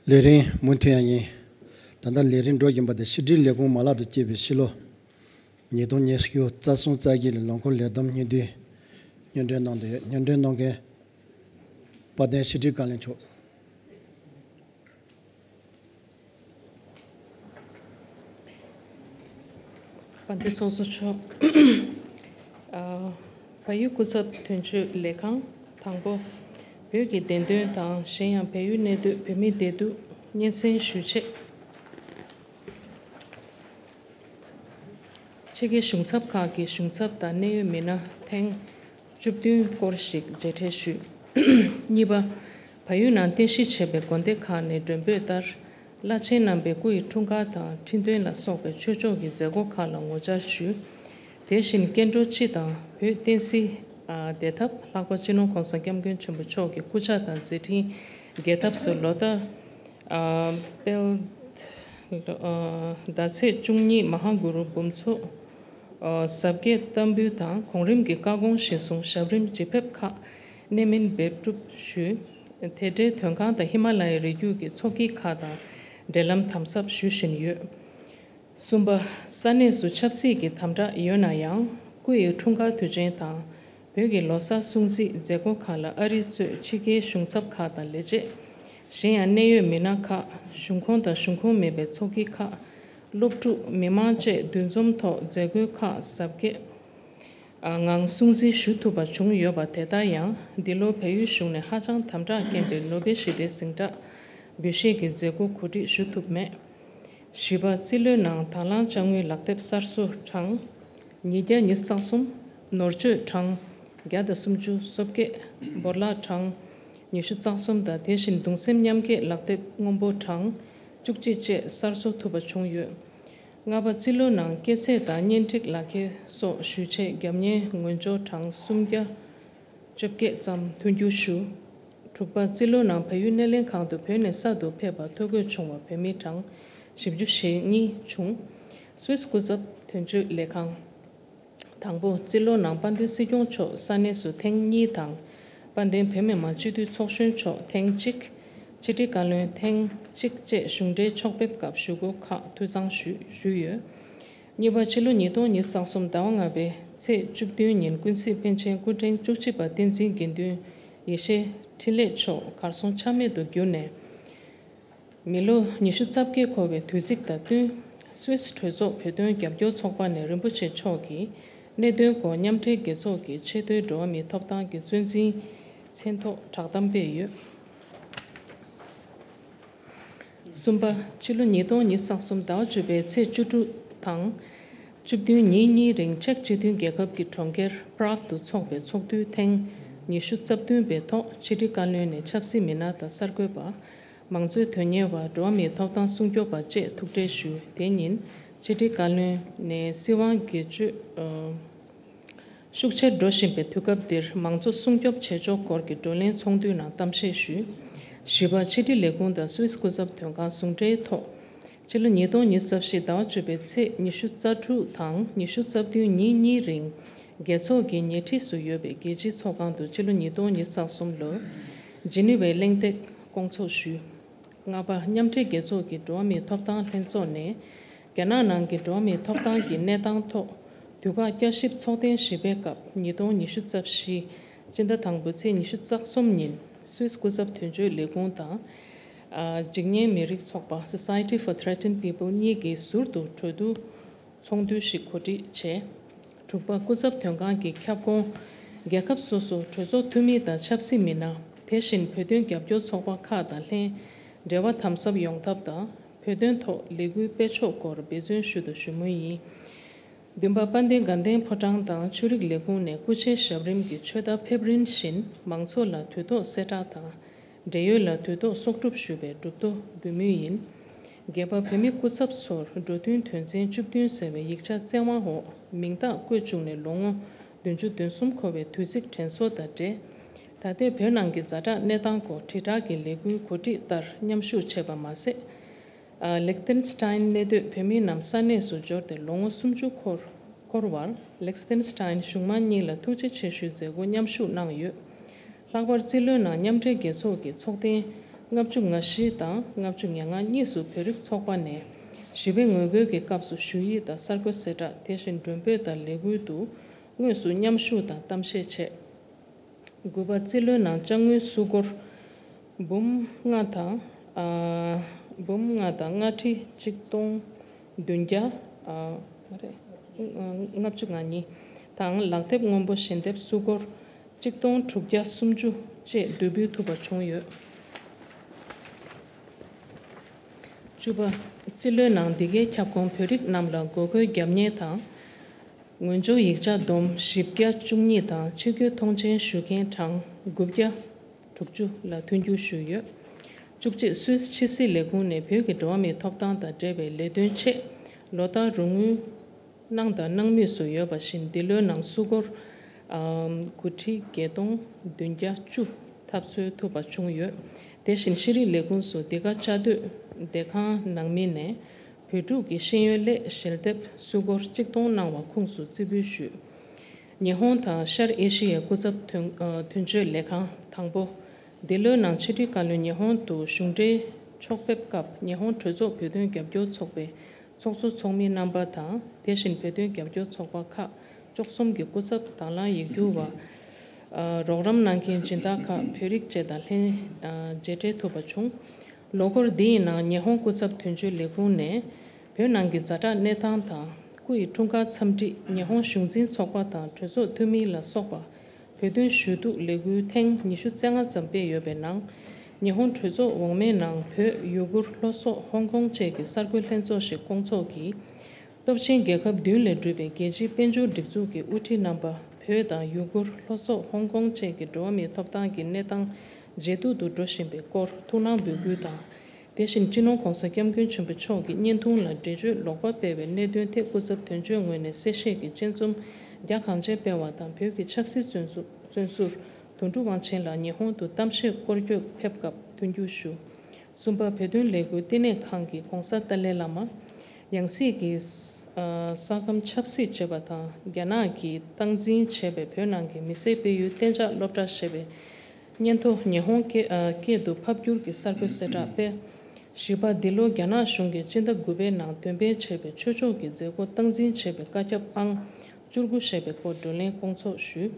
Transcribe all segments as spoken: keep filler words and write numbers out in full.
ལས་རིམ་མུ་མཐུད་ཡང་ཡིན། ད་ལྟ་ལས་རིམ་འགྲོ་བཞིན་པ་དེ་ཕྱི་དྲིལ་ལས་ཁུངས་མ་ལག་ཏུ་སྐྱེས་པའི་ཕྱི་ལོ་ཉིས་སྟོང་ཉི་ཤུ་རྩ་གསུམ་རྩ་བཞི་ལོའི་ལོ་འཁོར་ལས་བསྡོམས་སྙིང་བསྡུས་སྙན་སྒྲོན་གནང་དོན། སྙན་སྒྲོན་གནང་མཁན་དཔལ་ལྡན་ཕྱི་དྲིལ་བཀའ་བློན་མཆོག་དཔལ་ལྡན་ཚོགས་གཙོ་མཆོག་ཨ། བལ་ཡུལ་སྐུ་ཚབ་དོན་གཅོད་ལས་ཁང་། དང་པོ། བོད་ཀྱི་བདེན་དོན་དང་གཞན་ཡང་བལ་ཡུལ་གནས་སྡོད་བོད་མིའི་བདེ་སྡུག་སྙན་སེང་ཞུ་ཆེད། ཕྱི་རྒྱལ་གཞུང་ཚབ་ཁག་གི་གཞུང་ཚབ་དང་གནད་ཡོད་མི་སྣ་ཐེངས་བཅུ་བདུན་སྐོར་ཞིག་མཇལ་འཕྲད་ཞུས། གཉིས་པ། བལ་ཡུལ་ནང་རྟེན་གཞི་བྱས་པའི་དགོན་སྡེ་ཁག་ནས་མགྲོན་འབོད་ལྟར། བླ་ཆེན་རྣམ་པས་སྐུ་ཡི་འཁྲུངས་སྐར་དང་ཁྲི་འདོན་ལ་སོགས་པའི་ཆོས་ཕྱོགས་ཀྱི་མཛད་སྒོ་ཁག་ལ་ངོ་བཅར་ཞུས། དེ་བཞིན་སྐྱེ་འགྲོ་སྤྱི་དང་བོད་བསྟན་སྲིད་བདེ་ཐབས་ལྷག་པ་སྤྱི་ནོར་༸གོང་ས་༸སྐྱབས་མགོན་ཆེན་པོ་མཆོག་གི་སྐུ་ཕྱྭ་དང་མཛད་འཕྲིན་རྒྱས་ཐབས་སུ་ལོ་ལྟར་དཔལ་ཟླ་ཚེས་བཅུ་གཉིས་མ་ཧཱ་གུ་རུ་འབུམ་ཚོགས་གཟབ་རྒྱས་བསྟར་འབུལ་དང་གོང་རིམ་གྱི་བཀའ་དགོངས་གཞིར་བཟུང་ཞབས་རིམ་ཇེ་ཕེབས་ཁག་གནད་སྨིན་འབད་སྒྲུབ་ཞུས། དེ་འབྲེལ་དོན་ཁང་དང་ཧི་མ་ལ་ཡའི་རི་རྒྱུད་ཀྱི་ཚོགས་སྐྱིད་ཁག་དང་འབྲེལ་ལམ་དམ་ཟབ་ཞུ་བཞིན་ཡོད། གསུམ་པ། ས་གནས་སུ་ཆབ་སྲིད་ཀྱི་དམ་དྲག་ཡོད་ན་ཡང་སྐུ་ཡི་འཁྲུངས་སྐར་དུས་ཆེན་དང་བོད་ཀྱི་ལོ་གསར་སྲུང་བརྩིའི་མཛད་སྒོ་ཁག་ལ་ཨ་རི་གཙོས་ཕྱི་རྒྱལ་གཞུང་ཚབ་ཁག་དང་ལས་བྱེད། གཞན་ཡང་གནད་ཡོད་མི་སྣ་ཁག་གཞུང་ཁོངས་དང་གཞུང་ཁོངས་མེད་པའི་ཚོགས་སྐྱིད་ཁག་སློབ་ཕྲུག་མི་མང་བཅས་འདུ་འཛོམས་ཐོག་མཛད་སྒོའི་ཁག་གཟབ་རྒྱས་ངང་སྲུང་བརྩི་ཞུ་ཐུབ་པ་བྱུང་ཡོད་པ། དེ་ལྟར་ཡང་འདི་ལོ་བལ་ཡུལ་གཞུང་ནས་ཧ་ཅང་དམ་དྲག་རྐྱེན་པས་ནོ་བེལ་ཞི་བདེའི་གཟེངས་རྟགས་འབུལ་བཞེས་ཀྱི་མཛད་སྒོ་གོ་སྒྲིག་ཞུ་ཐུབ་མེད། བཞི་པ། རྩིས་ལོའི་ནང་དང་བླངས་དཔྱ་དངུལ་ལག་དེབ་གསར་བཟོ་གྲངས་ཉིས་བརྒྱ་ཉི་ཤུ་རྩ་གསུམ། ནོར་བཅོས་གྲངས་བརྒྱ་དང་སུམ་ཅུ་སོ་བརྒྱད། བོར་བརླག་གྲངས་ཉི་ཤུ་རྩ་གསུམ་དང་། དེ་བཞིན་གདུང་སེམས་མཉམ་སྐྱེད་ལག་དེབ་སྔོན་པོ་གྲངས་བཅུ་གཅིག་བཅས་གསར་བཟོ་ཐུབ་པ་བྱུང་ཡོད། ལྔ་པ། རྩིས་ལོའི་ནང་སྐྱེད་ཚད་དང་གཉེན་སྒྲིག་ལག་ཁྱེར་སོགས་ཞུ་ཆེད་རྒྱབ་གཉེར་ངོས་སྦྱོར་གྲངས་སུམ་བརྒྱ་བཅོ་བརྒྱད་ཙམ་མཐུན་འགྱུར་ཞུ། དྲུག་པ། རྩིས་ལོའི་ནང་བལ་ཡུལ་སྣེ་ལེན་ཁང་དུ་བོད་ནས་གསར་དུ་ཕེབས་པར་ཐོ་འགོད་བྱུང་བ་བོད་མི་གྲངས་བཞི་བཅུ་ཞེ་གཉིས་བྱུང་། སུད་སི་སྐུ་ཚབ་དོན་གཅོད་ལས་ཁང་། དང་པོ། རྩིས་ལོའི་ནང་དཔལ་ལྡན་སྲིད་སྐྱོང་མཆོག་ས་གནས་སུ་ཐེངས་གཉིས་དང་། དཔལ་ལྡན་བོད་མི་མང་སྤྱི་འཐུས་ཚོགས་གཞོན་མཆོག་ཐེངས་གཅིག་ཕྱི་དྲིལ་བཀའ་བློན་ཐེངས་གཅིག་བཅས་གཞུང་འབྲེལ་ཕྱོགས་ཕེབས་སྐབས་ཞུ་སྒོ་ཁག་འཐུས་ཚང་ཞུས་ཞུས་ཡོད། གཉིས་པ། ཕྱི་ལོ་ཉིས་སྟོང་ཉི་ཤུ་རྩ་གསུམ་ཟླ་བ་ལྔ་པའི་ཚེས་བཅུ་བདུན་ཉིན་ཀུན་གཟིགས་པཎ་ཆེན་སྐུ་ཕྲེང་བཅུ་གཅིག་པ་བསྟན་འཛིན་དགེ་འདུན་ཡེ་ཤེས་འཕྲིན་ལས་མཆོག་གར་སོང་ཆ་མེད་དུ་གྱུར་ནས། མི་ལོ་ཉི་ཤུ་རྩ་བརྒྱད་འཁོར་བའི་དུས་ཚིགས་དང་བསྟུན། སུད་སི་གྲོས་ཚོགས་བོད་དོན་རྒྱབ་སྐྱོར་ཚོགས་པ་ནས་རིན་པོ་ཆེ་མཆོག་གིས་གནད་དོན་སྐོར་མཉམ་འབྲེལ་རྒྱལ་ཚོགས་ཀྱི་ཆེས་མཐོའི་འགྲོ་བ་མིའི་ཐོབ་ཐང་གི་གཙོ་འཛིན་མཚན་ཐོག་བསྒྲགས་གཏམ་སྤེལ་ཡོད། གསུམ་པ། ཕྱི་ལོ་ཉིས་སྟོང་ཉི་ཤུ་རྩ་གསུམ་ཟླ་བ་བཅུ་པའི་ཚེས་བཅུ་དྲུག་དང་། བཅུ་བདུན་ཉིན་གཉིས་རིང་ཅེཀ་སྤྱི་མཐུན་རྒྱལ་ཁབ་ཀྱི་གྲོང་ཁྱེར་པ་རག་ཏུ་འཚོགས་པའི་ཚོགས་འདུའི་ཐེངས་ཉི་ཤུ་རྩ་བདུན་པའི་ཐོག་ཕྱི་དྲིལ་བཀའ་བློན་ནས་ཆབ་སྲིད་མི་སྣ་དང་གསར་འགོད་པ། མང་གཙོའི་དོན་གཉེར་བ། འགྲོ་བ་མིའི་ཐོབ་ཐང་སྲུང་སྐྱོབ་པ་བཅས་ཐུག་འཕྲད་ཞུས། དེ་ཉིན་ཕྱི་དྲིལ་བཀའ་བློན་ནས་སྲིད་དབང་སྒེར་གཅོད་ཤུགས་ཆེར་འགྲོ་བཞིན་པའི་དུས་སྐབས་འདིར་མང་གཙོ་སྲུང་སྐྱོབ་བྱེད་ཕྱོགས་སྐོར་གྱི་བགྲོ་གླེང་ཚོགས་འདུའི་ནང་གཏམ་བཤད་ཞུས། བཞི་པ། ཕྱི་དྲིལ་ལས་ཁུངས་དང་སུད་སི་སྐུ་ཚབ་དོན་ཁང་ཟུང་འབྲེལ་ཐོག་ཕྱི་ལོ་ཉིས་སྟོང་ཉི་ཤུ་རྩ་བཞི་ཟླ་བ་བཅུ་པའི་ཚེས་ཉི་ཤུ་རྩ་དྲུག་དང་ཉི་ཤུ་རྩ་བདུན་ཉིན་གཉིས་རིང་རྒྱལ་ཚོགས་ཀྱི་ཉེ་འཁྲིས་སུ་ཡོད་པའི་རྒྱལ་སྤྱིའི་ཚོགས་ཁང་དུ་ཕྱི་ལོ་ཉིས་སྟོང་ཉི་ཤུ་རྩ་གསུམ་ལོར་ཇི་ནི་ཝའི་གླེང་སྟེགས་སྐོང་ཚོགས་ཞུས། ལྔ་པ། མཉམ་འབྲེལ་རྒྱལ་ཚོགས་ཀྱི་འགྲོ་བ་མིའི་ཐོབ་ཐང་ལྷན་ཚོགས་ནས་རྒྱ་ནག་ནང་གི་འགྲོ་བ་མིའི་ཐོབ་ཐང་གི་གནས་སྟངས་ཐོག་དུས་བཀག་བསྐྱར་ཞིབ་ཚོགས་ཐེངས་བཞི་པའི་སྐབས་ཉིས་སྟོང་ཉི་ཤུ་རྩ་བཞི་སྤྱི་ཟླ་དང་པོའི་ཚེས་ཉི་ཤུ་རྩ་གསུམ་ཉིན་སུད་སི་སྐུ་ཚབ་དོན་གཅོད་ལས་ཁུངས་དང་། འཇིགས་ཉེན་མི་རིགས་ཚོགས་པ་Society for Threatened People གཉིས་ཀྱིས་ཟུར་དུ་གྲོས་བསྡུར་ཚོགས་འདུ་ཞིག་གོ་སྒྲིག་བྱས། དྲུག་པ། སྐུ་ཚབ་དོན་ཁང་གི་ཁྱབ་ཁོངས་རྒྱལ་ཁབ་སོ་སོའི་གྲོས་ཚོགས་འཐུས་མི་དང་ཆབ་སྲིད་མི་སྣ། དེ་བཞིན་བོད་དོན་རྒྱབ་སྐྱོར་ཚོགས་པ་ཁག་དང་ལྷན་འབྲེལ་བ་དམ་ཟབ་ཡོང་ཐབས་དང་། བོད་དོན་ཐོག་ལས་འགུལ་སྤེལ་ཕྱོགས་སྐོར་འབད་བརྩོན་ཞུ་དང་ཞུ་མུས་ཡིན། བདུན་པ། དཔལ་ལྡན་དགའ་ལྡན་ཕོ་བྲང་དང་ཆོས་རིག་ལས་ཁུངས་ནས་སྐུ་ཕྱྭའི་ཞབས་རིམ་གྱི་ཆོས་བདག་ཕེབས་རིམ་བཞིན་མང་ཚོགས་ལ་དུས་ཐོག་གསལ་བསྒྲགས་དང་། འབྲེལ་ཡོད་ལ་དུས་ཐོག་གསོག་སྒྲུབ་ཞུ་བའི་གྲུབ་ཐོབ་འབུལ་མུས་ཡིན། བརྒྱད་པ། བོད་མི་སྐུ་ཚབ་ཚོར་འགྲོ་དོན་དོན་ཚན་བཅུ་བདུན་ཟེར་བའི་ཡིག་ཆ་བཙན་དབང་འོག་མིང་རྟགས་བཀོད་བཅུག་ནས་ལོ་ངོ་བདུན་ཅུ་དོན་གསུམ་འཁོར་བའི་དུས་ཚིགས་དྲན་གསོ་དང་འབྲེལ། ད་ལྟའི་བོད་ནང་གི་ཛ་དྲག་གནས་སྟངས་སྐོར་དྲིལ་བསྒྲགས་ཀྱི་ལས་འགུལ་གོ་སྒྲིག་ལྟར་མཉམ་ཞུགས་བྱས་པ་མ་ཟད། ལེག་ཏེན་སི་ཏཱན་གནས་སྡོད་བོད་མི་རྣམས་ས་གནས་སུ་འབྱོར་ཏེ་ལོ་ངོ་སུམ་ཅུ་འཁོར་འཁོར་བར་ལེག་ཏེན་སི་ཏཱན་གཞུང་མང་གཉིས་ལ་ཐུགས་རྗེ་ཆེ་ཞུའི་མཛད་སྒོ་མཉམ་ཞུགས་གནང་ཡོད། ལྷག་པར་རྩིས་ལོའི་ནང་མཉམ་འབྲེལ་རྒྱལ་ཚོགས་ཀྱི་ཚོགས་ཐེངས་ ལྔ་བཅུ་ང་བཞི་དང་ལྔ་བཅུ་ང་ལྔ་གཉིས་སུ་བོད་རིགས་ཚོགས་པ་ནས་ཞི་བའི་ངོ་རྒོལ་གྱི་སྐབས་སུ་ཞུ་ཡིག་དང་གསར་འགོད་གསལ་བསྒྲགས། དེ་བཞིན་མགྲོན་འབོད་དང་ལས་འགུལ་དུ་དངོས་སུ་མཉམ་ཞུགས་དང་གཏམ་བཤད་བྱས། དགུ་པ། རྩིས་ལོའི་ནང་ཅ་དངུལ་སུ་སྒོར་འབུམ་ལྔ་དང་། ཨ། འབུམ་ལྔ་དང་ལྔ་ཁྲི་གཅིག་སྟོང་བདུན་བརྒྱ། ཨ། མ་རེད། ལྔ་བཅུ་ང་གཉིས་དང་ལག་དེབ་སྔོན་པོ་ཞལ་འདེབས་སུ་སྒོར་གཅིག་སྟོང་དྲུག་བརྒྱ་སུམ་ཅུ་བཅས་བསྡུ་འབུལ་ཐུབ་པ་བྱུང་ཡོད། བཅུ་པ། རྩིས་ལོའི་ནང་འདི་གའི་ཁྱབ་ཁོངས་བོད་རིགས་རྣམས་ལ་འགོ་འཁོན་བརྒྱབ་མཁན་དང་། ངོས་སྦྱོར་ཡིག་ཆ་བསྡོམས་བཞི་བརྒྱ་བཅུ་གཉིས་དང་ཕྱི་སྐྱོད་མཐོང་མཆན་ཞུ་མཁན་གྲངས་དགུ་བརྒྱ་དྲུག་ཅུ་ལ་མཐུན་འགྱུར་ཞུས་ཡོད། བཅུ་གཅིག། སུད་སི་ཕྱི་སྲིད་ལས་ཁུངས་ནས་བོད་ཀྱི་འགྲོ་བ་མིའི་ཐོབ་ཐང་དང་འབྲེལ་བའི་ལས་དོན་ཆེད་ལོ་ལྟར་རོགས་དངུལ་གནང་དང་གནང་མུས་སུ་ཡོད་པ་བཞིན། འདི་ལོའི་ནང་སུ་སྒོར་ཨམ། དགུ་ཁྲི་བརྒྱད་སྟོང་བདུན་བརྒྱ་བཅུ་ཐབས་འཚོལ་ཐུབ་པ་བྱུང་ཡོད། དེ་བཞིན་ཤེས་རིག་ལས་ཁུངས་སུ་འདི་ག་བཅའ་སྡོད་བདེ་ཁང་ནང་མི་ནས་བོད་ཕྲུག་གི་ཤེས་ཡོན་སླད་ཞལ་འདེབས་སུ་སྒོར་གཅིག་སྟོང་གནང་བ་ཁུངས་སུ་རྩིས་འབུལ་ཞུས། ཉི་ཧོང་དང་ཤར་ཨེ་ཤི་ཡའི་སྐུ་ཚབ་དོན་ཨ། དོན་གཅོད་ལས་ཁང་དང་པོ། འདི་ལོའི་ནང་ཕྱི་དྲིལ་བཀའ་བློན་ཉི་ཧོང་དུ་གཞུང་འབྲེལ་ཕྱོགས་ཕེབས་སྐབས། ཉི་ཧོང་གྲོས་ཚོགས་བོད་དོན་རྒྱབ་སྐྱོར་ཚོགས་པའི་ཚོགས་གཙོ་ཚོགས་མི་རྣམ་པ་དང་། དེ་བཞིན་བོད་དོན་རྒྱབ་སྐྱོར་ཚོགས་པ་ཁག་བཅུ་གསུམ་གྱི་སྐུ་ཚབ་དང་བླངས་ཡིག་སྒྱུར་བ། ཨ། རོགས་རམ་གནང་མཁན་སྦྱིན་བདག་ཁག་བོད་རིགས་བཅས་དང་ལྷན། ཨ། མཇལ་འཕྲད་ཐུབ་པ་བྱུང་། ལོ་འཁོར་འདིའི་ནང་ཉི་ཧོང་སྐུ་ཚབ་དོན་གཅོད་ལས་ཁུངས་ནས་བོད་ནང་གི་ཛ་དྲག་གནས་སྟངས་དང་། སྐུ་ཡི་འཁྲུངས་སྐར་འཚམས་འདྲི། ཉི་ཧོང་གཞུང་འཛིན་ཚོགས་པ་དང་གྲོས་ཚོགས་འཐུས་མི་ལ་སོགས་པ་བོད་དོན་ཞུ་གཏུག་ལས་འགུལ་ཐེངས་ཉི་ཤུ་རྩ་ལྔ་ཙམ་སྤེལ་ཡོད་པའི་ནང་། ཉི་ཧོང་གྲོས་ཚོགས་འོག་མའི་ནང་བོད། ཡུ་གུར། ལྷོ་སོག་ཧོང་ཀོང་བཅས་ཀྱི་གསར་འགོད་ལྷན་ཚོགས་ཤིག་སྐོང་ཚོགས་ཀྱིས། སྟོབས་ཆེན་རྒྱལ་ཁབ་བདུན་ལས་གྲུབ་པའི་རྒྱལ་སྤྱིའི་དཔལ་འབྱོར་སྒྲིག་འཛུགས་ཀྱི་དབུ་ཁྲིད་རྣམ་པ་བོད་དང་ཡུ་གུར། ལྷོ་སོག་ཧོང་ཀོང་བཅས་ཀྱི་འགྲོ་བ་མིའི་ཐོབ་ཐང་གི་གནས་སྟངས་ཇེ་སྡུག་ཏུ་འགྲོ་བཞིན་པའི་སྐོར་ཐུགས་སྣང་འབོད་སྐུལ་དང་། དེ་བཞིན་སྤྱི་ནོར་༸གོང་ས་༸སྐྱབས་མགོན་ཆེན་པོ་མཆོག་གི་བརྙན་ཐུང་ལ་འགྲེལ་བརྗོད་ལོག་པ་སྤེལ་བའི་གནད་དོན་ཐད་སྐུ་ཚབ་དོན་གཅོད་ངོས་ནས་གསལ་བཤད་ཀྱི་དཔྱད་རྩོམ་རྒྱ་གང་ཆེ་སྤེལ་བ་དང་། བོད་ཀྱི་ཆབ་སྲིད་བཙོན་ཟུར་བཙོན་ཟུར་དོན་གྲུབ་དབང་ཆེན་ལགས་ཉི་ཧོང་དུ་གཏམ་བཤད་སྐོར་སྐྱོད་ཕེབས་སྐབས་མཐུན་འགྱུར་ཞུ། གསུམ་པ། བོད་དོན་ལས་འགུལ་བསྟི་གནས་ཁང་གི་༸གོང་ས་ཏཱ་ལའི་བླ་མ་ཡང་སྲིད་ཀྱི་ས་ཨ་ས་ཁམས་ཆབ་སྲིད་ཅེས་པ་དང་། རྒྱ་ནག་གིས་སྟངས་འཛིན་བྱས་པའི་བོད་ནང་གི་མི་སེར་སྤེལ་ཡུལ་གཏན་འཇགས་སློབ་གྲྭ་ཞེས་པའི་སྙན་ཐོ་ཉི་ཧོང་སྐད་ཨ་སྐད་དུ་ཕབ་བསྒྱུར་གྱི་གསར་འགོད་གསལ་བསྒྲགས་སྤེལ། བཞི་པ། འདི་ལོ་རྒྱ་ནག་གཞུང་གིས་སྤྱི་ཟླ་དགུ་པའི་ནང་འདོན་སྤེལ་བྱས་པའི་ཆོས་ཕྱོགས་ཀྱི་མཛད་སྒོ་སྟངས་འཛིན་བྱས་པའི་བཀའ་ཁྱབ་ཨང་བཅུ་དགུ་ཞེས་པའི་སྐོར་བགྲོ་གླེང་སྐོང་ཚོགས་ཞུས།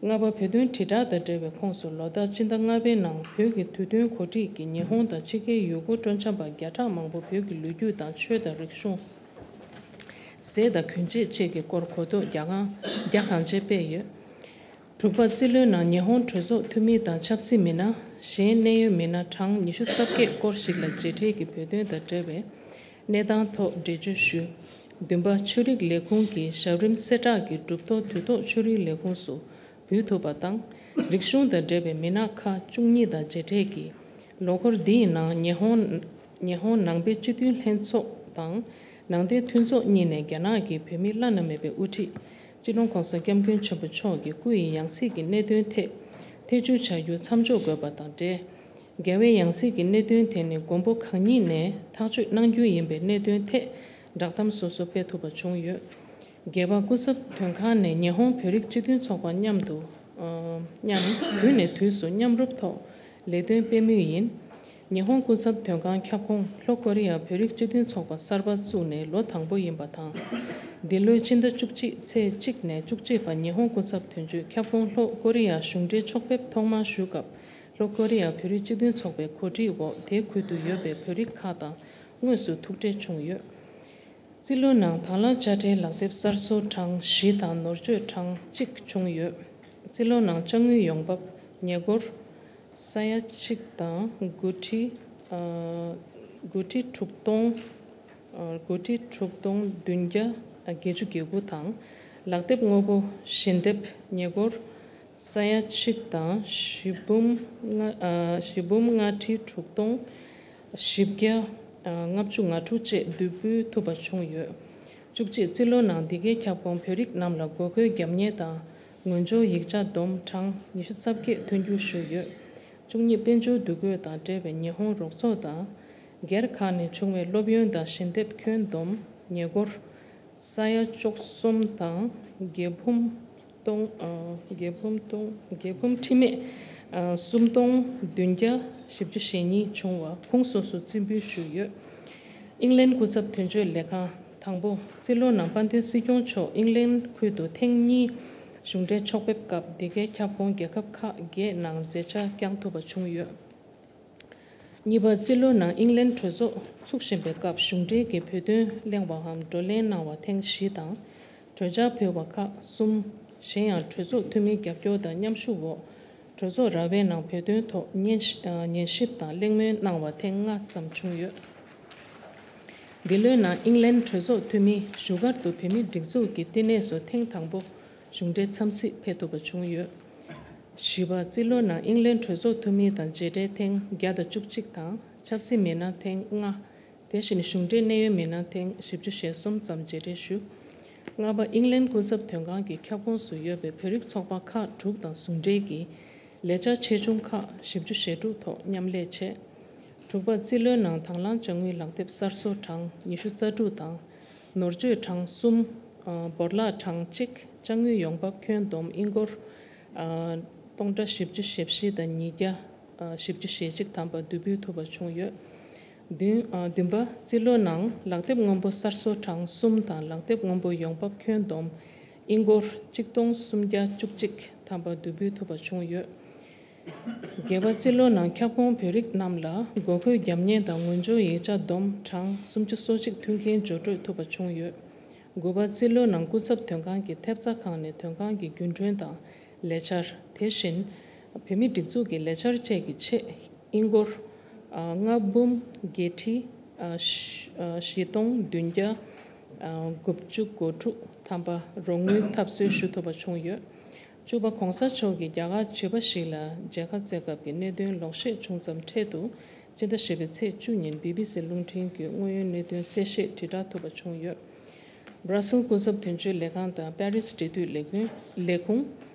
ལྔ་པ། བོད་དོན་དྲིལ་བསྒྲགས་དང་འབྲེལ་བའི་ཁོངས་སུ་ལོ་ལྟར་སྤྱི་ཟླ་ལྔ་པའི་ནང་བོད་ཀྱི་དུས་སྟོན་གོ་སྒྲིག་གིས་ཉི་ཧོང་དང་ཕྱི་རྒྱལ་ཡུལ་སྐོར་སྤྲོ་འཆམ་པ་བརྒྱ་ཕྲག་མང་པོ་བོད་ཀྱི་ལོ་རྒྱུས་དང་ཆོས་དང་རིག་གཞུང་ཟས་དང་གོན་ཆས་བཅས་ཀྱི་སྐོར་གོ་རྟོགས་རྒྱ་གང་རྒྱ་གང་ཆེ་སྤེལ་ཡོད། དྲུག་པ། རྩིས་ལོའི་ནང་ཉི་ཧོང་གྲོས་ཚོགས་འཐུས་མི་དང་ཆབ་སྲིད་མི་སྣ། གཞན་གནད་ཡོད་མི་སྣ་གྲངས་ཉི་ཤུ་རྩ་བརྒྱད་སྐོར་ཞིག་ལ་མཇལ་འཕྲད་ཀྱིས་བོད་དོན་དང་འབྲེལ་བའི་གནས་སྟངས་ཐོག་འགྲེལ་བརྗོད་ཞུས། བདུན་པ། ཆོས་རིག་ལས་ཁུངས་ཀྱི་ཞབས་རིམ་གསལ་བསྒྲགས་ཀྱི་གྲུབ་ཐོབ་དུས་ཐོག་ཆོས་རིག་ལས་ཁུངས་སུ་འབུལ་ཐུབ་པ་དང་། རིག་གཞུང་དང་འབྲེལ་བའི་མི་སྣ་ཁག་བཅུ་གཉིས་དང་མཇལ་འཕྲད་ཀྱིས། ལོ་འཁོར་འདིའི་ནང་ཉི་ཧོང་ཉི་ཧོང་ནང་པའི་སྤྱི་མཐུན་ལྷན་ཚོགས་དང་། ནང་བསྟན་མཐུན་ཚོགས་གཉིས་ནས་རྒྱ་ནག་གི་བོད་མི་བླ་ན་མེད་པའི་དབུ་ཁྲིད་སྤྱི་ནོར་༸གོང་ས་༸སྐྱབས་མགོན་ཆེན་པོ་མཆོག་གི་སྐུ་ཡི་ཡང་སྲིད་ཀྱི་གནད་དོན་ཐད་ཐེ་བྱུས་བྱ་རྒྱུ་མཚམས་འཇོག་དགོས་པ་དང་འབྲེལ། རྒྱལ་བའི་ཡང་སྲིད་ཀྱི་གནད་དོན་དེ་ནི་མགོན་པོ་གང་ཉིད་ནས་ཐག་གཅོད་གནང་རྒྱུ་ཡིན་པའི་གནད་དོན་ཐད་བསྒྲགས་གཏམ་སོ་སོ་སྤེལ་ཐུབ་པ་བྱུང་ཡོད། བརྒྱད་པ། སྐུ་ཚབ་དོན་ཁང་ནས་ཉི་ཧོང་བོད་རིགས་སྤྱི་མཐུན་ཚོགས་པ་མཉམ་དུ་ཨ་མཉམ་དུས་ནས་དུས་སུ་མཉམ་རུབ་ཐོག་ལས་དོན་སྤེལ་མུས་ཡིན། ཉི་ཧོང་སྐུ་ཚབ་དོན་ཁང་ཁྱབ་ཁོངས་ལྷོ་ཀོ་རི་ཡ་བོད་རིགས་སྤྱི་མཐུན་ཚོགས་པ་གསར་པ་བཙུགས་ནས་ལོ་དང་པོ་ཡིན་པ་དང་། འདི་ལོའི་སྤྱི་ཟླ་བཅུ་གཅིག་ཚེས་གཅིག་ནས་བཅུ་གཅིག་བར་ཉི་ཧོང་སྐུ་ཚབ་དོན་གཅོད་ཁྱབ་ཁོངས་ལྷོ་ཀོ་རི་ཡ་གཞུང་འབྲེལ་ཕྱོགས་ཕེབས་ཐོག་མར་ཞུ་སྐབས། ལྷོ་ཀོ་རི་ཡ་བོད་རིགས་སྤྱི་མཐུན་ཚོགས་པའི་གོ་སྒྲིག་འོག་དེའི་ཁུལ་དུ་ཡོད་པའི་བོད་རིགས་ཁག་དང་དངོས་སུ་ཐུག་འཕྲད་བྱུང་ཡོད། རྩིས་ལོའི་ནང་དང་བླངས་དཔྱ་ཁྲལ་ལག་དེབ་གསར་བཟོ་གྲངས་བཞི་དང་ནོར་བཅོས་གྲངས་གཅིག་བྱུང་ཡོད། རྩིས་ལོའི་ནང་དཔྱ་དངུལ་ཡོང་འབབ་ཉེ་སྒོར་ས་ཡ་གཅིག་དང་དགུ་ཁྲི་ཨ་དགུ་ཁྲི་དྲུག་སྟོང་ཨ་དགུ་ཁྲི་དྲུག་སྟོང་བདུན་བརྒྱ་བརྒྱད་ཅུ་གྱ་དགུ་དང་། ལག་དེབ་དངོས་པོ་ཞལ་འདེབས་ཉེ་སྒོར་ས་ཡ་གཅིག་དང་བཞི་འབུམ་ལྔ་ཨ་བཞི་འབུམ་ལྔ་ཁྲི་དྲུག་སྟོང་བཞི་བརྒྱ་ཨ་ལྔ་བཅུ་ང་དྲུག་བཅས་བསྡུ་འབུལ་ཐུབ་པ་བྱུང་ཡོད། བཅུ་གཅིག། རྩིས་ལོ་ནང་འདི་གའི་ཁྱབ་ཁོངས་བོད་རིགས་རྣམས་ལ་འགོ་འཁོན་བརྒྱབ་མཁན་དང་ངོས་སྦྱོར་ཡིག་ཆ་བསྡོམས་གྲངས་ཉི་ཤུ་རྩ་བརྒྱད་མཐུན་འགྱུར་ཞུས་ཡོད། བཅུ་གཉིས། དཔལ་འབྱོར་འདུ་འགོད་དང་འབྲེལ་བའི་ཉི་ཧོང་རོགས་ཚོགས་དང་སྒེར་ཁག་ནས་བྱུང་བའི་སློབ་ཡོན་དང་ཞལ་འདེབས་ཁྱོན་བསྡོམས་ཉེ་སྒོར་ས་ཡ་བཅུ་གསུམ་དང་བརྒྱད་འབུམ་སྟོང་ཨ་བརྒྱད་འབུམ་སྟོང་བརྒྱད་འབུམ་ཁྲི་མེད་ སུམ་སྟོང་བདུན་བརྒྱ་བཞི་བཅུ་ཞེ་གཉིས་བྱུང་བ་ཁོངས་སོ་སོར་རྩིས་འབུལ་ཞུས་ཡོད། ཨིང་ལན་སྐུ་ཚབ་དོན་གཅོད་ལས་ཁང་དང་པོ། རྩིས་ལོ་ནང་དཔལ་ལྡན་སྲིད་སྐྱོང་མཆོག་ཨིང་ལན་ཁུལ་དུ་ཐེངས་གཉིས་གཞུང་འབྲེལ་ཕྱོགས་ཕེབས་སྐབས་འདི་གའི་ཁྱབ་ཁོངས་རྒྱལ་ཁབ་ཁག་བརྒྱད་ནང་མཛད་འཆར་བསྐྱངས་ཐུབ་པ་བྱུང་ཡོད། གཉིས་པ། རྩིས་ལོའི་ནང་ཨིང་ལན་གྲོས་ཚོགས་ཚུགས་བཞིན་པའི་སྐབས་གཞུང་འབྲེལ་གྱི་བོད་དོན་གླེང་བའམ་བགྲོ་གླེང་གནང་བ་ཐེངས་བཞི་དང་། གྲོས་འཆར་ཕུལ་བ་ཁག་གསུམ། གཞན་ཡང་གྲོས་ཚོགས་འཐུས་མིའི་རྒྱབ་སྐྱོར་དང་མཉམ་ཞུགས་འོག་གྲོས་ཚོགས་ར་བའི་ནང་བོད་དོན་ཐོག་ཉན་ཉན་ཞིབ་དང་གླེང་མོལ་གནང་བ་ཐེངས་ལྔ་ཙམ་བྱུང་ཡོད། འདི་ལོའི་ནང་ཨིང་ལན་གྲོས་ཚོགས་འཐུས་མིས་བཞུགས་སྒར་དུ་བོད་མིའི་སྒྲིག་འཛུགས་ཀྱི་བསྟི་གནས་སུ་ཐེངས་དང་པོ་གཞུང་འབྲེལ་འཚམས་གཟིགས་ཕེབས་ཐུབ་པ་བྱུང་ཡོད། བཞི་པ། རྩིས་ལོ་ནང་ཨིང་ལན་གྲོས་ཚོགས་འཐུས་མི་དང་མཇལ་འཕྲད་ཐེངས་བརྒྱ་དང་བཅུ་གཅིག་དང་ཆབ་སྲིད་མི་སྣ་ཐེངས་ལྔ། དེ་བཞིན་གཞུང་འབྲེལ་གནད་ཡོད་མི་སྣ་ཐེངས་བཞི་བཅུ་ཞེ་གསུམ་ཙམ་མཇལ་འཕྲད་ཞུས། ལྔ་པ། ཨིང་ལན་སྐུ་ཚབ་དོན་ཁང་གི་ཁྱབ་ཁོངས་སུ་ཡོད་པའི་བོད་རིགས་ཚོགས་པ་ཁག་དྲུག་དང་ཟུང་འབྲེལ་གྱིས་ལས་འཆར་ཆེ་ཆུང་ཁག་བཞི་བཅུ་ཞེ་དྲུག་ཐོག་མཉམ་ལས་བྱས། དྲུག་པ། རྩིས་ལོའི་ནང་དང་བླངས་དཔྱ་དངུལ་ལག་དེབ་གསར་བཟོ་གྲངས་ཉི་ཤུ་རྩ་དྲུག་དང་། ནོར་བཅོས་གྲངས་གསུམ། ཨ། བོར་བརླག་གྲངས་གཅིག་དཔྱ་དངུལ་ཡོང་འབབ་ཁྱོན་བསྡོམས་ཨིན་སྒོར། ཨ། སྟོང་ཕྲག་བཞི་བཅུ་ཞེ་བཞི་དང་ཉིས་བརྒྱ། ཨ། བཞི་བཅུ་ཞེ་གཅིག་ཐམ་པ་བསྡུ་འབུལ་ཐུབ་པ་བྱུང་ཡོད། བདུན། ཨ། བདུན་པ། རྩིས་ལོའི་ནང་ལག་དེབ་སྔོན་པོ་གསར་བཟོ་གྲངས་གསུམ་དང་ལག་དེབ་སྔོན་པོ་ཡོང་འབབ་ཁྱོན་བསྡོམས་ཨིན་སྒོར་གཅིག་སྟོང་སུམ་བརྒྱ་བཅུ་གཅིག་ཐམ་པ་བསྡུ་འབུལ་ཐུབ་པ་བྱུང་ཡོད། བརྒྱད་པ། རྩིས་ལོའི་ནང་ཁྱབ་ཁོངས་བོད་རིགས་རྣམས་ལ་དགོས་མཁོའི་རྒྱབ་གཉེར་དང་ངོས་སྦྱོར་ཡིག་ཆ་བསྡོམས་གྲངས་སུམ་ཅུ་སོ་གཅིག་མཐུན་རྐྱེན་སྦྱོར་སྤྲོད་ཐུབ་པ་བྱུང་ཡོད། དགུ་པ། རྩིས་ལོའི་ནང་སྐུ་ཚབ་དོན་ཁང་གི་ཐེབས་རྩ་ཁང་ནས་དོན་ཁང་གི་རྒྱུན་གྲོན་དང་ལས་འཆར། དེ་བཞིན་བོད་མིའི་སྒྲིག་འཛུགས་ཀྱི་ལས་འཆར་བཅས་ཀྱི་ཆེད་ཨིན་སྒོར། ཨ། ལྔ་འབུམ་བརྒྱད་ཁྲི། ཨ། བཞི། ཨ། བཞི་སྟོང་བདུན་བརྒྱ། ཨ། དགུ་བཅུ་གོ་དྲུག་ཐམ་པ་རོགས་དངུལ་ཐབས་འཚོལ་ཞུ་ཐུབ་པ་བྱུང་ཡོད། བཅུ་པ། ༸གོང་ས་མཆོག་གིས་རྒྱ་གར་བྱིས་པ་ཞིག་ལ་མཇལ་ཁ་བསྩལ་སྐབས་ཀྱི་གནད་དོན་ལོག་བཤད་བྱུང་ཙམ་འཕྲལ་དུ་སྤྱི་ཟླ་བཞི་པའི་ཚེས་བཅུ་ཉིན་བི་བི་སི་རླུང་འཕྲིན་གྱི་དངོས་ཡོད་གནད་དོན་གསལ་བཤད་དྲིལ་བསྒྲགས་ཐུབ་པ་བྱུང་ཡོད། སྦྲ་སིལ་སྐུ་ཚབ་དོན་གཅོད་ལས་ཁང་དང་པེ་རིས་འབྲེལ་མཐུད་ལས་ཁུངས་ལས་ཁུངས།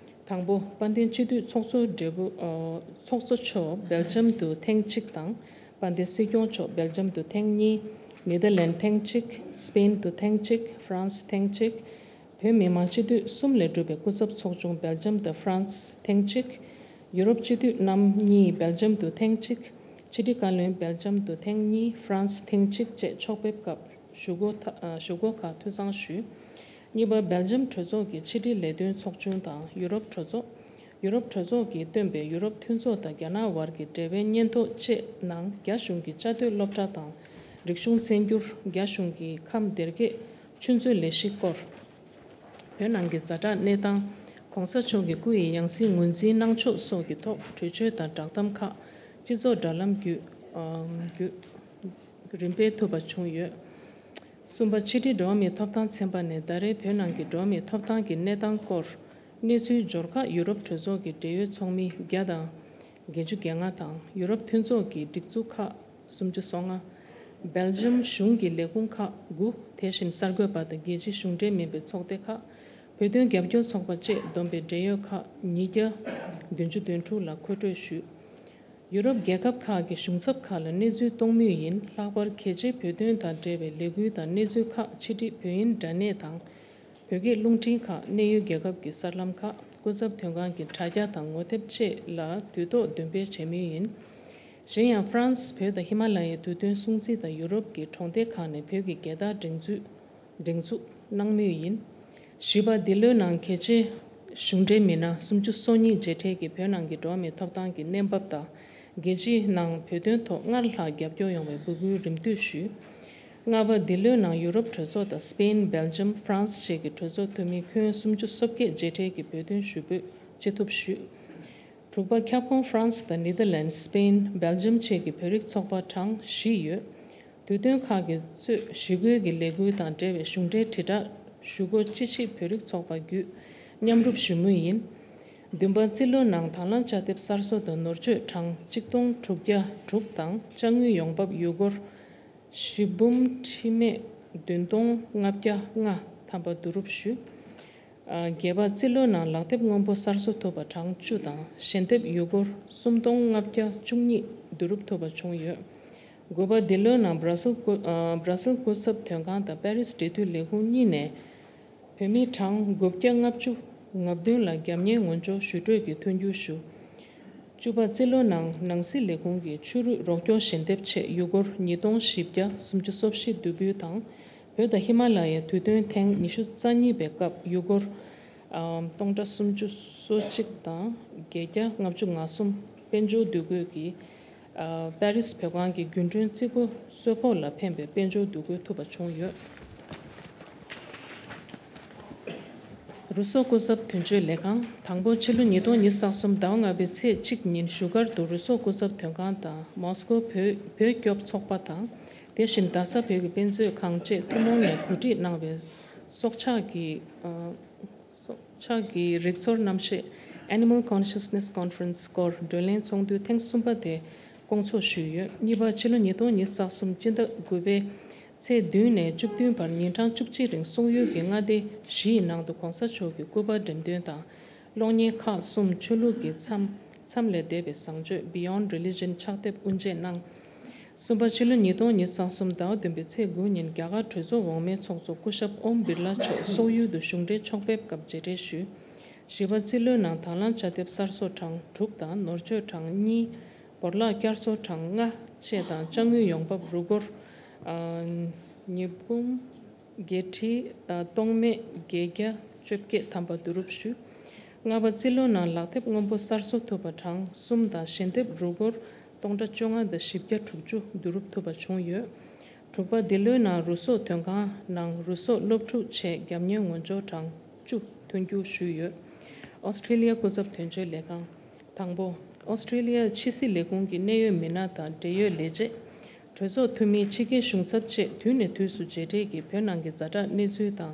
དང་པོ། དཔལ་ལྡན་སྤྱི་འཐུས་ཚོགས་གཙོ་སྦྲེལ་པོ། ཨ། ཚོགས་གཙོ་མཆོག་སྦེལ་ཇམ་དུ་ཐེངས་གཅིག་དང་། དཔལ་ལྡན་སྲིད་སྐྱོང་མཆོག་སྦེལ་ཇམ་དུ་ཐེངས་གཉིས། ནེ་དར་ལན་ཐེངས་གཅིག་སྤེན་དུ་ཐེངས་གཅིག་ཧྥ་རན་སི་ཐེངས་གཅིག་བོད་མི་མང་སྤྱི་འཐུས་གསུམ་ལས་གྲུབ་པའི་སྐུ་ཚབ་ཚོགས་ཆུང་སྦེལ་ཇམ་དང་ཧྥ་རན་སི་ཐེངས་གཅིག་ཡུ་རོབ་སྤྱི་འཐུས་རྣམ་གཉིས་སྦེལ་ཇམ་དུ་ཐེངས་གཅིག་ཕྱི་དྲིལ་བཀའ་བློན་སྦེལ་ཇམ་དུ་ཐེངས་གཉིས་ཧྥ་རན་སི་ཐེངས་གཅིག་བཅས་ཕྱོགས་ཕེབས་སྐབས་བཞུགས་སྒོ་ཐ་ཨ། བཞུགས་སྒོ་ཁག་འཐུས་ཚང་ཞུས། གཉིས་པ། སྦེལ་ཇམ་གྲོས་ཚོགས་ཀྱི་ཕྱི་དྲིལ་ལས་དོན་ཚོགས་ཆུང་དང་ཡུ་རོབ་གྲོས་ཚོགས། ཡུ་རོབ་གྲོས་ཚོགས་ཀྱིས་བཏོན་པའི་ཡུ་རོབ་མཐུན་ཚོགས་དང་རྒྱ་ནག་དབར་གྱི་འབྲེལ་བའི་སྙན་ཐོ་བཅས་ནང་རྒྱ་གཞུང་གི་བཅའ་སྡོད་སློབ་གྲྭ་དང་རིག་གཞུང་བཙན་འགྱུར། རྒྱ་གཞུང་གི་ཁམས་སྡེར་ཁྱད་ཆུ་མཛོད་ལས་གཞི་སྐོར། བོད་ནང་གི་ཛ་དྲག་གནས་སྟངས། ༸གོང་ས་མཆོག་གི་སྐུ་ཡི་ཡང་སྲིད་ངོས་འཛིན་གནང་ཕྱོགས་སོགས་ཀྱི་ཐོག་གྲོས་ཆོད་དང་བསྒྲགས་གཏམ་ཁག་སྤྱི་ཚོགས་དྲ་ལམ་བརྒྱུད། ཨ། བརྒྱུད། རིམ་སྤེལ་ཐུབ་པ་བྱུང་ཡོད། གསུམ་པ། ཕྱི་དྲིལ་འགྲོ་བ་མིའི་ཐོབ་ཐང་ཚན་པ་ནས་ཟླ་རེའི་བོད་ནང་གི་འགྲོ་བ་མིའི་ཐོབ་ཐང་གི་གནས་སྟངས་སྐོར་གནས་ཚུལ་འབྱོར་ཁག་ཡུ་རོབ་གྲོས་ཚོགས་ཀྱི་འབྲེལ་ཡོད་ཚོགས་མི་བརྒྱ་དང་བརྒྱད་ཅུ་གྱ་ལྔ་དང་ཡུ་རོབ་མཐུན་ཚོགས་ཀྱི་སྒྲིག་འཛུགས་ཁག་སུམ་ཅུ་སོ་ལྔ། སྦེལ་ཇམ་གཞུང་གི་ལས་ཁུངས་ཁག་དགུ། དེ་བཞིན་གསར་འགོད་པ་དང་རྒྱལ་སྤྱིའི་གཞུང་འབྲེལ་མིན་པའི་ཚོགས་སྡེ་ཁག་བོད་དོན་རྒྱབ་སྐྱོར་ཚོགས་པ་བཅས་བསྡོམས་པའི་འབྲེལ་ཡོད་ཁག་ཉིས་བརྒྱ་བདུན་ཅུ་དོན་དྲུག་ལ་མཁོ་སྤྲོད་ཞུས། ཡུ་རོབ་རྒྱལ་ཁབ་ཁག་གི་གཞུང་ཚབ་ཁག་ལ་གནས་ཚུལ་གཏོང་མུས་ཡིན། ལྷག་པར་གལ་ཆེའི་བོད་དོན་དང་འབྲེལ་བའི་ལས་འགུལ་དང་གནས་ཚུལ་ཁག་ཕྱི་དྲིལ་བོད་ཡིག་དྲ་གནས་དང་། བོད་སྐད་རླུང་འཕྲིན་ཁག་གནད་ཡོད་རྒྱལ་ཁབ་ཀྱི་གསར་ལམ་ཁག་སྐུ་ཚབ་དོན་ཁང་གི་དྲ་རྒྱ་དང་ངོ་དེབ་བཅས་ལ་དུས་ཐོག་འདོན་སྤེལ་བྱེད་མུས་ཡིན། གཞན་ཡང་ཧྥ་རན་སི་བོད་དང་ཧི་མ་ལ་ཡའི་དུས་སྟོན་སྲུང་བརྩི་དང་ཡུ་རོབ་ཀྱི་གྲོང་སྡེ་ཁག་ནས་བོད་ཀྱི་རྒྱལ་དར་སྒྲེང་འཛུགས། སྒྲེང་འཛུགས་གནང་མུས་ཡིན། བཞི་པ། འདི་ལོའི་ནང་གལ་ཆེའི་གཞུང་འབྲེལ་མི་སྣ་སུམ་ཅུ་སོ་གཉིས་མཇལ་འཕྲད་ཀྱིས་བོད་ནང་གི་འགྲོ་བ་མིའི་ཐོབ་ཐང་གི་གནས་བབ་དང་། རྒྱལ་སྤྱིའི་ནང་བོད་དོན་ཐོག་སྔར་ལྷག་རྒྱབ་སྐྱོར་ཡོང་བའི་འབོད་སྐུལ་རིམ་བསྟུད་ཞུས། ལྔ་པ། འདི་ལོའི་ནང་ཡུ་རོབ་གྲོས་ཚོགས་དང་སྤེན། སྦེལ་ཇམ། ཧྥ་རན་སི་བཅས་ཀྱི་གྲོས་ཚོགས་འཐུས་མི་ཁྱོན་སུམ་ཅུ་སོ་བརྒྱད་མཇལ་འཕྲད་ཀྱིས་བོད་དོན་ཞུ་འབོད་ཅི་ཐུབ་ཞུས། དྲུག་པ། ཁྱབ་ཁོངས་ཧྥ་རན་སི་དང་ནེ་དར་ལན། སྤེན། སྦེལ་ཇམ་བཅས་ཀྱི་བོད་རིགས་ཚོགས་པ་གྲངས་བཞི་ཡོད། དུས་སྟོན་ཁག་གིས་གཙོས་ཞི་རྒོལ་གྱི་ལས་འགུལ་དང་འབྲེལ་བའི་གཞུང་འབྲེལ་དྲིལ་བསྒྲགས་ཞུ་སྒོ་ཅི་མཆིས་བོད་རིགས་ཚོགས་པ་བརྒྱུད་མཉམ་རུབ་ཞུ་མུས་ཡིན། བདུན་པ། རྩིས་ལོའི་ནང་དང་བླངས་དཔྱ་དེབ་གསར་བཟོ་དང་ནོར་བཅོས་གྲངས་གཅིག་སྟོང་དྲུག་བརྒྱ་དྲུག་དང་དཔྱ་དངུལ་ཡོང་འབབ་ཡུ་སྒོར་བཞི་འབུམ་ཁྲི་མེད་བདུན་སྟོང་ལྔ་བརྒྱ་ལྔ་ཐམ་པ་བསྡུ་རུབ་ཞུས། ཨ། བརྒྱད་པ། རྩིས་ལོའི་ནང་ལག་དེབ་སྔོན་པོ་གསར་བཟོ་ཐུབ་པ་གྲངས་བཅུ་དང་ཞལ་འདེབས་ཡུ་སྒོར་སུམ་སྟོང་ལྔ་བརྒྱ་བཅུ་གཉིས་བསྡུ་རུབ་ཐུབ་པ་བྱུང་ཡོད། དགུ་པ། འདི་ལོའི་ནང་སྦྲ་སིལ་སྐུ་ཨ། སྦྲ་སིལ་སྐུ་ཚབ་དོན་ཁང་དང་པེ་རིས་འབྲེལ་མཐུད་ལས་ཁུངས་གཉིས་ནས་བོད་མི་གྲངས་དགུ་བརྒྱ་ལྔ་བཅུ་ང་བདུན་ལ་རྒྱབ་གཉེར་ངོ་སྦྱོར་ཞུ་སྤྲོད་ཀྱི་མཐུན་འགྱུར་ཞུ། བཅུ་པ། རྩིས་ལོའི་ནང་ནང་སྲིད་ལས་ཁུངས་ཀྱི་ཕྱི་རོལ་རོགས་སྐྱོར་ཞལ་འདེབས་ཆེད་ཡུལ་སྐོར་ཉིས་སྟོང་བཞི་བརྒྱ་སུམ་ཅུ་སོ་བཞི་བསྡུ་འབུལ་དང་། བོད་དང་ཧི་མ་ལ་ཡའི་དུས་སྟོན་ཐེངས་ཉི་ཤུ་རྩ་གཉིས་པའི་སྐབས་ཡུལ་སྐོར་ཨ་སྟོང་ཕྲག་སུམ་ཅུ་སོ་གཅིག་དང་བརྒྱད་བརྒྱ་ལྔ་བཅུ་ང་གསུམ་དཔལ་འབྱོར་འདུ་འགོད་ཀྱིས་ཨ་པེ་རིས་བོད་ཁང་གི་རྒྱུན་གྲོན་རྩིས་སྒོ་གསོལ་ཕོགས་ལ་ཕན་པའི་དཔལ་འབྱོར་འདུ་འགོད་ཐུབ་པ་བྱུང་ཡོད། རུ་སོག་སྐུ་ཚབ་དོན་གཅོད་ལས་ཁང་། དང་པོ། ཕྱི་ལོ་ཉིས་སྟོང་ཉི་ཤུ་རྩ་གསུམ་ཟླ་བ་ལྔ་པའི་ཚེས་གཅིག་ཉིན་བཞུགས་སྒར་དུ་རུ་སོག་སྐུ་ཚབ་དོན་ཁང་དང་མོ་སི་ཀོ་བོད་བོད་སྐྱོབ་ཚོགས་པ་དང་། དེ་བཞིན་རྡ་ས་བོད་ཀྱི་དཔེ་མཛོད་ཁང་བཅས་ཐུན་མོང་ནས་གོ་སྒྲིག་གནང་བའི་སྲོག་ཆགས་ཀྱི་ཨ་སྲོག་ཆགས་ཀྱི་རིག་ཚོར་རྣམ་ཤེས། Animal Consciousness Conference སྐོར་བགྲོ་གླེང་ཚོགས་འདུ་ཐེངས་གསུམ་པ་དེ་སྐོང་ཚོགས་ཞུས་ཡོད། གཉིས་པ། ཕྱི་ལོ་ཉིས་སྟོང་ཉི་ཤུ་རྩ་གསུམ་སྤྱི་ཟླ་དགུ་པའི་ཚེས་བདུན་ནས་བཅུ་བདུན་བར་ཉིན་གྲངས་བཅུ་གཅིག་རིང་སོག་ཡུལ་གྱི་མངའ་སྡེ་བཞིའི་ནང་དུ་གོང་ས་མཆོག་གི་སྐུ་པར་འགྲེམས་སྟོན་དང་། གློག་བརྙན་ཁག་གསུམ། ཆོས་ལུགས་ཀྱི་མཚམས་མཚམས་ལས་འདས་པའི་བཟང་སྤྱོད་Beyond Religion ཕྱག་དེབ་དབུ་འབྱེད་གནང་། གསུམ་པ། ཕྱི་ལོ་ཉིས་སྟོང་ཉི་ཤུ་རྩ་གསུམ་ཟླ་བ་བདུན་པའི་ཚེས་དགུ་ཉིན་རྒྱ་གར་གྲོས་ཚོགས་འོག་མའི་ཚོགས་གཙོ་སྐུ་ཞབས་ཨོམ་བིར་ལ་མཆོག་སོག་ཡུལ་དུ་གཞུང་འབྲེལ་ཕྱོགས་ཕེབས་སྐབས་མཇལ་འཕྲད་ཞུས། བཞི་པ། རྩིས་ལོའི་ནང་དང་བླངས་བཅའ་དེབ་གསར་བཟོ་གྲངས་དྲུག་དང་ནོར་བཅོས་གྲངས་གཉིས། བོར་བརླག་བསྐྱར་གསོ་གྲངས་ལྔ་བཅས་དང་། དཔྱ་དངུལ་ཡོང་འབབ་རུ་སྒོར་ཨ་ཉིས་འབུམ་བརྒྱད་ཁྲི་ཨ་སྟོང་མེད་བརྒྱད་བརྒྱ་བཅོ་བརྒྱད་ཐམ་པ་བསྡུ་རུབ་ཞུས། ལྔ་པ། རྩིས་ལོའི་ནང་ལག་དེབ་སྔོན་པོ་གསར་བཟོ་ཐུབ་པ་གྲངས་གསུམ་དང་ཞལ་འདེབས་རུ་སྒོར་སྟོང་ཕྲག་བཅོ་ལྔ་དང་བཞི་བརྒྱ་དྲུག་ཅུ་བསྡུ་རུབ་ཐུབ་པ་བྱུང་ཡོད། དྲུག་པ། འདི་ལོའི་ནང་རུ་སོག་དོན་ཁང་ནང་རུ་སོག་སློབ་ཕྲུག་ཆེད་རྒྱབ་གཉེར་ངོ་སྦྱོར་གྲངས་བཅུ་མཐུན་འགྱུར་ཞུས་ཡོད། ཨོ་སི་ཀྲི་ལི་ཡ་སྐུ་ཚབ་དོན་གཅོད་ལས་ཁང་། དང་པོ། ཨོ་སི་ཀྲི་ལི་ཡ་ཕྱི་སྲིད་ལས་ཁུངས་ཀྱི་གནད་ཡོད་མི་སྣ་དང་འབྲེལ་ཡོད་ལས་བྱེད། གྲོས་ཚོགས་འཐུས་མི། ཕྱི་རྒྱལ་གཞུང་ཚབ་བཅས་དུས་ནས་དུས་སུ་མཇལ་འཕྲད་ཀྱིས་བོད་ནང་གི་ཛ་དྲག་གནས་ཚུལ་དང་།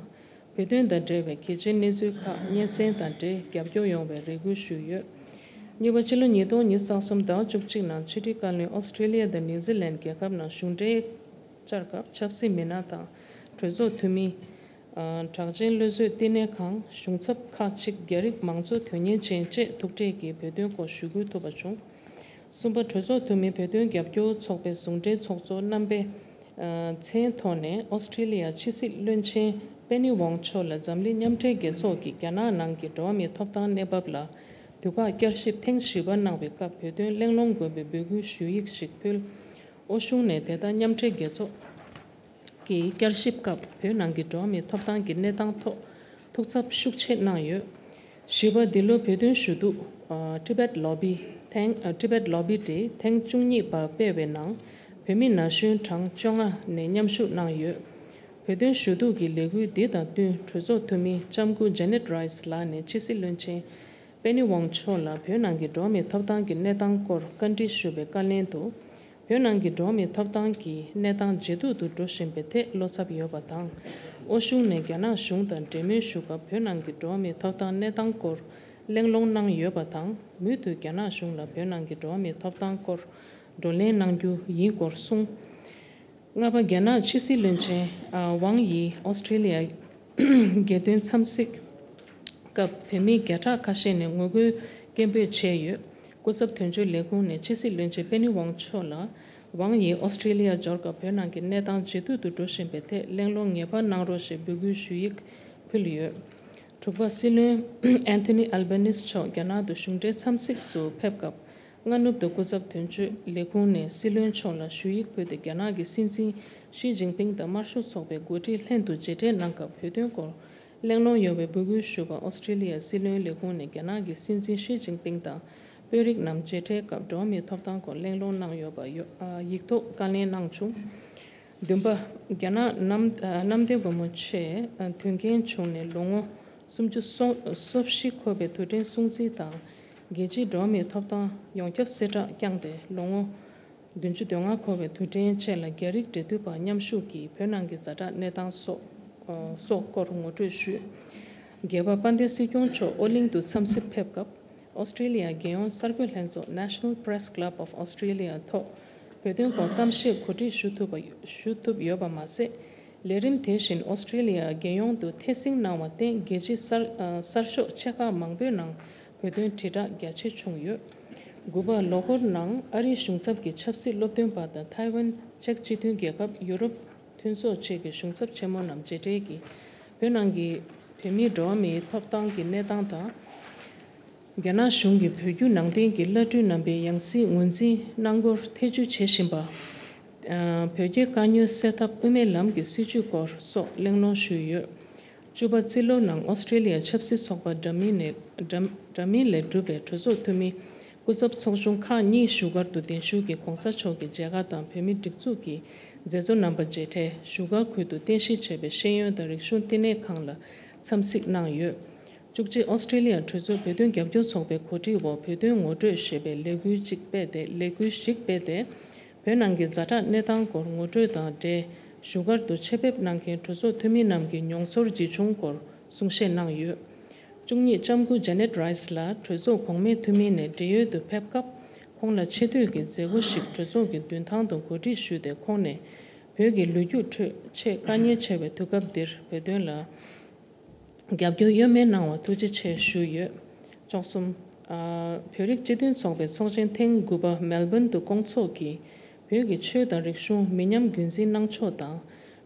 བོད་དོན་དང་འབྲེལ་བའི་གལ་ཆེའི་གནས་ཚུལ་ཁག་སྙན་སེང་དང་འབྲེལ་རྒྱབ་སྐྱོར་ཡོང་བའི་རེ་སྐུལ་ཞུས་ཡོད། གཉིས་པ། ཕྱི་ལོ་ཉིས་སྟོང་ཉི་ཤུ་རྩ་གསུམ་ཟླ་བ་བཅུ་གཅིག་ནང་ཕྱི་དྲིལ་བཀའ་བློན་ཨོ་སི་ཀྲི་ལི་ཡ་དང་ནིའུ་ཛི་ལན་རྒྱལ་ཁབ་ནང་གཞུང་འབྲེལ་བཅར་སྐབས་ཆབ་སྲིད་མི་སྣ་དང་གྲོས་ཚོགས་འཐུས་མི། ཨ་གྲགས་ཅན་བློ་གསོས་བསྟི་གནས་ཁང་། གཞུང་ཚབ་ཁག་ཅིག་རྒྱ་རིགས་མང་གཙོ་དོན་གཉེར་ཅན་བཅས་ཐུག་འཕྲད་ཀྱིས་བོད་དོན་སྐོར་ཞུ་སྐུལ་ཐུབ་པ་བྱུང་། གསུམ་པ། གྲོས་ཚོགས་འཐུས་མི་བོད་དོན་རྒྱབ་སྐྱོར་ཚོགས་པའི་ཟུང་འབྲེལ་ཚོགས་གཙོ་རྣམ་པས་ཨ་མཚན་ཐོག་ནས་ཨོ་སི་ཀྲི་ལི་ཡ་ཕྱི་སྲིད་བློན་ཆེན་པེ་ནི་ཝོང་མཆོག་ལ་འཛམ་གླིང་མཉམ་འབྲེལ་རྒྱལ་ཚོགས་ཀྱི་རྒྱ་ནག་ནང་གི་འགྲོ་བ་མིའི་ཐོབ་ཐང་གནས་བབ་ལ་དུས་བཀག་བསྐྱར་ཞིབ་ཐེངས་བཞི་པ་གནང་བའི་སྐབས་བོད་དོན་གླེང་སློང་དགོས་པའི་འབོད་སྐུལ་ཞུ་ཡིག་ཞིག་ཕུལ། ཨོ་གཞུང་ནས་དེ་ལྟར་མཉམ་འབྲེལ་རྒྱལ་ཚོགས་ཀྱི་བསྐྱར་ཞིབ་སྐབས་བོད་ནང་གི་འགྲོ་བ་མིའི་ཐོབ་ཐང་གི་གནས་སྟངས་ཐོག་ཐུགས་འཚབ་ཤུགས་ཆེ་གནང་ཡོད། བཞི་པ། འདི་ལོ་བོད་དོན་ཞུ་གཏུག་ཨ་Tibet Lobby ཐེངས་ཨ་Tibet Lobby Day ཐེངས་བཅུ་གཉིས་པ་སྤེལ་བའི་ནང་བོད་མི་ན་གཞོན་གྲངས་བཅོ་ལྔ་ནས་མཉམ་ཞུགས་གནང་ཡོད། བོད་དོན་ཞུ་གཏུག་གི་ལས་འགུལ་འདི་དང་བསྟུན་གྲོས་ཚོགས་འཐུས་མི་ལྕམ་སྐུ་Janet Rice ལགས་ནས་ཕྱི་སྲིད་བློན་ཆེན་པེ་ནི་ཝོང་མཆོག་ལ་བོད་ནང་གི་འགྲོ་བ་མིའི་ཐོབ་ཐང་གི་གནས་སྟངས་སྐོར་བཀའ་འདྲི་ཞུ་བའི་བཀའ་ལན་དུ། བོད་ནང་གི་འགྲོ་བ་མིའི་ཐོབ་ཐང་གི་གནས་སྟངས་ཇེ་སྡུག་ཏུ་འགྲོ་བཞིན་པའི་ཐད་བློ་འཚབ་ཡོད་པ་དང་། ཨོ་གཞུང་ནས་རྒྱ་ནག་གཞུང་དང་འབྲེལ་མོལ་ཞུ་སྐབས་བོད་ནང་གི་འགྲོ་བ་མིའི་ཐོབ་ཐང་གནས་སྟངས་སྐོར་གླེང་སློང་གནང་ཡོད་པ་དང་། མུ་མཐུད་རྒྱ་ནག་གཞུང་ལ་བོད་ནང་གི་འགྲོ་བ་མིའི་ཐོབ་ཐང་སྐོར་བགྲོ་གླེང་གནང་རྒྱུ་ཡིན་སྐོར་གསུངས། ལྔ་པ། རྒྱ་ནག་ཕྱི་སྲིད་བློན་ཆེན་ཝང་ཡི་ཨོ་སི་ཀྲི་ལི་ཡ་རྒྱལ་དོན་འཚམས་གཟིགས་སྐབས་བོད་མི་བརྒྱ་ཕྲག་ཁ་ཤས་ནས་ངོ་རྒོལ་སྐད་འབོད་བྱས་ཡོད། སྐུ་ཚབ་དོན་གཅོད་ལས་ཁུངས་ནས་ཕྱི་སྲིད་བློན་ཆེན་པེ་ནི་ཝང་མཆོག་ལ་ཝང་ཡིས་ཨོ་སི་ཀྲི་ལི་ཡ་འབྱོར་སྐབས་བོད་ནང་གི་གནས་སྟངས་ཇེ་སྡུག་ཏུ་འགྲོ་བཞིན་པའི་ཐད་གླེང་སློང་ངེས་པར་གནང་རོགས་ཞེས་འབོད་སྐུལ་ཞུ་ཡིག་ཕུལ་ཡོད། དྲུག་པ། སྲིད་བློན་Anthony Albanese མཆོག་རྒྱ་ནག་ཏུ་གཞུང་འབྲེལ་འཚམས་གཟིགས་སུ་ཕེབས་སྐབས། སྔ་ནུབ་ཏུ་སྐུ་ཚབ་དོན་གཅོད་ལས་ཁུངས་ནས་སྲིད་བློན་མཆོག་ལ་ཞུ་ཡིག་ཕུལ་ཏེ། རྒྱ་ནག་གི་སྲིད་འཛིན་ཞི་ཅིན་ཕིང་དང་དམར་ཤོག་ཚོགས་པའི་འགོ་ཁྲིད་ལྷན་དུ་མཇལ་འཕྲད་གནང་སྐབས་བོད་དོན་སྐོར་གླེང་སློང་ཡོང་བའི་འབོད་སྐུལ་ཞུ་བར། ཨོ་སི་ཀྲི་ལི་ཡའི་སྲིད་བློན་ལས་ཁུངས་ནས་རྒྱ་ནག་གི་སྲིད་འཛིན་ཞི་ཅིན་ཕིང་དང་དཔོན་རིགས་རྣམས་མཇལ་འཕྲད་སྐབས་འགྲོ་བ་མིའི་ཐོབ་ཐང་སྐོར་གླེང་སློང་གནང་ཡོད་པ་ཡོ་ཨ་ཡིག་ཐོག་བཀའ་ལན་གནང་བྱུང་། བདུན་པ། རྒྱ་ནག་གནམ་ཨ་གནམ་བདེ་སྒོ་མོ་ཆེ་ཨ་དོན་རྐྱེན་བྱུང་ནས་ལོ་ངོ་སུམ་ཅུ་སོ་སོ་བཞི་འཁོར་བའི་དུས་དྲན་སྲུང་བརྩི་དང་། རྒྱལ་སྤྱིའི་འགྲོ་བ་མིའི་ཐོབ་ཐང་ཡོངས་ཁྱབ་གསལ་བསྒྲགས་བསྐྱངས་ཏེ། ལོ་ངོ་བདུན་ཅུ་དོན་ལྔ་འཁོར་བའི་དུས་དྲན་བཅས་ལ་རྒྱ་རིགས་འབྲེལ་མཐུད་པ་མཉམ་ཞུགས་ཀྱིས་བོད་ནང་གི་ཛ་དྲག་གནས་སྟངས་སོགས་ཨ་སོགས་སྐོར་ངོ་སྤྲོད་ཞུས། བརྒྱད་པ། དཔལ་ལྡན་སྲིད་སྐྱོང་མཆོག་ཨོ་གླིང་དུ་འཚམས་གཟིགས་ཕེབས་སྐབས། ཨོ་སི་ཀྲི་ལི་ཡ་རྒྱལ་ཡོངས་གསར་འགོད་ལྷན་ཚོགས་National Press Club of Australia ཐོག་བོད་དོན་སྐོར་གཏམ་བཤད་གོ་སྒྲིག་ཞུ་ཐུབ་པ་ཞུ་ཐུབ་ཡོད་པ་མ་ཟད། ལས་རིམ་དེ་བཞིན་ཨོ་སི་ཀྲི་ལི་ཡ་རྒྱལ་ཡོངས་དུ་ཐད་སྲིང་གནང་བར་བརྟེན། རྒྱལ་སྤྱིའི་གསར་ཨ་གསར་ཤོག་ཆེ་ཁག་མང་པོའི་ནང་བོད་དོན་དྲིལ་བསྒྲགས་རྒྱ་ཆེ་བྱུང་ཡོད། དགུ་པ། ལོ་འཁོར་ནང་ཨ་རིའི་གཞུང་ཚབ་ཀྱི་ཆབ་སྲིད་སློབ་སྟོན་པ་དང་ཐའེ་ཝན། ཅེཀ་སྤྱི་མཐུན་རྒྱལ་ཁབ། ཡུ་རོབ་མཐུན་ཚོགས་བཅས་ཀྱི་གཞུང་ཚབ་ཆེན་མོ་རྣམས་མཇལ་འཕྲད་ཀྱིས་བོད་ནང་གི་བོད་མིའི་འགྲོ་བ་མིའི་ཐོབ་ཐང་གི་གནས་སྟངས་དང་། རྒྱ་ནག་གཞུང་གིས་བོད་བརྒྱུད་ནང་བསྟན་གྱི་བླ་སྤྲུལ་རྣམ་པའི་ཡང་སྲིད་ངོས་འཛིན་གནང་སྐོར་ཐེ་བྱུས་བྱེད་བཞིན་པ། ཨ། བོད་རྒྱའི་དཀའ་རྙོག་སེལ་ཐབས་དབུ་མའི་ལམ་གྱི་སྲིད་བྱུས་སྐོར་སོགས་གླེང་སློང་ཞུས་ཡོད། བཅུ་པ་རྩིས་ལོ་ནང་ཨོ་སི་ཀྲེ་ལི་ཡ་ཆབ་སྲིད་ཚོགས་པ་འདྲ་མིན་ནས་འདྲ་འདྲ་མིན་ལས་གྲུབ་པའི་གྲོས་ཚོགས་འཐུས་མི་སྐུ་ཚབ་ཚོགས་ཆུང་ཁག་གཉིས་བཞུགས་སྒར་དུ་གདན་ཞུ་གིས་གོང་ས་མཆོག་གི་མཇལ་ཁ་དང་བོད་མིའི་སྒྲིག་འཛུགས་ཀྱི་མཛད་གཙོ་རྣམ་པ་མཇལ་འཕྲད། བཞུགས་སྒར་ཁུལ་དུ་རྟེན་གཞི་བྱས་པའི་ཤེས་ཡོན་དང་རིག་གཞུང་བསྟི་གནས་ཁང་ལ་འཚམས་གཟིགས་གནང་ཡོད། བཅུ་གཅིག་ཨོ་སི་ཀྲེ་ལི་ཡ་གྲོས་ཚོགས་བོད་དོན་རྒྱབ་སྐྱོར་ཚོགས་པའི་གོ་སྒྲིག་འོག་བོད་དོན་ངོ་སྤྲོད་ཞེས་པའི་ལས་འགུལ་གཅིག་སྤེལ་ཏེ། ལས་འགུལ་ཞིག་སྤེལ་ཏེ། བོད་ནང་གི་ཛ་དྲག་གནས་སྟངས་སྐོར་ངོ་སྤྲོད་དང་འབྲེལ། བཞུགས་སྒར་དུ་ཆེད་ཕེབས་གནང་མཁན་གྲོས་ཚོགས་འཐུས་མི་རྣམས་ཀྱི་མྱོང་ཚོར་ཇི་བྱུང་སྐོར་གསུང་བཤད་གནང་ཡོད། བཅུ་གཉིས་ལྕམ་སྐུ་ཇེ་ནེད་རའེ་སི་ལགས་གྲོས་ཚོགས་གོང་མའི་འཐུས་མི་ནས་བགྲེས་ཡོལ་དུ་ཕེབས་སྐབས། ཁོང་ལ་ཆེ་བསྟོད་ཀྱི་མཛད་སྒོ་ཞིག་གྲོས་ཚོགས་ཀྱི་མདུན་ཐང་དུ་གོ་སྒྲིག་ཞུས་ཏེ། ཁོང་ནས་བོད་ཀྱི་ལོ་རྒྱུས་ཁྲོད་ཆེས་དཀའ་ངལ་ཆེ་བའི་དུས་སྐབས་འདིར་བོད་དོན་ལ་རྒྱབ་སྐྱོར་གཡོ་མེད་གནང་བར་ཐུགས་རྗེ་ཆེ་ཞུས་ཡོད། བཅུ་གསུམ། ཨ། བོད་རིགས་སྤྱི་མཐུན་ཚོགས་པའི་ཚོགས་ཆེན་ཐེངས་དགུ་པ་མེལ་བོན་དུ་བསྐོང་ཚོགས་ཀྱིས། བོད་ཀྱི་ཆོས་དང་རིག་གཞུང་མི་ཉམས་རྒྱུན་འཛིན་གནང་ཕྱོགས་དང་།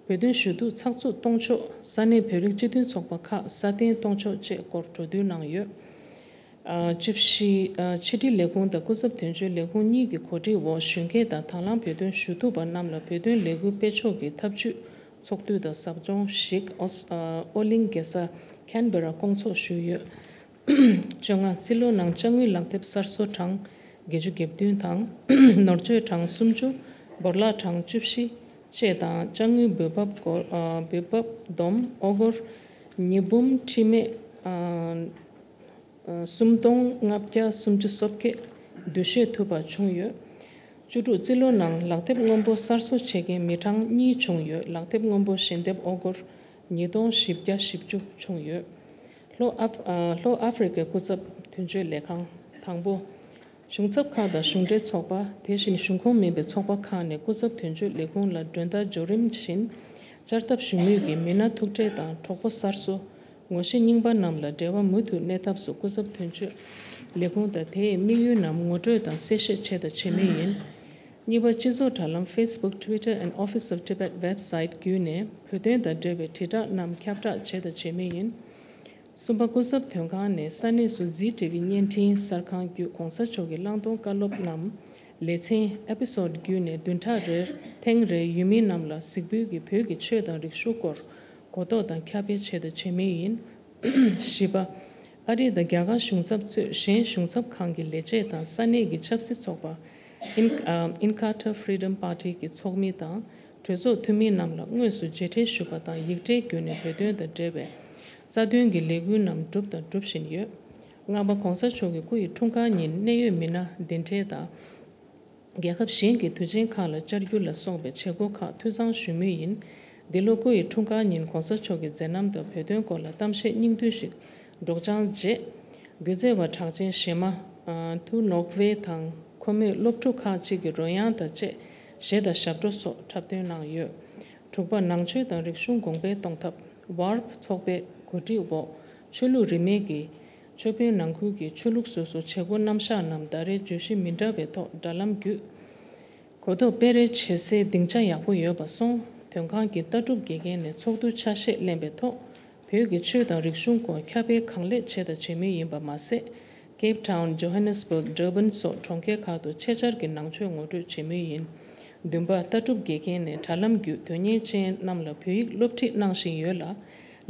བོད་དོན་ཞུ་གཏུག་ཚགས་ཚུད་གཏོང་ཕྱོགས། ས་གནས་བོད་རིགས་སྤྱི་མཐུན་ཚོགས་པ་ཁག་སྲ་བརྟན་གཏོང་ཕྱོགས་བཅས་སྐོར་གྲོས་བསྡུར་གནང་ཡོད། ཨ། བཅུ་བཞི། ཨ། ཕྱི་དྲིལ་ལས་ཁུངས་དང་སྐུ་ཚབ་དོན་གཅོད་ལས་ཁུངས་གཉིས་ཀྱི་གོ་སྒྲིག་འོག་གཞོན་སྐྱེས་དང་དང་བླངས་བོད་དོན་ཞུ་གཏུག་པ་རྣམས་ལ་བོད་དོན་ལས་འགུལ་སྤེལ་ཕྱོགས་ཀྱི་ཐབས་ཇུས་ཚོགས་འདུ་དང་ཟབ་སྦྱོང་ཞིག་ཨོ་ཨ། ཨོ་གླིང་རྒྱལ་ས་ཁན་བེ་ར་བསྐོང་ཚོགས་ཞུས་ཡོད། བཅོ་ལྔ། རྩིས་ལོ་ནང་ཅ་དངུལ་ལག་དེབ་གསར་བཟོ་གྲངས་བརྒྱད་ཅུ་གྱ་བདུན་དང་། ནོར་བཅོས་གྲངས་སུམ་ཅུ། བོར་བརླག་གྲངས་བཅུ་བཞི་བཅས་དང་། ཅ་དངུལ་འབུལ་འབབ་སྒོར་ཨ། འབུལ་འབབ་བསྡོམས་ཨོ་སྒོར་ཉིས་འབུམ་ཁྲི་མེད་ཨ། སུམ་སྟོང་ལྔ་བརྒྱ་སུམ་ཅུ་སོ་བརྒྱད་བསྡུ་བཞེས་ཐུབ་པ་བྱུང་ཡོད། བཅུ་དྲུག། རྩིས་ལོ་ནང་ལག་དེབ་སྔོན་པོ་གསར་བཟོ་བྱེད་མཁན་མི་གྲངས་གཉིས་བྱུང་ཡོད། ལག་དེབ་སྔོན་པོ་ཞལ་འདེབས་ཨོ་སྒོར་ཉིས་སྟོང་བཞི་བརྒྱ་བཞི་བཅུ་བྱུང་ཡོད། ལྷོ་ཨབ་ཨ། ལྷོ་ཨ་ཧྥེ་རི་ཀའི་སྐུ་ཚབ་དོན་གཅོད་ལས་ཁང་། དང་པོ། གཞུང་ཚབ་ཁག་དང་གཞུང་འབྲེལ་ཚོགས་པ། དེ་བཞིན་གཞུང་ཁོངས་མིན་པའི་ཚོགས་པ་ཁག་ནས་སྐུ་ཚབ་དོན་གཅོད་ལས་ཁུངས་ལ་མགྲོན་བརྡ་འབྱོར་རིམ་བཞིན་བཅར་ཐབས་ཞུ་མུས་ཀྱི་མི་སྣ་ཐུག་འཕྲད་དང་གྲོགས་པོ་གསར་བཟོ། ངོ་ཤེས་རྙིང་པ་རྣམས་ལ་འབྲེལ་བ་མུ་མཐུད་གནས་ཐབས་སུ་སྐུ་ཚབ་དོན་གཅོད་ལས་ཁུངས་དང་དེའི་དམིགས་ཡུལ་རྣམས་ངོ་སྤྲོད་དང་གསལ་བཤད་བྱས་དང་བྱེད་མུས་ཡིན། གཉིས་པ། སྤྱི་ཚོགས་དྲ་ལམ་Facebook, Twitter and Office of Tibet website བརྒྱུད་ནས་བོད་དོན་དང་འབྲེལ་བའི་དྲིལ་བསྒྲགས་རྣམས་ཁྱབ་བསྒྲགས་བྱས་དང་བྱེད་མུས་ཡིན། གསུམ་པ། སྐུ་ཚབ་དོན་ཁང་ནས་ས་གནས་སུ་ཟི་ཊི་ཝི་བརྙན་འཕྲིན་གསར་ཁང་བརྒྱུད་གོང་ས་མཆོག་གི་བླང་དོར་བཀའ་སློབ་རྣམས་ལེ་ཚན་ཨེ་པི་སོ་ཌི་བརྒྱུད་ནས་བདུན་ཕྲག་རེར་ཐེངས་རེ་ཡུལ་མི་རྣམས་ལ་གཟིགས་འབུལ་གྱིས་བོད་ཀྱི་ཆོས་དང་རིག་གཞུང་སྐོར་གོ་རྟོགས་དང་ཁྱབ་སྤེལ་བྱས་དང་བྱེད་མུས་ཡིན། བཞི་པ། ཨ་རི་དང་རྒྱ་གར་གཞུང་ཚབ་གཙོས་གཞན་གཞུང་ཚབ་ཁང་གི་ལས་བྱེད་དང་ས་གནས་ཀྱི་ཆབ་སྲིད་ཚོགས་པ་ཨིན་ཨ། Inkatha Freedom Party གི་ཚོགས་མི་དང་གྲོས་ཚོགས་འཐུས་མི་རྣམས་ལ་དངོས་སུ་མཇལ་འཕྲད་ཞུ་བ་དང་ཡིག་ཕྲེང་བརྒྱུད་ནས་བོད་དོན་དང་འབྲེལ་བའི་རྩ་དོན་གྱི་ལས་འགུལ་རྣམས་བསྒྲུབས་དང་སྒྲུབ་བཞིན་ཡོད། ལྔ་པ། གོང་ས་མཆོག་གི་སྐུ་ཡི་འཁྲུངས་སྐར་ཉིན་གནད་ཡོད་མི་སྣ་གདན་འདྲེན་དང་། རྒྱལ་ཁབ་གཞན་གྱི་དུས་ཆེན་ཁག་ལ་བཅར་རྒྱུ་ལ་སོགས་པའི་བྱེད་སྒོ་ཁག་འཐུས་ཚང་ཞུ་མུས་ཡིན། འདི་ལོ་སྐུ་ཡི་འཁྲུངས་སྐར་ཉིན་གོང་ས་མཆོག་གི་མཛད་རྣམ་དང་བོད་དོན་སྐོར་ལ་གཏམ་བཤད་སྙིང་བསྡུས་ཤིག་སྒྲོག་སྦྱང་རྗེས། སྒྱུ་རྩལ་བ་གྲགས་ཅན་གཞས་མ་ཐུ་ནོག་ཝེ་དང་ཁོ་མོས་སློབ་ཕྲུག་ཁག་ཅིག་གི་རོལ་དབྱངས་དང་བཅས་གཞས་དང་ཞབས་བྲོ་སོགས་འཁྲབ་སྟོན་གནང་ཡོད། དྲུག་པ། ནང་ཆོས་དང་རིག་གཞུང་གོང་འཕེལ་གཏོང་ཐབས། ཝར་པ་ཚོགས་པའི་གོ་སྒྲིག་འོག་ཆོས་ལུགས་རིས་མེད་ཀྱི་ཆོས་དཔོན་ནང་ཁུལ་གྱི་ཆོས་ལུགས་སོ་སོའི་བྱེད་སྒོ་རྣམ་གཞག་རྣམས་ཟླ་རེའི་བརྗོད་གཞི་མི་འདྲ་བའི་ཐོག་དྲ་ལམ་བརྒྱུད་གོ་རྟོགས་སྤེལ་རེས་བྱེད་སའི་སྡིངས་ཆ་ཡག་པོ་ཡོད་པ་སོང་། དོན་ཁང་གི་ལྟ་གྲུབ་དགེ་རྒན་ནས་ཚོགས་འདུ་ཆ་ཤས་ལེན་པའི་ཐོག་བོད་ཀྱི་ཆོས་དང་རིག་གཞུང་སྐོར་ཁྱབ་སྤེལ་གང་ལེགས་བྱས་དང་བྱེད་མུས་ཡིན་པ་མ་ཟད། ཀེབ་ཊའུན། ཇོ་ཧན་ནེ་སི་བྷག། ཌར་བན་སོགས་གྲོང་ཁྱེར་ཁག་ཏུ་ཆེད་བཅར་གྱིས་ནང་ཆོས་ངོ་སྤྲོད་བྱེད་མུས་ཡིན། བདུན་པ། ལྟ་གྲུབ་དགེ་རྒན་ནས་དྲ་ལམ་བརྒྱུད་དོན་གཉེར་ཅན་རྣམས་ལ་བོད་ཡིག་སློབ་ཁྲིད་གནང་བཞིན་ཡོད་ལ།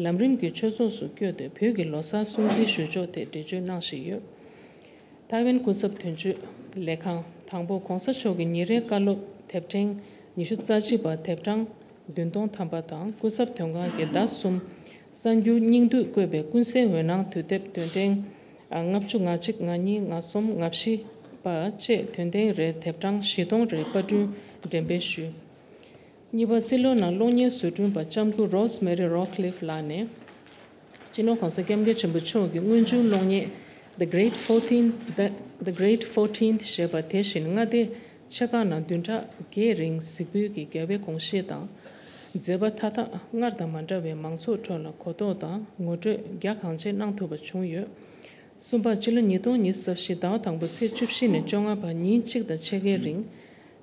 ལམ་རིམ་གྱི་ཆོས་ཚོགས་སུ་བསྐྱོད་དེ་བོད་ཀྱི་ལོ་གསར་སྲུང་བརྩི་ཞུ་ཕྱོགས་ཐད་འགྲེལ་བརྗོད་གནང་བཞིན་ཡོད། ཐའེ་ཝན་སྐུ་ཚབ་དོན་གཅོད་ལས་ཁང་། དང་པོ། གོང་ས་མཆོག་གི་ཉིན་རེའི་བཀའ་སློབ་དེབ་ཕྲེང་ཉི་ཤུ་རྩ་གཅིག་པ། དེབ་གྲངས་བདུན་སྟོང་ཐམ་པ་དང་། སྐུ་ཚབ་དོན་ཁང་གི་ཟླ་གསུམ་གསར་འགྱུར་སྙིང་བསྡུས་བཀོད་པའི་ཀུན་གསལ་འོད་སྣང་དུས་དེབ་དོན་ཐེངས་ལྔ་བཅུ་ང་གཅིག་ང་གཉིས་ང་གསུམ་ང་བཞི་པ་བཅས་དོན་ཐེངས་རེར་དེབ་གྲངས་བཞི་སྟོང་རེ་པར་སྐྲུན་འགྲེམས་སྤེལ་ཞུས། གཉིས་པ། རྩིས་ལོ་ནང་གློག་བརྙན་བཟོ་སྐྲུན་པ་ལྕམ་སྐུ་Rosemary Rockcliffe་ལགས་ནས། སྤྱི་ནོར་གོང་ས་སྐྱབས་མགོན་ཆེན་པོ་མཆོག་གི་དངོས་བྱུང་གློག་བརྙན་The Great Fourteenth, The, The Great Fourteenth ཞེས་པ་དེ་བཞིན་མངའ་སྡེ་ཆེ་ཁག་ནང་བདུན་ཕྲག་བརྒྱད་རིང་གཟིགས་འབུལ་གྱིས་རྒྱལ་བའི་དགོངས་བཞེད་དང་། མཛད་པ་མཐའ་དག་སྔར་དང་མ་འདྲ་བའི་མང་ཚོགས་ཁྲོད་ལ་གོ་རྟོགས་དང་ངོ་སྤྲོད་རྒྱ་གང་ཆེ་གནང་ཐུབ་པ་བྱུང་ཡོད། གསུམ་པ། སྤྱི་ལོ་ཉིས་སྟོང་ཉི་ཤུ་རྩ་བཞི་ཟླ་བ་དང་པོ་ཚེས་བཅུ་བཞི་ནས་བཅོ་ལྔ་བར་ཉིན་གཅིག་དང་ཕྱེད་ཀའི་རིང་།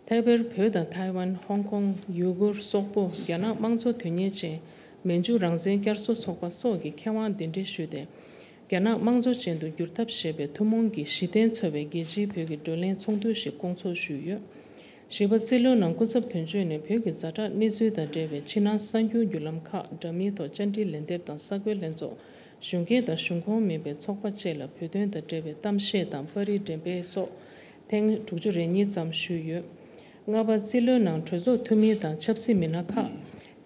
ཐའེ་པེར། བོད་དང་ཐའེ་ཝན། ཧོང་ཀོང་། ཡུ་གུར། སོག་པོ། རྒྱ་ནག་དམངས་གཙོ་དོན་གཉེར་ཅན་མན་ཇུ་རང་བཙན་བསྐྱར་གསོ་ཚོགས་པ་སོགས་ཀྱི་མཁས་དབང་གདན་འདྲེན་ཞུས་ཏེ། རྒྱ་ནག་དམངས་གཙོ་ཅན་དུ་འགྱུར་ཐབས་ཞེས་པའི་ཐུན་མོང་གི་གཞི་རྟེན་འཚོ་བའི་རྒྱལ་སྤྱིའི་བོད་ཀྱི་བགྲོ་གླེང་ཚོགས་འདུ་ཞིག་བསྐོང་ཚོགས་ཞུས་ཡོད། བཞི་པ་རྩིས་ལོའི་ནང་སྐུ་ཚབ་དོན་གཅོད་ནས་བོད་ཀྱི་ཛ་དྲག་གནས་ཚུལ་དང་འབྲེལ་བའི་ཕྱི་ནང་གསར་འགྱུར་བརྒྱུད་ལམ་ཁག་འདྲ་མིན་ཐོག་བཅར་འདྲི་ལན་འདེབས་དང་གསར་འགོད་ལྷན་ཚོགས། གཞོན་སྐྱེས་དང་གཞུང་ཁོངས་མིན་པའི་ཚོགས་པ་བཅས་ལ་བོད་དོན་དང་འབྲེལ་བའི་གཏམ་བཤད་དང་པར་རིས་འགྲེམས་སྤེལ་སོགས་ཐེངས་དྲུག་ཅུ་རེ་གཉིས་ཙམ་ཞུས་ཡོད། ལྔ་པ་རྩིས་ལོའི་ནང་གྲོས་ཚོགས་འཐུས་མི་དང་ཆབ་སྲིད་མི་སྣ་ཁག་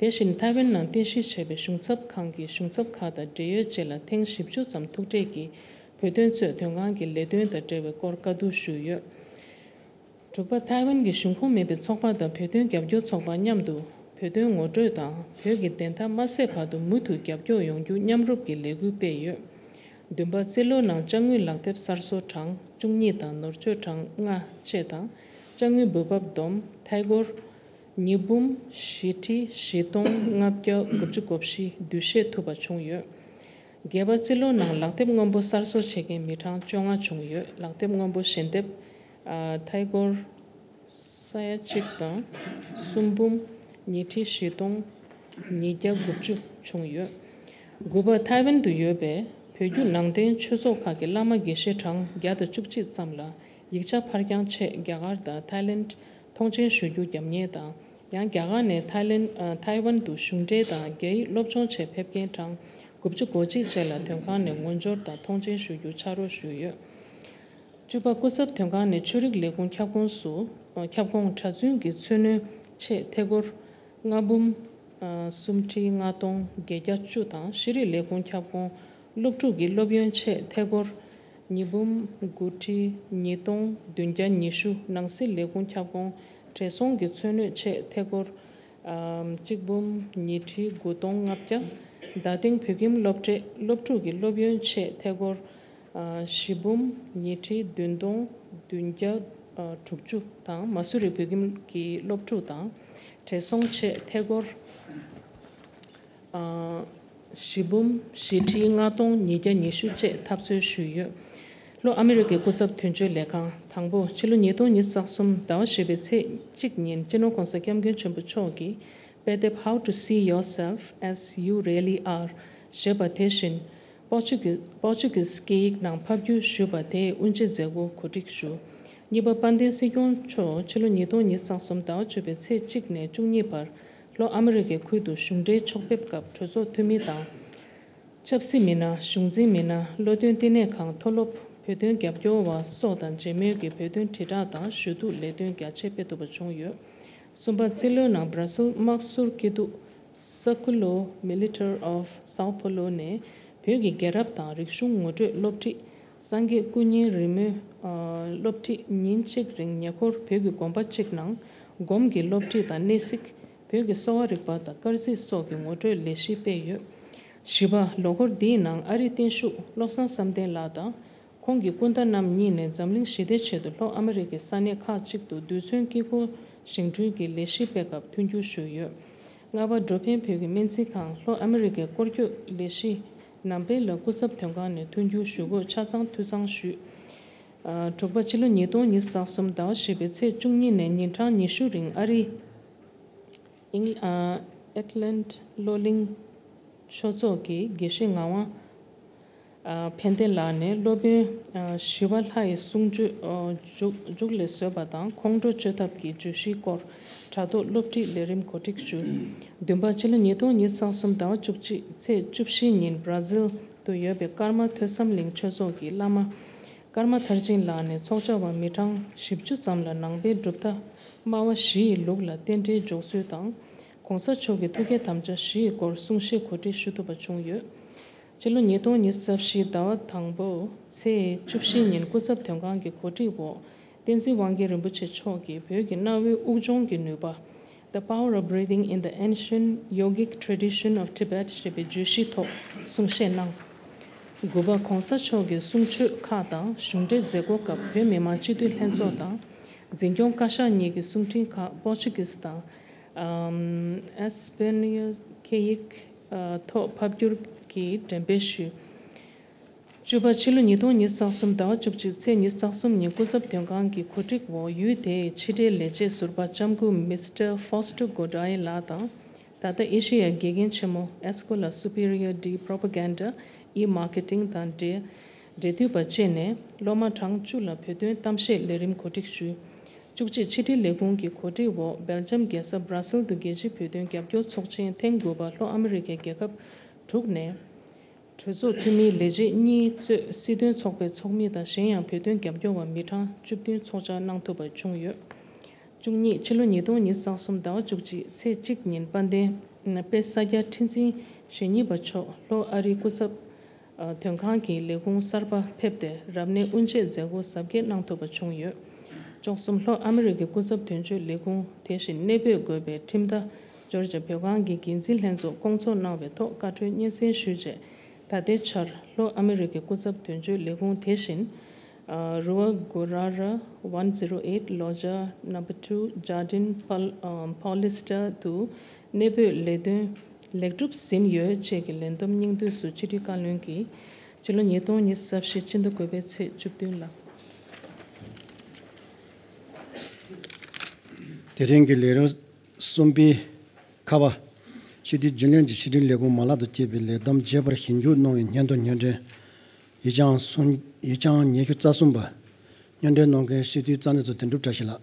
དེ་བཞིན་ཐའེ་ཝན་ནང་རྟེན་གཞི་བྱས་པའི་གཞུང་ཚབ་ཁང་གི་གཞུང་ཚབ་ཁག་དང་འབྲེལ་ཡོད་བཅས་ལ་ཐེངས་བཞི་བཅུ་ཙམ་ཐུག་འཕྲད་ཀྱིས་བོད་དོན་གཙོས་དོན་ཁང་གི་ལས་དོན་དང་འབྲེལ་བའི་སྐོར་བཀའ་བསྡུར་ཞུས་ཡོད། དྲུག་པ། ཐའེ་ཝན་གྱི་གཞུང་ཁོངས་མེད་པའི་ཚོགས་པ་དང་བོད་དོན་རྒྱབ་སྐྱོར་ཚོགས་པ་མཉམ་དུ་བོད་དོན་ངོ་སྤྲོད་དང་བོད་ཀྱི་བདེན་མཐའ་མ་ཟད་བར་དུ་མུ་མཐུད་རྒྱབ་སྐྱོར་ཡོང་རྒྱུ་མཉམ་རུབ་ཀྱི་ལས་འགུལ་སྤེལ་ཡོད། བདུན་པ། རྩིས་ལོའི་ནང་དཔྱ་དངུལ་ལག་དེབ་གསར་བཟོ་གྲངས་བཅུ་གཉིས་དང་ནོར་བཅོས་གྲངས་ལྔ་བཅས་དང་། དཔྱ་དངུལ་འབུལ་འབབ་བསྡོམས་ཐད་སྒོར་ཉིས་འབུམ་བཞི་ཁྲི་བཞི་སྟོང་ལྔ་བརྒྱ་དགུ་བཅུ་གོ་བཞི་བསྡུ་གཞས་ཐུབ་པ་བྱུང་ཡོད། བརྒྱད་པ། རྩིས་ལོའི་ནང་ལག་དེབ་སྔོན་པོ་གསར་བཟོ་བྱེད་མཁན་མི་གྲངས་བཅོ་ལྔ་བྱུང་ཡོད། ལག་དེབ་སྔོན་པོ་ཞལ་འདེབས་ཨ་ཐད་སྒོར་ས་ཡ་གཅིག་དང་གསུམ་འབུམ་ཉི་ཁྲི་བཞི་སྟོང་ཉིས་བརྒྱ་དགུ་བཅུ་བྱུང་ཡོད། དགུ་པ། ཐའེ་ཝན་དུ་ཡོད་པའི་བོད་བརྒྱུད་ནང་བསྟན་ཆོས་ཚོགས་ཁག་གི་བླ་མ་དགེ་བཤེས་གྲངས་བརྒྱ་དང་བཅུ་གཅིག་ཙམ་ལ་ཡིག་ཆ་ཕར་འགྱངས་ཆེད་རྒྱ་གར་དང་ཐའི་ལེནྜ་ཐོངས་མཆན་ཞུ་རྒྱུ་བརྒྱབ་མཁན་དང་། ཡང་རྒྱ་གར་ནས་ཐའི་ལེནྜ་ཨ་ཐའེ་ཝན་དུ་གཞུང་འབྲེལ་དང་རྒྱ་ཡིག་སློབ་སྦྱོང་ཆེད་ཕེབས་མཁན་གྲངས་དགུ་བཅུ་གོ་གཅིག་བཅས་ལ་དོན་ཁང་ནས་ངོ་སྦྱོར་དང་ཐོངས་མཆན་ཞུ་རྒྱུ་ཕྱག་རོགས་ཞུས་ཡོད། བཅུ་པ། སྐུ་ཚབ་དོན་ཁང་ནས་ཆོས་རིག་ལས་ཁུངས་ཁྱབ་ཁོངས་སུ་ཁྱབ་ཁོངས་གྲྭ་བཙུན་གྱི་འཚོ་སྣོན་ཆེད་ཐད་སྒོར་ལྔ་འབུམ་སུམ་ཁྲི་ལྔ་སྟོང་བརྒྱད་བརྒྱ་བཅུ་དང་། ཤེས་རིག་ལས་ཁུངས་ཁྱབ་ཁོངས་སློབ་ཕྲུག་གི་སློབ་ཡོན་ཆེད་ཐད་སྒོར་ཉིས་འབུམ་དགུ་ཁྲི་ཉིས་སྟོང་བདུན་བརྒྱ་ཉི་ཤུ། ནང་སྲིད་ལས་ཁུངས་ཁྱབ་ཁོངས་བགྲེས་སོང་གི་འཚོ་སྣོན་ཆེད་ཐད་སྒོར་གཅིག་འབུམ་ཉིས་ཁྲི་དགུ་སྟོང་ལྔ་བརྒྱ། རྡ་སྟེང་བོད་ཁྱིམ་སློབ་གྲྭའི་སློབ་ཕྲུག་གི་སློབ་ཡོན་ཆེད་ཐད་སྒོར་བཞི་འབུམ་ཉིས་ཁྲི་བདུན་སྟོང་བདུན་བརྒྱ་དྲུག་ཅུ་དང་། མ་སུ་རི་བོད་ཁྱིམ་གྱི་སློབ་ཕྲུག་དང་བགྲེས་སོང་ཆེད་ཐད་སྒོར་བཞི་འབུམ་བཞི་ཁྲི་ལྔ་སྟོང་ཉིས་བརྒྱ་ཉི་ཤུ་བཅས་ཐབས་འཚོལ་ཞུས་ཡོད། ལྷོ་ཨ་མི་རི་ཀའི་སྐུ་ཚབ་དོན་གཅོད་ལས་ཁང་དང་པོ། ཕྱི་ལོ་ཉིས་སྟོང་ཉི་ཤུ་རྩ་གསུམ་ཟླ་བ་བཞི་པའི་ཚེས་གཅིག་ཉིན་སྤྱི་ནོར་༸གོང་ས་༸སྐྱབས་མགོན་ཆེན་པོ་མཆོག་གིས་དཔེ་དེབ་How to See Yourself as You Really Are ཞེས་པ་དེ་བཞིན་པོར་ཅུ་གི་པོར་ཅུ་གིས་སྐད་ཡིག་ནང་ཕབ་བསྒྱུར་ཞུས་པ་དེའི་དབུ་འབྱེད་མཛད་སྒོ་གོ་སྒྲིག་ཞུ། གཉིས་པ། དཔལ་ལྡན་སྲིད་སྐྱོང་མཆོག་ཕྱི་ལོ་ཉིས་སྟོང་ཉི་ཤུ་རྩ་གསུམ་ཟླ་བ་བཅུ་པའི་ཚེས་གཅིག་ནས་བཅུ་གཉིས་བར་ལྷོ་ཨ་མི་རི་ཀའི་ཁུལ་དུ་གཞུང་འབྲེལ་ཕྱོགས་ཕེབས་སྐབས་གྲོས་ཚོགས་འཐུས་མི་དང་། ཆབ་སྲིད་མི་སྣ། གཞུང་འཛིན་མི་སྣ། བློ་འདོན་བསྟི་གནས་ཁང་། མཐོ་སློབ། བོད་དོན་རྒྱབ་སྐྱོར་བ་སོགས་དང་མཇལ་མོལ་གྱིས་བོད་དོན་དྲིལ་བསྒྲགས་དང་ཞུ་གཏུག་ལས་དོན་རྒྱ་ཆེ་སྤེལ་ཐུབ་པ་བྱུང་ཡོད། གསུམ་པ། རྩིས་ལོའི་ནང་བྷ་ར་སིལ་དམག་ཟུར་སྐྱིད་སྡུག་Circulo Militar of São Paulo ནས་བོད་ཀྱི་རྒྱལ་རབས་དང་རིག་གཞུང་ངོ་སྤྲོད་སློབ་ཁྲིད། སངས་རྒྱས་སྐུ་བརྙན་རི་མོའི་སློབ་ཁྲིད། ཉིན་གཅིག་རིང་ཉེ་འཁོར་བོད་ཀྱི་དགོན་པ་གཅིག་ནང་སྒོམ་གྱི་སློབ་ཁྲིད་དང་གནས་གཟིགས། བོད་ཀྱི་གསོ་བ་རིག་པ་དང་སྐར་རྩིས་སོགས་ཀྱི་ངོ་སྤྲོད་ལས་གཞི་སྤེལ་ཡོད། བཞི་པ། ལོ་འཁོར་འདིའི་ནང་ཨ་རིའི་བརྟན་བཞུགས་བློ་བཟང་བསམ་གཏན་ལགས་དང་། ཁོང་གི་སྐུ་ཟླ་རྣམ་གཉིས་ནས་འཛམ་གླིང་ཞི་བདེའི་ཆེད་དུ་ལྷོ་ཨ་མི་རི་ཀའི་ས་གནས་ཁག་ཅིག་ཏུ་རྡུལ་ཚོན་དཀྱིལ་འཁོར་བཞེངས་སྐྲུན་གྱི་ལས་གཞི་སྤེལ་སྐབས་མཐུན་འགྱུར་ཞུས་ཡོད། ལྔ་པ། འགྲོ་ཕན་བོད་ཀྱི་སྨན་རྩིས་ཁང་ལྷོ་ཨ་མི་རི་ཀའི་སྐོར་སྐྱོད་ལས་གཞི་ནང་པའི་ལ་སྐུ་ཚབ་དོན་ཁང་ནས་མཐུན་འགྱུར་ཞུ་སྒོ་ཆ་ཚང་འཐུས་ཚང་ཞུས། ཨ་དྲུག་པ། ཕྱི་ལོ་ཉིས་སྟོང་ཉི་ཤུ་རྩ་གསུམ་ཟླ་བ་བཞི་པའི་ཚེས་བཅུ་གཉིས་ནས་ཉིན་གྲངས་ཉི་ཤུ་རིང་ཨ་རིའི་ཨིང་ཨ་ཨེཊ་ལན་ཊ་བགྲོ་གླེང་ཆོས་ཚོགས་ཀྱི་དགེ་བཤེས་ངག་དབང་ཨ་ཕན་བདེ་ལགས་ནས་སློབ་དཔོན་ཨ་ཞི་བ་ལྷ་ཡི་གསུང་ཆོས་ཨ་མཇུག་མཇུག་ལས་བཟོས་པ་དང་ཁོང་ཁྲོ་བཅོས་ཐབས་ཀྱི་བརྗོད་གཞིའི་སྐོར་དྲ་ཐོག་སློབ་ཁྲིད་ལས་རིམ་གོ་སྒྲིག་ཞུས། བདུན་པ། ཕྱི་ལོ་ཉིས་སྟོང་ཉི་ཤུ་རྩ་གསུམ་ཟླ་བ་བཅུ་གཅིག་ཚེས་བཅུ་བཞི་ཉིན་བྷ་ར་ཟིལ་དུ་ཡོད་པའི་ཀརྨ་ཐོས་བསམ་གླིང་ཆོས་ཚོགས་ཀྱི་བླ་མ་ཀརྨ་མཐར་ཕྱིན་ལགས་ནས་ཚོགས་བཅར་བ་མི་གྲངས་བཞི་བཅུ་ཙམ་ལ་ནང་པའི་གྲུབ་མཐའ་སྨྲ་བ་བཞི་ཡི་ལུགས་ལ་རྟེན་འབྲེལ་འཇོག་ཚུལ་དང་། ༸གོང་ས་མཆོག་གི་ཐུགས་བསྐྱེད་དམ་བཅའ་བཞི་ཡི་སྐོར་གསུང་བཤད་གོ་སྒྲིག་ཞུ་ཐུབ་པ་བྱུང་ཡོད། ཕྱི་ལོ་ཉིས་སྟོང་ཉི་ཤུ་རྩ་བཞི་ཟླ་བ་དང་པོ་ཚེས་བཅུ་བཞི་ཉིན་སྐུ་ཚབ་དོན་ཁང་གི་གོ་སྒྲིག་འོག་བསྟན་འཛིན་དབང་རྒྱལ་རིན་པོ་ཆེ་མཆོག་གིས་བོད་ཀྱི་གནའ་བོའི་དབུགས་སྦྱོང་གི་ནུས་པ། The Power of Breathing in the Ancient Yogic Tradition of Tibet ཞེས་པའི་བརྗོད་གཞིའི་ཐོག་གསུང་བཤད་གནང་། དགུ་པ། ༸གོང་ས་མཆོག་གི་གསུང་ཆོས་ཁག་དང་གཞུང་འབྲེལ་མཛད་སྒོ་སྐབས་བོད་མི་མང་སྤྱི་འཐུས་ལྷན་ཚོགས་དང་། འཛིན་སྐྱོང་བཀའ་ཤག་གཉིས་ཀྱི་གསུང་འཕྲིན་ཁག་པོར་ཅུ་གིས་དང་། ཨམ་ཨེ་སི་པེ་ནི་ཡ་སྐད་ཡིག་ཐོག་ཕབ་བསྒྱུར་གྱིས་འགྲེམས་སྤེལ་ཞུས། བཅུ་པ། ཕྱི་ལོ་ཉིས་སྟོང་ཉི་ཤུ་རྩ་གསུམ་ཟླ་བ་བཅུ་གཅིག་ཚེས་ཉི་ཤུ་རྩ་གསུམ་ཉིན་སྐུ་ཚབ་དོན་ཁང་གི་གོ་སྒྲིག་འོག་ཡུལ་དེའི་ཕྱི་འབྲེལ་ལས་བྱེད་ཟུར་པ་ལྕམ་སྐུ་Mister Fausto Godoy ལགས་དང་། ད་ལྟ་ཨེ་ཤེ་ཡའི་དགེ་རྒན་ཆེན་མོ་Escuela Superior de Propaganda ཨི་མར་ཀེ་ཊིང་དང་འབྲེལ་འབྲེལ་མཐུད་པ་བཅས་ནས་སློབ་མ་གྲངས་བཅུ་ལ་བོད་དོན་གཏམ་བཤད་ལས་རིམ་གོ་སྒྲིག་ཞུས། བཅུ་གཅིག་ཕྱི་དྲིལ་ལས་ཁུངས་ཀྱི་གོ་སྒྲིག་འོག་སྦེལ་ཇམ་རྒྱལ་ས་སྦྲ་སེལ་དུ་རྒྱལ་སྤྱིའི་བོད་དོན་རྒྱབ་སྐྱོར་ཚོགས་ཆེན་ཐེངས་དགུ་པ་ལྷོ་ཨ་མི་རི་ཀའི་རྒྱལ་ཁབ་དྲུག་ནས། གྲོས་ཚོགས་འཐུས་མི་ལས་བྱེད་གཉིས་གཙོས་སྲིད་དོན་ཚོགས་པའི་ཚོགས་མི་དང་གཞན་ཡང་བོད་དོན་རྒྱབ་སྐྱོར་བ་མི་གྲངས་བཅུ་བདུན་ཚོགས་བཅར་གནང་ཐུབ་པ་བྱུང་ཡོད། བཅུ་གཉིས་ཕྱི་ལོ་ཉིས་སྟོང་ཉི་ཤུ་རྩ་གསུམ་ཟླ་བ་བཅུ་གཅིག་ཚེས་གཅིག་ཉིན་དཔལ་ལྡན་དཔལ་ས་སྐྱ་ཁྲི་འཛིན་ཞེ་གཉིས་པ་མཆོག་ལྷོ་ཨ་རིའི་སྐུ་ཚབ་དོན་ཁང་གི་ལས་ཁུངས་གསར་པར་ཕེབས་ཏེ་རབ་གནས་དབུ་འབྱེད་མཛད་སྒོ་གཟབ་རྒྱས་གནང་ཐུབ་པ་བྱུང་ཡོད། བཅུ་གསུམ་ལྷོ་ཨ་མི་རི་ཀའི་སྐུ་ཚབ་དོན་གཅོད་ལས་ཁུངས་དེ་བཞིན་གནས་སྤོས་དགོས་པའི་ཁྲིམས་ཐག་ཇོར་ཇ་བོད་ཁང་གི་འགན་འཛིན་ལྷན་ཚོགས་བསྐོང་ཚོགས་གནང་བའི་ཐོག་བཀའ་འཁྲོལ་སྙན་སེང་ཞུས་རྗེས། ད་ལྟའི་ཆར་ལྷོ་ཨ་མི་རི་ཀའི་སྐུ་ཚབ་དོན་གཅོད་ལས་ཁུངས་དེ་བཞིན། རུ་ཝ་གུ་ར་ར་ཝན་ཛི་རོ་ཨེཊ་ལོ་ཇ་ནམ་བར་ཊུ་ཇར་ཌིན་ཕོ་ལི་སི་ཊར་དུ་གནས་སྤོས་ལས་དོན་ལེགས་གྲུབ་ཟིན་ཡོད་ཅེས་ཀྱི་ལན་འདེབས་སྙིང་བསྡུས་སུ་ཕྱི་དྲིལ་བཀའ་བློན་གྱིས་ཕྱི་ལོ་ཉིས་སྟོང་ཉི་ཤུ་རྩ་བཞི་སྤྱི་ཟླ་དགུ་པའི་ཚེས་བཅུ་བདུན་ལ། དེ་རིང་གི་ལས་རིམ་གསུམ་པའི་ཁ་པ། སྤྱི་འཐུས་རྒྱུན་ལས་ཀྱི་ཕྱི་དྲིལ་ལས་ཁུངས་མ་ལག་ཏུ་བསྐྱེད་པའི་ལས་བསྡོམས་རྒྱས་པར་ཞིབ་འཇུག་གནང་བའི་སྙན་ཐོ་སྙན་སྒྲོན། ཡིག་བྱང་གསུམ། ཡིག་བྱང་ཉི་ཤུ་རྩ་གསུམ་པ། སྙན་སྒྲོན་གནང་མཁན་སྤྱི་འཐུས་རྩ་གནད་ཚོགས་དོན་གྲུབ་བཀྲ་ཤིས་ལགས།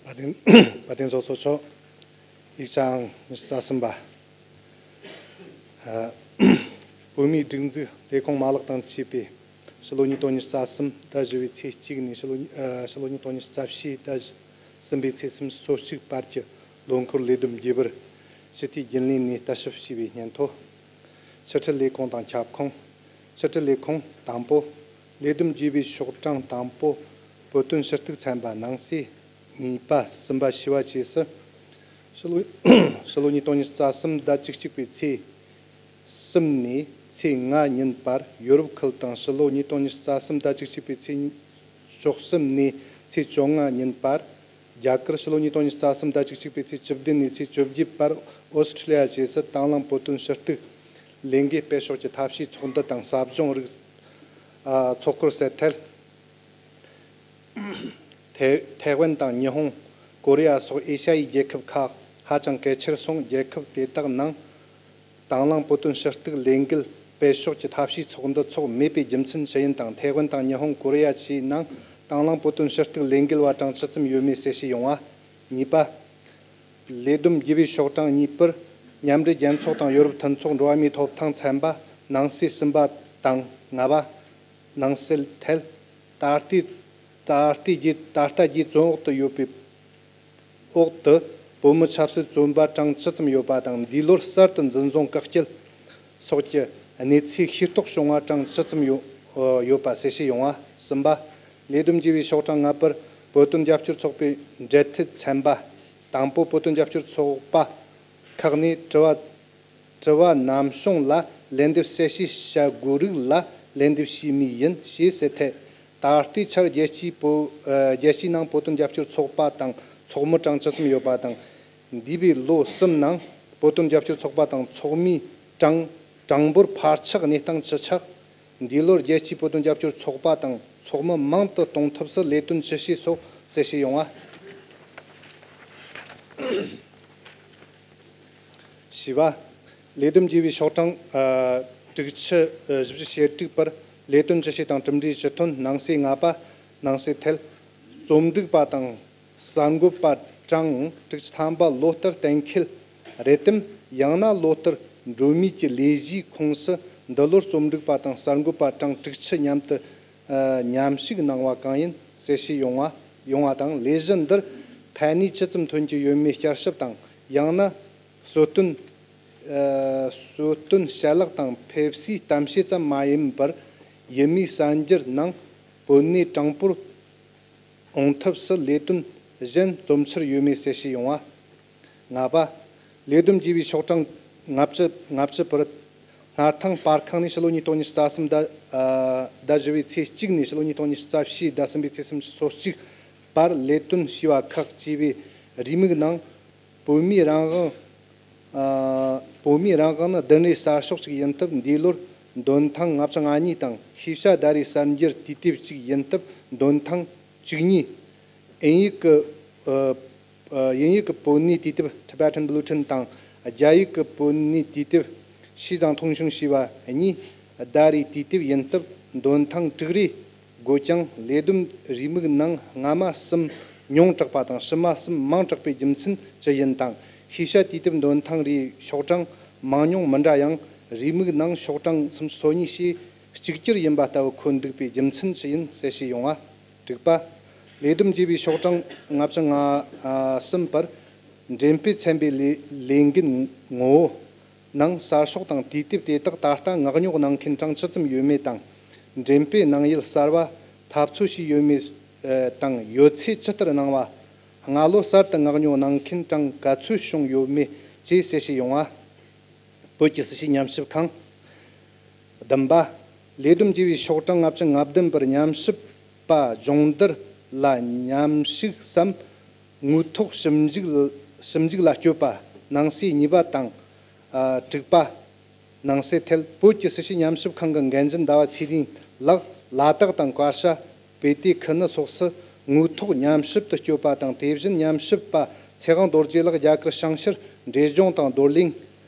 བཀའ་བསྟན་བཀའ་བསྟན་ཚོགས་གཙོ་མཆོག་ཡིག་བྱང་ཉི་ཤུ་རྩ་གསུམ་པ། ཨ། བོད་མིའི་སྒྲིག་འཛུགས་ལས་ཁུངས་མ་ལག་དང་བཅས་པའི་ཕྱི་ལོ་ཉིས་སྟོང་ཉི་ཤུ་རྩ་གསུམ་ཟླ་བཞི་པའི་ཚེས་གཅིག་ནས་ཕྱི་ལོ་ཉི་ཨ་ཕྱི་ལོ་ཉིས་སྟོང་ཉི་ཤུ་རྩ་བཞི་ཟླ་གསུམ་པའི་ཚེས་སུམ་ཅུ་སོ་གཅིག་བར་གྱི་ལོ་འཁོར་ལས་བསྡོམས་རྒྱས་པར་སྤྱི་འཐུས་རྒྱུན་ལས་ནས་ལྟ་ཞིབ་བྱས་པའི་སྙན་ཐོ། ཕྱི་དྲིལ་ལས་ཁུངས་དང་ཁྱབ་ཁོངས། ཕྱི་དྲིལ་ལས་ཁུངས་དང་པོ། ལས་བསྡོམས་རྒྱས་པའི་ཤོག་གྲངས་དང་པོ། བོད་དོན་ཞུ་གཏུག་ཚན་པ། ནང་གསེས་གཉིས་པ་གསུམ་པ་བཞི་པ་བཅས་སུ། ཕྱི་ལོ་ཕྱི་ལོ་ཉིས་སྟོང་ཉི་ཤུ་རྩ་གསུམ་ཟླ་བཅུ་གཅིག་པའི་ཚེས་གསུམ་ནས་ཚེས་ལྔ་ཉིན་བར་ཡོ་རོབ་ཁུལ་དང་། ཕྱི་ལོ་ཉིས་སྟོང་ཉི་ཤུ་རྩ་གསུམ་ཟླ་བཅུ་གཅིག་པའི་ཚེས་བཅུ་གསུམ་ནས་ཚེས་བཅོ་ལྔ་ཉིན་བར་རྒྱ་གར། ཕྱི་ལོ་ཉིས་སྟོང་ཉི་ཤུ་རྩ་གསུམ་ཟླ་བཅུ་གཅིག་པའི་ཚེས་བཅུ་བདུན་ནས་ཚེས་བཅོ་བརྒྱད་བར་ཨོ་སི་ཁྲི་ལི་ཡ་བཅས་སུ་དང་བླངས་བོད་དོན་ཞུ་གཏུག་ལས་འགུལ་སྤེལ་ཕྱོགས་ཀྱི་ཐབས་ཤེས་ཚོགས་འདུ་དང་ཟབ་སྦྱོང་རིགས། ཨ། ཚོགས་སྐོར་ཟེར་ཐལ། ཐའེ་ཐའེ་ཝན་དང་ཉི་ཧོང་། ཀོ་རི་ཡ་སོགས་ཨེ་ཤ་ཡའི་རྒྱལ་ཁབ་ཁག་ཧ་ཅང་གལ་ཆེར་སོང་། རྒྱལ་ཁབ་དེ་དག་ནང་དང་བླངས་བོད་དོན་ཞུ་གཏུག་ལས་འགུལ་སྤེལ་ཕྱོགས་ཀྱི་ཐབས་ཤེས་ཚོགས་འདུ་འཚོགས་མེད་པའི་རྒྱུ་མཚན་ཅི་ཡིན་དང་། ཐའེ་ཝན་དང་ཉི་ཧོང་། ཀོ་རི་ཡ་བཅས་ནང་དང་བླངས་བོད་དོན་ཞུ་གཏུག་ལས་འགུལ་བ་གྲངས་ཇི་ཙམ་ཡོད་མེད་གསལ་བཤད་ཡོང་བ། གཉིས་པ། ལས་བསྡོམས་རྒྱས་པའི་ཤོག་གྲངས་གཉིས་པར། མཉམ་འབྲེལ་རྒྱལ་ཚོགས་དང་ཡོ་རོབ་མཐུན་ཚོགས་འགྲོ་བ་མིའི་ཐོབ་ཐང་ཚན་པ། ནང་གསེས་གསུམ་པ་དང་ལྔ་པ། ནང་གསེས་ཐད། ད་ལྟའི་ད་ལྟའི་རྗེས་ད་ལྟ་རྗེས་བཙོན་འོག་ཏུ་ཡོད་པའི་འོག་ཏུ་བོད་མི་ཆབ་སྲིད་བཙོན་པ་གྲངས་ཇི་ཙམ་ཡོད་པ་དང་། འདས་ལོར་གསར་དུ་འཛིན་བཟུང་བཀག་སྐྱིལ་སོགས་ཀྱི་གནས་ཚུལ་ཤེས་རྟོགས་བྱུང་བ་གྲངས་ཇི་ཙམ་ཡོད་ཡོད་པ་གསལ་བཤད་ཡོང་བ། གསུམ་པ། ལས་བསྡོམས་རྒྱས་པའི་ཤོག་གྲངས་ལྔ་པར་བོད་དོན་རྒྱབ་སྐྱོར་ཚོགས་པའི་འབྲེལ་མཐུད་ཚན་པ། དང་པོ། བོད་དོན་རྒྱབ་སྐྱོར་ཚོགས་པ་ཁག་ནས་དྲི་བ་དྲི་བ་ནམ་བྱུང་ལ་ལན་འདེབས་གསལ་བཤད་བྱ་དགོས་རིགས་ལ་ལན་འདེབས་བྱས་མུས་ཡིན་ཞེས་གསལ་ཐལ། ད་ལྟའི་ཆར་རྒྱལ་སྤྱིའི་བོད་ཨ་རྒྱལ་སྤྱིའི་ནང་བོད་དོན་རྒྱབ་སྐྱོར་ཚོགས་པ་དང་ཚོགས་མི་གྲངས་ཇི་ཙམ་ཡོད་པ་དང་། འདས་པའི་ལོ་གསུམ་ནང་བོད་དོན་རྒྱབ་སྐྱོར་ཚོགས་པ་དང་ཚོགས་མིའི་གྲངས་གྲངས་འབོར་འཕར་ཆག་གནས་སྟངས་ཇི་ཆགས། འདས་ལོར་རྒྱལ་སྤྱིའི་བོད་དོན་རྒྱབ་སྐྱོར་ཚོགས་པ་དང་ཚོགས་མི་མང་དུ་གཏོང་ཐབས་སུ་ལས་དོན་ཇི་བྱས་སོགས་གསལ་བཤད་ཡོང་བ། བཞི་པ། ལས་བསྡོམས་རྒྱས་པའི་ཤོག་གྲངས་ཨ་དྲུག་ཅུ་ཨ་བཞི་བཅུ་ཞེ་དྲུག་པར་ལས་དོན་ཇི་བྱས་དང་གྲུབ་འབྲས་ཇི་ཐོན། ནང་གསེས་ལྔ་པ། ནང་གསེས་ཐད། རྩོམ་སྒྲིག་པ་དང་གསར་འགོད་པ་གྲངས་དྲུག་ཅུ་ཐམ་པ་ལོ་ལྟར་གཏན་འཁེལ་རེད་དམ། ཡང་ན་ལོ་ལྟར་འགྲོ་མུས་ཀྱི་ལས་གཞིའི་ཁོངས་སུ་འདི་ལོར་རྩོམ་སྒྲིག་པ་དང་གསར་འགོད་པ་གྲངས་དྲུག་ཅུ་མཉམ་དུ་ཨ་མཉམ་ཞུགས་གནང་བ་གང་ཡིན་གསལ་བཤད་ཡོང་བ་ཡོང་བ་དང་། ལས་གཞི་འདིར་ཕན་ནུས་ཇི་ཙམ་ཐོན་གྱི་ཡོད་མེད་བསྐྱར་ཞིབ་དང་། ཡང་ན་གསོལ་སྟོན་ཨ་གསོལ་སྟོན་བྱ་ལག་དང་ཕེབས་བསུའི་གཏམ་བཤད་ཙམ་མ་ཡིན་པར་ཡུལ་མིའི་གསར་འགྱུར་ནང་བོད་གནས་གྲངས་འབོར་འོང་ཐབས་སུ་ལས་དོན་གཞན་དོན་འཆར་ཡོད་མེད་གསལ་བཤད་ཡོང་བ། ལྔ་པ། ལས་བསྡོམས་རྒྱས་པའི་ཤོག་གྲངས་ལྔ་བཅུ་ལྔ་བཅུ་པར་སྣར་ཐང་པར་ཁང་ནས་ཕྱི་ལོ་ཉིས་སྟོང་ཉི་ཤུ་རྩ་གསུམ་ཟླ་ཨ་ཟླ་བཞི་པའི་ཚེས་གཅིག་ནས་ཕྱི་ལོ་ཉིས་སྟོང་ཉི་ཤུ་རྩ་བཞི་ཟླ་གསུམ་པའི་ཚེས་སུམ་ཅུ་སོ་གཅིག་བར་ལས་དོན་བྱས་པ་ཁག་ཅེས་པའི་རེའུ་མིག་ནང་བོད་མིའི་རང་དབང་ཨ་བོད་མིའི་རང་དབང་ནི་བདུན་རེའི་གསར་ཤོག་ཅིག་ཡིན་སྟབས། འདས་ལོར་འདོན་ཐེངས་ལྔ་བཅུ་ང་གཉིས་དང་། ཤེས་བྱ་ཟླ་རེའི་གསར་འགྱུར་དུས་དེབ་ཅིག་ཡིན་སྟབས། འདོན་ཐེངས་བཅུ་གཉིས། དབྱིན་ཡིག་གི་ཨ་ཨ་དབྱིན་ཡིག་གི་བོད་གནས་དུས་དེབ་Tibetan Bulletin དང་རྒྱ་ཡིག་གི་བོད་གནས་དུས་དེབ་ཞི་ཙང་ཐུང་ཞུང་ཞེས་པ་གཉིས་ཟླ་རེའི་དུས་དེབ་ཡིན་སྟབས། འདོན་ཐེངས་དྲུག་རེ་དགོས་ཀྱང་། ལས་བསྡོམས་རེའུ་མིག་ནང་སྔ་མ་གསུམ་ཉུང་དྲགས་པ་དང་། ཕྱི་མ་གསུམ་མང་དྲགས་པའི་རྒྱུ་མཚན་ཅི་ཡིན་དང་། ཤེས་བྱ་དུས་དེབ་འདོན་ཐེངས་རེའི་ཤོག་གྲངས་མང་ཉུང་མི་འདྲ་ཡང་། རེའུ་མིག་ནང་ཤོག་གྲངས་སུམ་ཅུ་སོ་གཉིས་ཞེས་གཅིག་གྱུར་ཡིན་པ་ལྟ་བུ་འཁོད་འདུག་པའི་རྒྱུ་མཚན་ཅི་ཡིན་གསལ་བཤད་ཡོང་བ། དྲུག་པ། ལས་བསྡོམས་བགྱིས་པའི་ཤོག་གྲངས་ལྔ་བཅུ་ང་གསུམ་པར། འགྲེམས་སྤེལ་ཚན་པའི་ལས་ལས་འགན་ངོ་བོ་ནང་གསར་ཤོག་དང་དུས་དེབ་དེ་དག་ད་ལྟ་ངག་ཉོག་གནང་མཁན་གྲངས་ཇི་ཙམ་ཡོད་མེད་དང་། འགྲེམས་སྤེལ་གནང་ཡུལ་གསར་བ་འཐབ་རྩོད་བྱས་ཡོད་མེད་དང་། ཡོད་ཚེ་ཇི་ལྟར་གནང་བ། སྔ་ལོ་གསར་དུ་ངག་ཉོག་གནང་མཁན་གྲངས་ག་ཚོད་བྱུང་ཡོད་མེད་བཅས་གསལ་བཤད་ཡོང་བ། བོད་ཀྱི་སྲིད་བྱུས་ཉམས་ཞིབ་ཁང་། བདུན་པ། ལས་བསྡོམས་བགྱིས་པའི་ཤོག་གྲངས་ལྔ་བཅུ་ང་བདུན་པར་ཉམས་ཞིབ་པ་སྦྱོང་བརྡར་ལ་མཉམ་ཞུགས་སམ་དངོས་ཐོག་ཞིབ་འཇུག་ཞིབ་འཇུག་ལ་སྤྱོད་པ་ནང་གསེས་གཉིས་པ་དང་། ཨ་དྲུག་པ། ནང་གསེས་ཐད་བོད་ཀྱི་སྲིད་བྱུས་ཉམས་ཞིབ་ཁང་གི་འགན་འཛིན་ཟླ་བ་ཚེ་རིང་ལགས་ལ་དྭགས་དང་བཀའ་ཤག་པེ་ཏི་ཁི་ནི་སོགས་སུ་དངོས་ཐོག་ཉམས་ཞིབ་ཏུ་སྤྱོད་པ་དང་། དེ་བཞིན་ཉམས་ཞིབ་པ་ཚེ་དབང་རྡོ་རྗེ་ལགས་རྒྱ་གར་བྱང་ཤར་འབྲས་ལྗོངས་དང་རྡོར་གླིང་།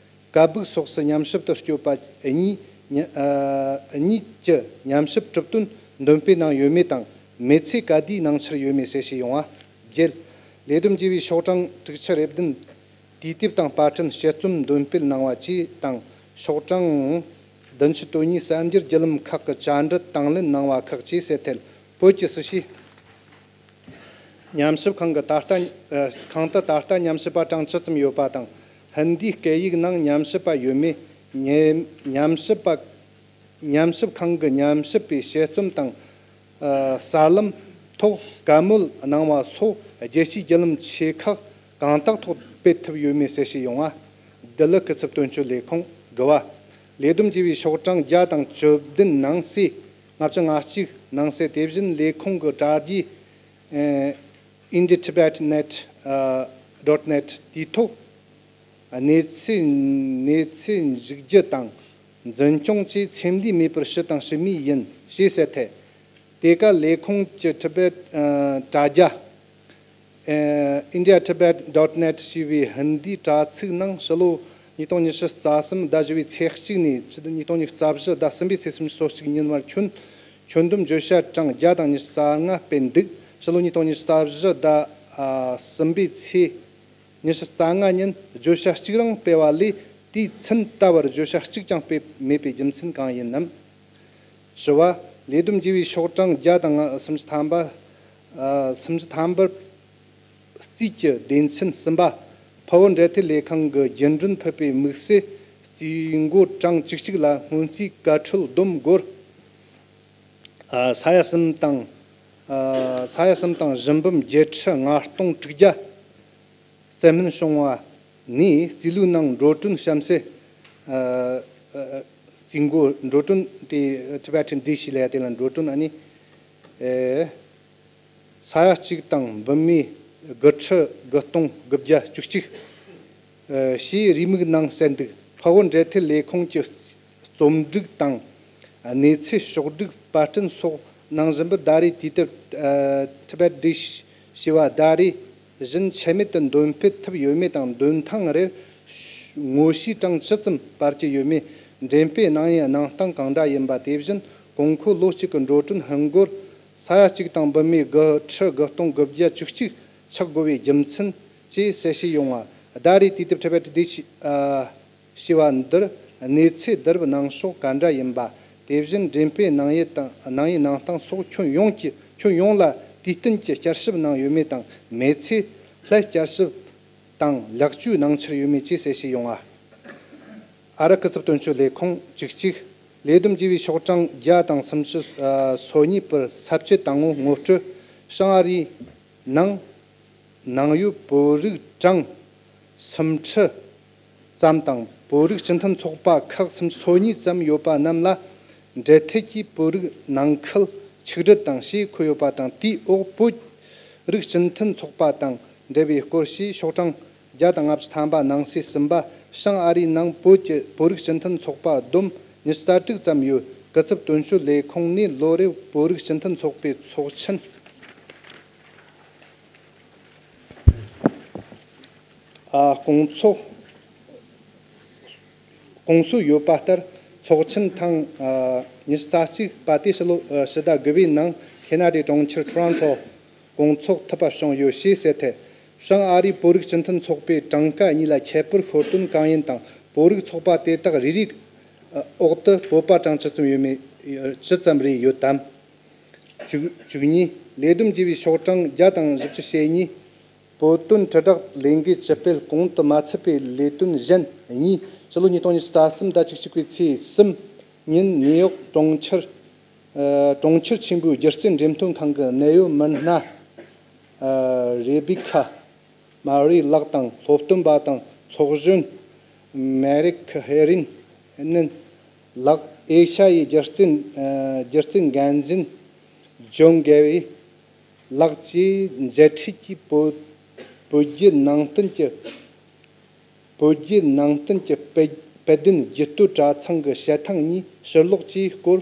ཀ་སྦུག་སོགས་སུ་ཉམས་ཞིབ་ཏུ་སྤྱོད་པ་གཉིས་ཉི་ཨ་གཉིས་ཀྱི་ཉམས་ཞིབ་གྲུབ་དོན་འདོན་སྤེལ་གནང་ཡོད་མེད་དང་། མེད་ཚེ་ག་དུས་གནང་འཆར་ཡོད་མེད་གསལ་བཤད་ཡོང་བ། བརྒྱད། ལས་བསྡོམས་བགྱིས་པའི་ཤོག་གྲངས་དྲུག་ཅུ་རེ་བདུན། དུས་དེབ་དང་པར་སྐྲུན་དཔྱད་རྩོམ་འདོན་སྤེལ་གནང་བ་བཅས་དང་། ཤོག་གྲངས་བདུན་ཅུ་དོན་གཉིས། གསར་འགྱུར་བརྒྱུད་ལམ་ཁག་གི་བཅར་འདྲི་དང་ལེན་གནང་བ་ཁག་བཅས་གསལ་ཐད། བོད་ཀྱི་སྲིད་བྱུས་ཉམས་ཞིབ་ཁང་གི་ད་ལྟ་ཨ་ཁང་དུ་ད་ལྟ་ཉམས་ཞིབ་པ་གྲངས་ཇི་ཙམ་ཡོད་པ་དང་། ཧིན་དིའི་སྐད་ཡིག་ནང་ཉམས་ཞིབ་པ་ཡོད་མེད། ཉེ་ཉམས་ཞིབ་པ་ཉམས་ཞིབ་ཁང་གི་ཉམས་ཞིབ་པའི་དཔྱད་རྩོམ་དང་ཨ་གསར་ལམ་ཐོག་བཀའ་མོལ་གནང་བ་སོགས་རྒྱལ་སྤྱིའི་བརྒྱུད་ལམ་ཆེ་ཁག་གང་དག་ཐོག་སྤེལ་ཐུབ་ཡོད་མེད་གསལ་བཤད་ཡོང་བ། ལྡི་ལི་སྐུ་ཚབ་དོན་གཅོད་ལས་ཁུངས། དགུ་བ། ལས་བསྡོམས་བགྱིས་པའི་ཤོག་གྲངས་བརྒྱ་དང་བཅུ་བདུན་ནང་གསེས། ལྔ་བཅུ་ང་གཅིག་ནང་གསེས། དེ་བཞིན་ལས་ཁུངས་ཀྱི་དྲ་རྒྱའི་ཨེ་India Tibet Net ཨ་dot net དེའི་ཐོག་གནས་ཚུལ་གནས་ཚུལ་འཇུག་རྒྱུ་དང་འཛིན་སྐྱོང་བཅས་ཚེམས་ལུས་མེད་པར་ཞུ་དང་ཞུ་མུས་ཡིན་ཞེས་གསལ་ཐད། དེ་ག་ལས་ཁུངས་ཀྱི་Tibet ཨ་དྲ་རྒྱ་ཨ་India Tibet dot net ཞེས་པའི་ཧིན་དིའི་དྲ་ཚིགས་ནང་ཕྱི་ལོ་ཉིས་སྟོང་ཉི་ཤུ་རྩ་གསུམ་ཟླ་བཞི་པའི་ཚེས་གཅིག་ནས་ཕྱི་ལོ་ཉིས་སྟོང་ཉི་ཤུ་རྩ་བཞི་ཟླ་གསུམ་པའི་ཚེས་སུམ་ཅུ་སོ་གཅིག་ཉིན་བར་ཁྱོན་ཁྱོན་བསྡོམས་བརྗོད་བྱ་གྲངས་བརྒྱ་དང་ཉི་ཤུ་རྩ་ལྔ་སྤེལ་འདུག་ཕྱི་ལོ་ཉིས་སྟོང་ཉི་ཤུ་རྩ་བཞི་ཟླ་ཨ་གསུམ་པའི་ཚེས་ཉི་ཤུ་རྩ་ལྔ་ཉིན་བརྗོད་བྱ་གཅིག་རང་སྤེལ་བ་ལས། དུས་ཚུན་ད་བར་བརྗོད་བྱ་གཅིག་ཀྱང་སྤེལ་མེད་པའི་རྒྱུ་མཚན་གང་ཡིན་ནམ། དྲི་བ། ལས་བསྡོམས་བགྱིས་པའི་ཤོག་གྲངས་བརྒྱ་དང་སུམ་ཅུ་ཐམ་པ། ཨ་སུམ་ཅུ་ཐམ་པར་རྩིས་ཀྱི་སྡེ་ཚན་གསུམ་པ། འཕགས་བོད་འབྲེལ་མཐུད་ལས་ཁང་གི་རྒྱུན་གྲོན་ཕུད་པའི་དམིགས་བསལ་རྩིས་འགོ་གྲངས་བཅུ་གཅིག་ལ་སྔོན་རྩིས་བཀའ་འཁྲོལ་བསྡོམས་སྒོར། ཨ་ས་ཡ་གསུམ་དང་། ཨ་ས་ཡ་གསུམ་དང་བཞི་འབུམ་བརྒྱད་ཁྲི་ལྔ་སྟོང་དྲུག་བརྒྱ། རྩིས་སྨན་བྱུང་བ་ནས་རྩིས་ལུགས་ནང་འགྲོ་གྲོན་གཤམ་གསལ། ཨ་ཨ་རྩིས་འགོ་འགྲོ་གྲོན་དེ་Tibetan Dish ལ་དེ་ལ་འགྲོ་གྲོན་ཨ་ནི་ཨེ་ས་ཡ་གཅིག་དང་འབུམ་མེ་དགུ་ཁྲི་དགུ་སྟོང་དགུ་བརྒྱ་བཅུ་གཅིག་ཨ་ཞེས་རེའུ་མིག་ནང་གསལ་འདུག་འཕགས་བོད་འབྲེལ་མཐུད་ལས་ཁུངས་ཀྱི་རྩོམ་སྒྲིག་དང་གནས་ཚུལ་ཕྱོགས་སྒྲིག་པར་སྐྲུན་སོགས་གནང་བཞིན་པར་ཟླ་རེའི་དུས་དེབ་ཨ་Tibet Dish ཞེས་པ་ཟླ་རེ་བཞིན་ཆད་མེད་དུ་འདོན་སྤེལ་ཐུབ་ཡོད་མེད་དང་། འདོན་ཐེངས་རེར་ངོ་བཤུས་གྲངས་ཇི་ཙམ་སྤར་གྱི་ཡོད་མེད། འགྲེམས་སྤེལ་གནང་ཡུལ་གནང་སྟངས་གང་འདྲ་ཡིན་པ། དེ་བཞིན་གོང་འཁོད་ལོ་གཅིག་གི་འགྲོ་གྲོན་ཧིན་སྒོར་ས་ཡ་གཅིག་དང་འབུམ་མེ་དགུ་ཁྲི་དགུ་སྟོང་དགུ་བརྒྱ་བཅུ་གཅིག་ཆགས་དགོས་པའི་རྒྱུ་མཚན་བཅས་གསལ་བཤད་ཡོང་བ། ཟླ་རེའི་དུས་དེབ་Tibet Dish ཨ་ཞེས་པ་འདིར་གནས་ཚུལ་བསྡུ་རུབ་གནང་ཕྱོགས་ག་འདྲ་ཡིན་པ། དེ་བཞིན་འགྲེམས་སྤེལ་གནང་ཡུལ་དང་གནང་ཡུལ་གནང་སྟངས་སོགས་ཁྱོན་ཡོངས་ཀྱི་ཁྱོན་ཡོངས་ལ་དུས་བསྟུན་གྱི་བསྐྱར་ཞིབ་གནང་ཡོད་མེད་དང་། མེད་ཚེ་སླད་བསྐྱར་ཞིབ་དང་ལེགས་བཅོས་གནང་འཆར་ཡོད་མེད་བཅས་གསལ་བཤད་ཡོང་བ། ཨ་རི་སྐུ་ཚབ་དོན་གཅོད་ལས་ཁུངས་བཅུ་གཅིག་ལས་བསྡོམས་བགྱིས་པའི་ཤོག་གྲངས་བརྒྱ་དང་སུམ་ཅུ་སོ་གཉིས་པར་ས་བཅད་དང་པོ་ངོ་སྤྲོད། བྱང་ཨ་རིའི་ནང་ནང་ཡོད་བོད་རིགས་གྲངས་སུམ་ཁྲི་ཙམ་དང་། བོད་རིགས་སྤྱི་མཐུན་ཚོགས་པ་ཁག་སུམ་ཅུ་སོ་གཉིས་ཙམ་ཡོད་པ་རྣམས་ལ་འབྲེལ་མཐུད་ཀྱིས་བོད་རིགས་ནང་ཁུལ་ཆིག་སྒྲིལ་དང་ཞེས་འཁོད་ཡོད་པ་དང་། དེའི་འོག་བོད་རིགས་སྤྱི་མཐུན་ཚོགས་པ་དང་འབྲེལ་བའི་སྐོར་ཞེས་ཤོག་གྲངས་བརྒྱ་དང་ལྔ་བཅུ་ཐམ་པ་ནང་གསེས་གསུམ་པ། བྱང་ཨ་རིའི་ནང་བོད་ཀྱི་བོད་རིགས་སྤྱི་མཐུན་ཚོགས་པ་བསྡོམས་ཉི་ཤུ་རྩ་དྲུག་ཙམ་ཡོད། སྐུ་ཚབ་དོན་གཅོད་ལས་ཁུངས་ནས་ལོ་རེར་བོད་རིགས་སྤྱི་མཐུན་ཚོགས་པའི་ཚོགས་ཆེན་ ཨ། དགོངས་ཚོགས་དགོངས་སྲོལ་ཡོད་པ་ལྟར། ཚོགས་ཆེན་ཐེངས་ཨ་ཉི་ཤུ་རྩ་གཅིག་པ་དེ་ཕྱི་ལོ་ཨ་ཕྱི་ཟླ་དགུ་པའི་ནང་ཁེ་ན་ཌའི་གྲོང་ཁྱེར་ཊོ་རོན་ཊོ་དགོངས་ཚོགས་ཐུབ་པ་བྱུང་ཡོད་ཞེས་གསལ་ཐལ། བྱང་ཨ་རིའི་བོད་རིགས་སྤྱི་མཐུན་ཚོགས་པའི་གྲངས་ཀ་གཉིས་ལ་ཁྱད་པར་ཤོར་དོན་གང་ཡིན་དང་། བོད་རིགས་ཚོགས་པ་དེ་དག་རེ་རེའི་འོག་ཏུ་བོད་པ་གྲངས་ཇི་ཙམ་ཡོད་མེད། ཇི་ཙམ་རེ་ཡོད་དམ། བཅུ་བཅུ་གཉིས། ལས་བསྡོམས་བགྱིས་པའི་ཤོག་གྲངས་བརྒྱ་དང་བཞི་བཅུ་ཞེ་གཉིས། བོད་དོན་དྲིལ་བསྒྲགས་ལས་འགུལ་ཇི་སྤེལ་གོང་དུ་མ་ཚུད་པའི་ལས་དོན་གཞན་གཉིས། ཕྱི་ལོ་ཉིས་སྟོང་ཉི་ཤུ་རྩ་གསུམ་ཟླ་བཅུ་གཅིག་པའི་ཚེས་གསུམ་ཉིན་ནིའུ་ཡོག་གྲོང་ཁྱེར། ཨ། གྲོང་ཁྱེར་ཆེན་པོའི་སྒྱུ་རྩལ་འགྲེམས་སྟོན་ཁང་གི་གནད་ཡོད་མི་སྣ། ཨ། རེ་བི་ཁ་མ་རི་ལགས་དང་། སློབ་སྟོན་པ་དང་ཚོགས་གཞོན་མེ་རིག་ཧེ་རིན་ནན་ལགས། ཨེ་ཤ་ཡའི་སྒྱུ་རྩལ། ཨ། སྒྱུ་རྩལ་འགན་འཛིན་ཇོན་གེ་ཝེ་ལགས་བཅས་མཇལ་འཕྲད་ཀྱིས། བོད་བོད་བརྒྱུད་ནང་བསྟན་གྱི། བོད་བརྒྱུད་ནང་བསྟན་གྱི་དཔལ་དཔལ་ལྡན་རྒྱུད་སྟོད་གྲྭ་ཚང་གི་བཤད་ཐེངས་གཉིས་ཕྱིར་ལོག་བཅས་སྐོར་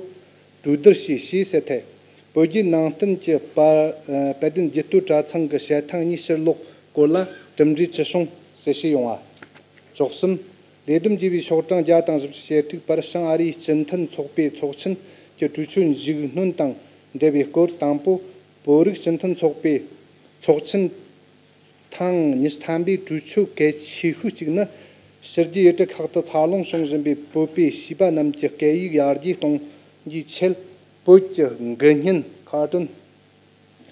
གྲོས་བསྡུར་བྱས་ཞེས་གསལ་ཐལ། བོད་བརྒྱུད་ནང་བསྟན་གྱི་དཔལ་དཔལ་ལྡན་རྒྱུད་སྟོད་གྲྭ་ཚང་གི་བཤད་ཐེངས་གཉིས་ཕྱིར་ལོག་སྐོར་ལ་གྲུབ་འབྲས་ཅི་བྱུང་གསལ་བཤད་ཡོང་བ། བཅུ་གསུམ། ལས་བསྡོམས་བགྱིས་པའི་ཤོག་གྲངས་བརྒྱ་དང་བཞི་བཅུ་ཞེ་དྲུག་པར། བྱང་ཨ་རིའི་སྤྱི་མཐུན་ཚོགས་པའི་ཚོགས་ཆེན་གྱི་གྲོས་ཆོད་མཇུག་སྣོན་དང་འབྲེལ་བའི་སྐོར། དང་པོ། བོད་རིགས་སྤྱི་མཐུན་ཚོགས་པའི་ཚོགས་ཆེན་ཐེངས་ཉི་ཤུ་ཐམ་པའི་གྲོས་ཆོད་གལ་ཆེ་ཤོས་གཅིག་ནི། ཕྱི་རྒྱལ་ཡུལ་གྲུ་ཁག་ཏུ་འཚར་ལོངས་བྱུང་བཞིན་པའི་བོད་པའི་བྱིས་པ་རྣམས་ཀྱི་སྐད་ཡིག་ཡར་རྒྱས་གཏོང་རྒྱུའི་ཆེད། བོད་ཀྱི་མགུལ་བརྙན། ཁ་ཊུན།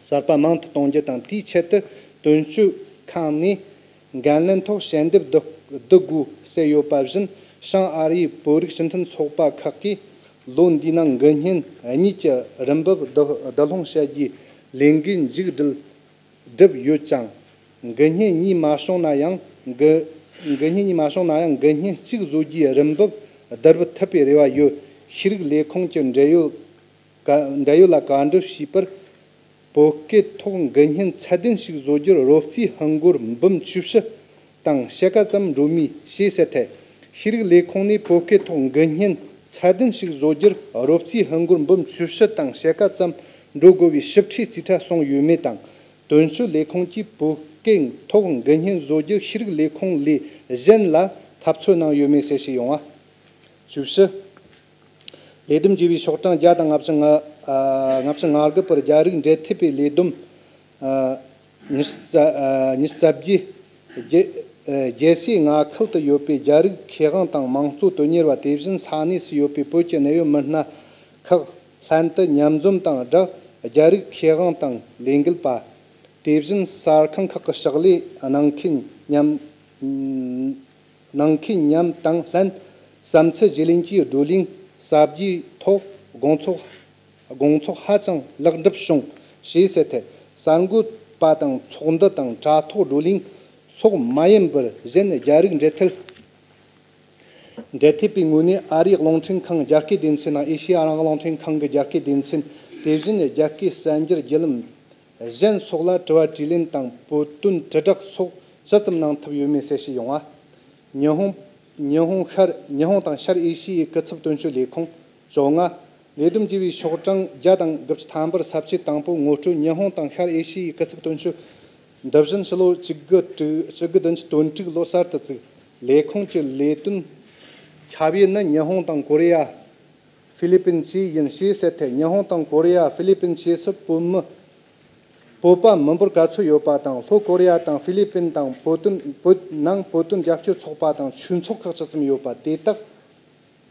གསར་པ་མང་དུ་གཏོང་རྒྱུ་དང་། དེའི་ཆེད་དུ་དོན་གཅོད་ཁང་ནས་འགན་ལེན་ཐོག་ཞལ་འདེབས་བསྡུ་བསྡུ་དགོས་གསལ་ཡོད་པ་བཞིན། བྱང་ཨ་རིའི་བོད་རིགས་སྤྱི་མཐུན་ཚོགས་པ་ཁག་གིས་ལོ་འདིའི་ནང་མགུལ་བརྙན་གཉིས་ཀྱི་རིན་འབབ་བསྡུ་བསྡུ་སློང་བྱ་རྒྱུའི་ལས་འགུལ་མཇུག་སྒྲིལ་བསྒྲུབས་ཡོད་ཅིང་། མགུལ་བརྙན་གཉིས་མ་བྱུང་ན་ཡང་། མགུལ་མགུལ་བརྙན་གཉིས་མ་བྱུང་ན་ཡང་། མགུལ་བརྙན་གཅིག་བཟོ་རྒྱུའི་རིན་འབབ་བསྡུ་རུབ་ཐུབ་པའི་རེ་བ་ཡོད། ཤེས་རིག་ལས་ཁུངས་ཀྱི་འབྲེལ་ཡོད། བཀའ་འབྲེལ་ཡོད་ལ་བཀའ་འདྲི་ཞུས་པར། བོད་སྐད་ཐོག་མགུལ་བརྙན་ཚད་ལྡན་ཞིག་བཟོ་རྒྱུར་རོབ་རྩིས་ཧིན་སྒོར་འབུམ་བཅུ་བཞི་དང་ཕྱེད་ཀ་ཙམ་འགྲོ་མུས་ཞེས་གསལ་ཐལ། ཤེས་རིག་ལས་ཁུངས་ནས་བོད་སྐད་ཐོག་མགུལ་བརྙན་ཚད་ལྡན་ཞིག་བཟོ་རྒྱུར་རོབ་རྩིས་ཧིན་སྒོར་འབུམ་བཅུ་བཞི་དང་ཕྱེད་ཀ་ཙམ་འགྲོ་དགོས་པའི་ཞིབ་ཕྲའི་རྩིས་ཁྲ་སོང་ཡོད་མེད་དང་། དོན་གཅོད་ལས་ཁུངས་ཀྱིས་བོད་སྐད་ཐོག་མགུལ་བརྙན་བཟོ་རྒྱུར་ཤེས་རིག་ལས་ཁུངས་ལས་གཞན་ལ་འཐབ་རྩོད་གནང་ཡོད་མེད་གསལ་བཤད་ཡོང་བ། བཅུ་བཞི། ལས་བསྡོམས་བགྱིས་པའི་ཤོག་གྲངས་བརྒྱ་དང་ལྔ་བཅུ་ང་། ཨ། ལྔ་བཅུ་ང་དགུ་པར། རྒྱ་རིགས་འབྲེལ་མཐུད་པའི་ལས་བསྡོམས། ཨ། ཉི་ཤུ་རྩ། ཨ། ཉི་ཤུ་རྩ་བརྒྱད། རྒྱལ། ཨ། རྒྱལ་སའི་མངའ་ཁུལ་དུ་ཡོད་པའི་རྒྱ་རིགས་མཁས་དབང་དང་མང་གཙོ་དོན་གཉེར་བ། དེ་བཞིན་ས་གནས་སུ་ཡོད་པའི་བོད་ཀྱི་གནད་ཡོད་མི་སྣ་ཁག་ལྷན་དུ་མཉམ་འཛོམས་དང་སྦྲགས། རྒྱ་རིགས་མཁས་དབང་དང་ལས་འགུལ་པ། དེ་བཞིན་གསར་ཁང་ཁག་གི་ཕྱག་ལས་གནང་མཁན་མཉམ། གནང་མཁན་མཉམ་དང་ལྷན། བསམ་ཚུལ་བརྗེ་ལེན་གྱི་བགྲོ་གླེང་གསར་བརྗེའི་ཐོག་དགོངས་ཚོགས། དགོངས་ཚོགས་ཧ་ཅང་ལེགས་འགྲུབ་བྱུང་ཞེས་གསལ་ཐལ། གསར་འགོད་པ་དང་ཚོགས་འདུ་དང་དྲ་ཐོག་བགྲོ་གླེང་སོགས་མ་ཡིན་པར། གཞན་རྒྱ་རིགས་འབྲེལ་མཐུད། འབྲེལ་མཐུད་པའི་ངོས་ནས་ཨ་རིའི་རླུང་འཕྲིན་ཁང་རྒྱ་སྐད་སྡེ་ཚན་དང་། ཨེ་ཤེ་ཡ་རང་དབང་རླུང་འཕྲིན་ཁང་གི་རྒྱ་སྐད་སྡེ་ཚན། དེ་བཞིན་རྒྱ་སྐད་གསར་འགྱུར་བརྒྱུད་ལམ་གཞན་སོགས་ལ་དྲི་བ་དྲིས་ལན་དང་བོད་དོན་དྲིལ་བསྒྲགས་སོགས་ཇི་ཙམ་གནང་ཐུབ་ཡོད་མེད་གསལ་བཤད་ཡོང་བ། ཉི་ཧོང་། ཉི་ཧོང་ཤར། ཉི་ཧོང་དང་ཤར་ཨེ་ཤི་ཡའི་སྐུ་ཚབ་དོན་གཅོད་ལས་ཁུངས། བཅོ་ལྔ། ལས་བསྡོམས་བགྱིས་པའི་ཤོག་གྲངས་བརྒྱ་དང་དགུ་བཅུ་ཐམ་པར། ས་བཅད་དང་པོ། ངོ་སྤྲོད། ཉི་ཧོང་དང་ཤར་ཨེ་ཤི་ཡའི་སྐུ་ཚབ་དོན་གཅོད། འདི་བཞིན་ཕྱི་ལོ་བཅུ་དགུ་དྲུག་བཅུ་དགུ་བདུན་ཅུ་དོན་དྲུག་ལོ་གསར་དུ་བཙུགས། ལས་ཁུངས་ཀྱི་ལས་དོན་ཁྱབ་ཡུལ་ནི་ཉི་ཧོང་དང་ཀོ་རི་ཡ། ཧྥི་ལི་པིན་བཅས་ཡིན་ཞེས་གསལ་ཐལ། ཉི་ཧོང་དང་ཀོ་རི་ཡ། ཧྥི་ལི་པིན་བཅས་སུ་བོད་མི། བོད་པ་མི་འབོར་ག་ཚོད་ཡོད་པ་དང་། ལྷོ་ཀོ་རི་ཡ་དང་ཧྥི་ལི་པིན་དང་བོད་དོན། བོད་ནང་བོད་དོན་རྒྱབ་སྐྱོར་ཚོགས་པ་དང་ཆོས་ཚོགས་ཁག་ཇི་ཙམ་ཡོད་པ། དེ་དག་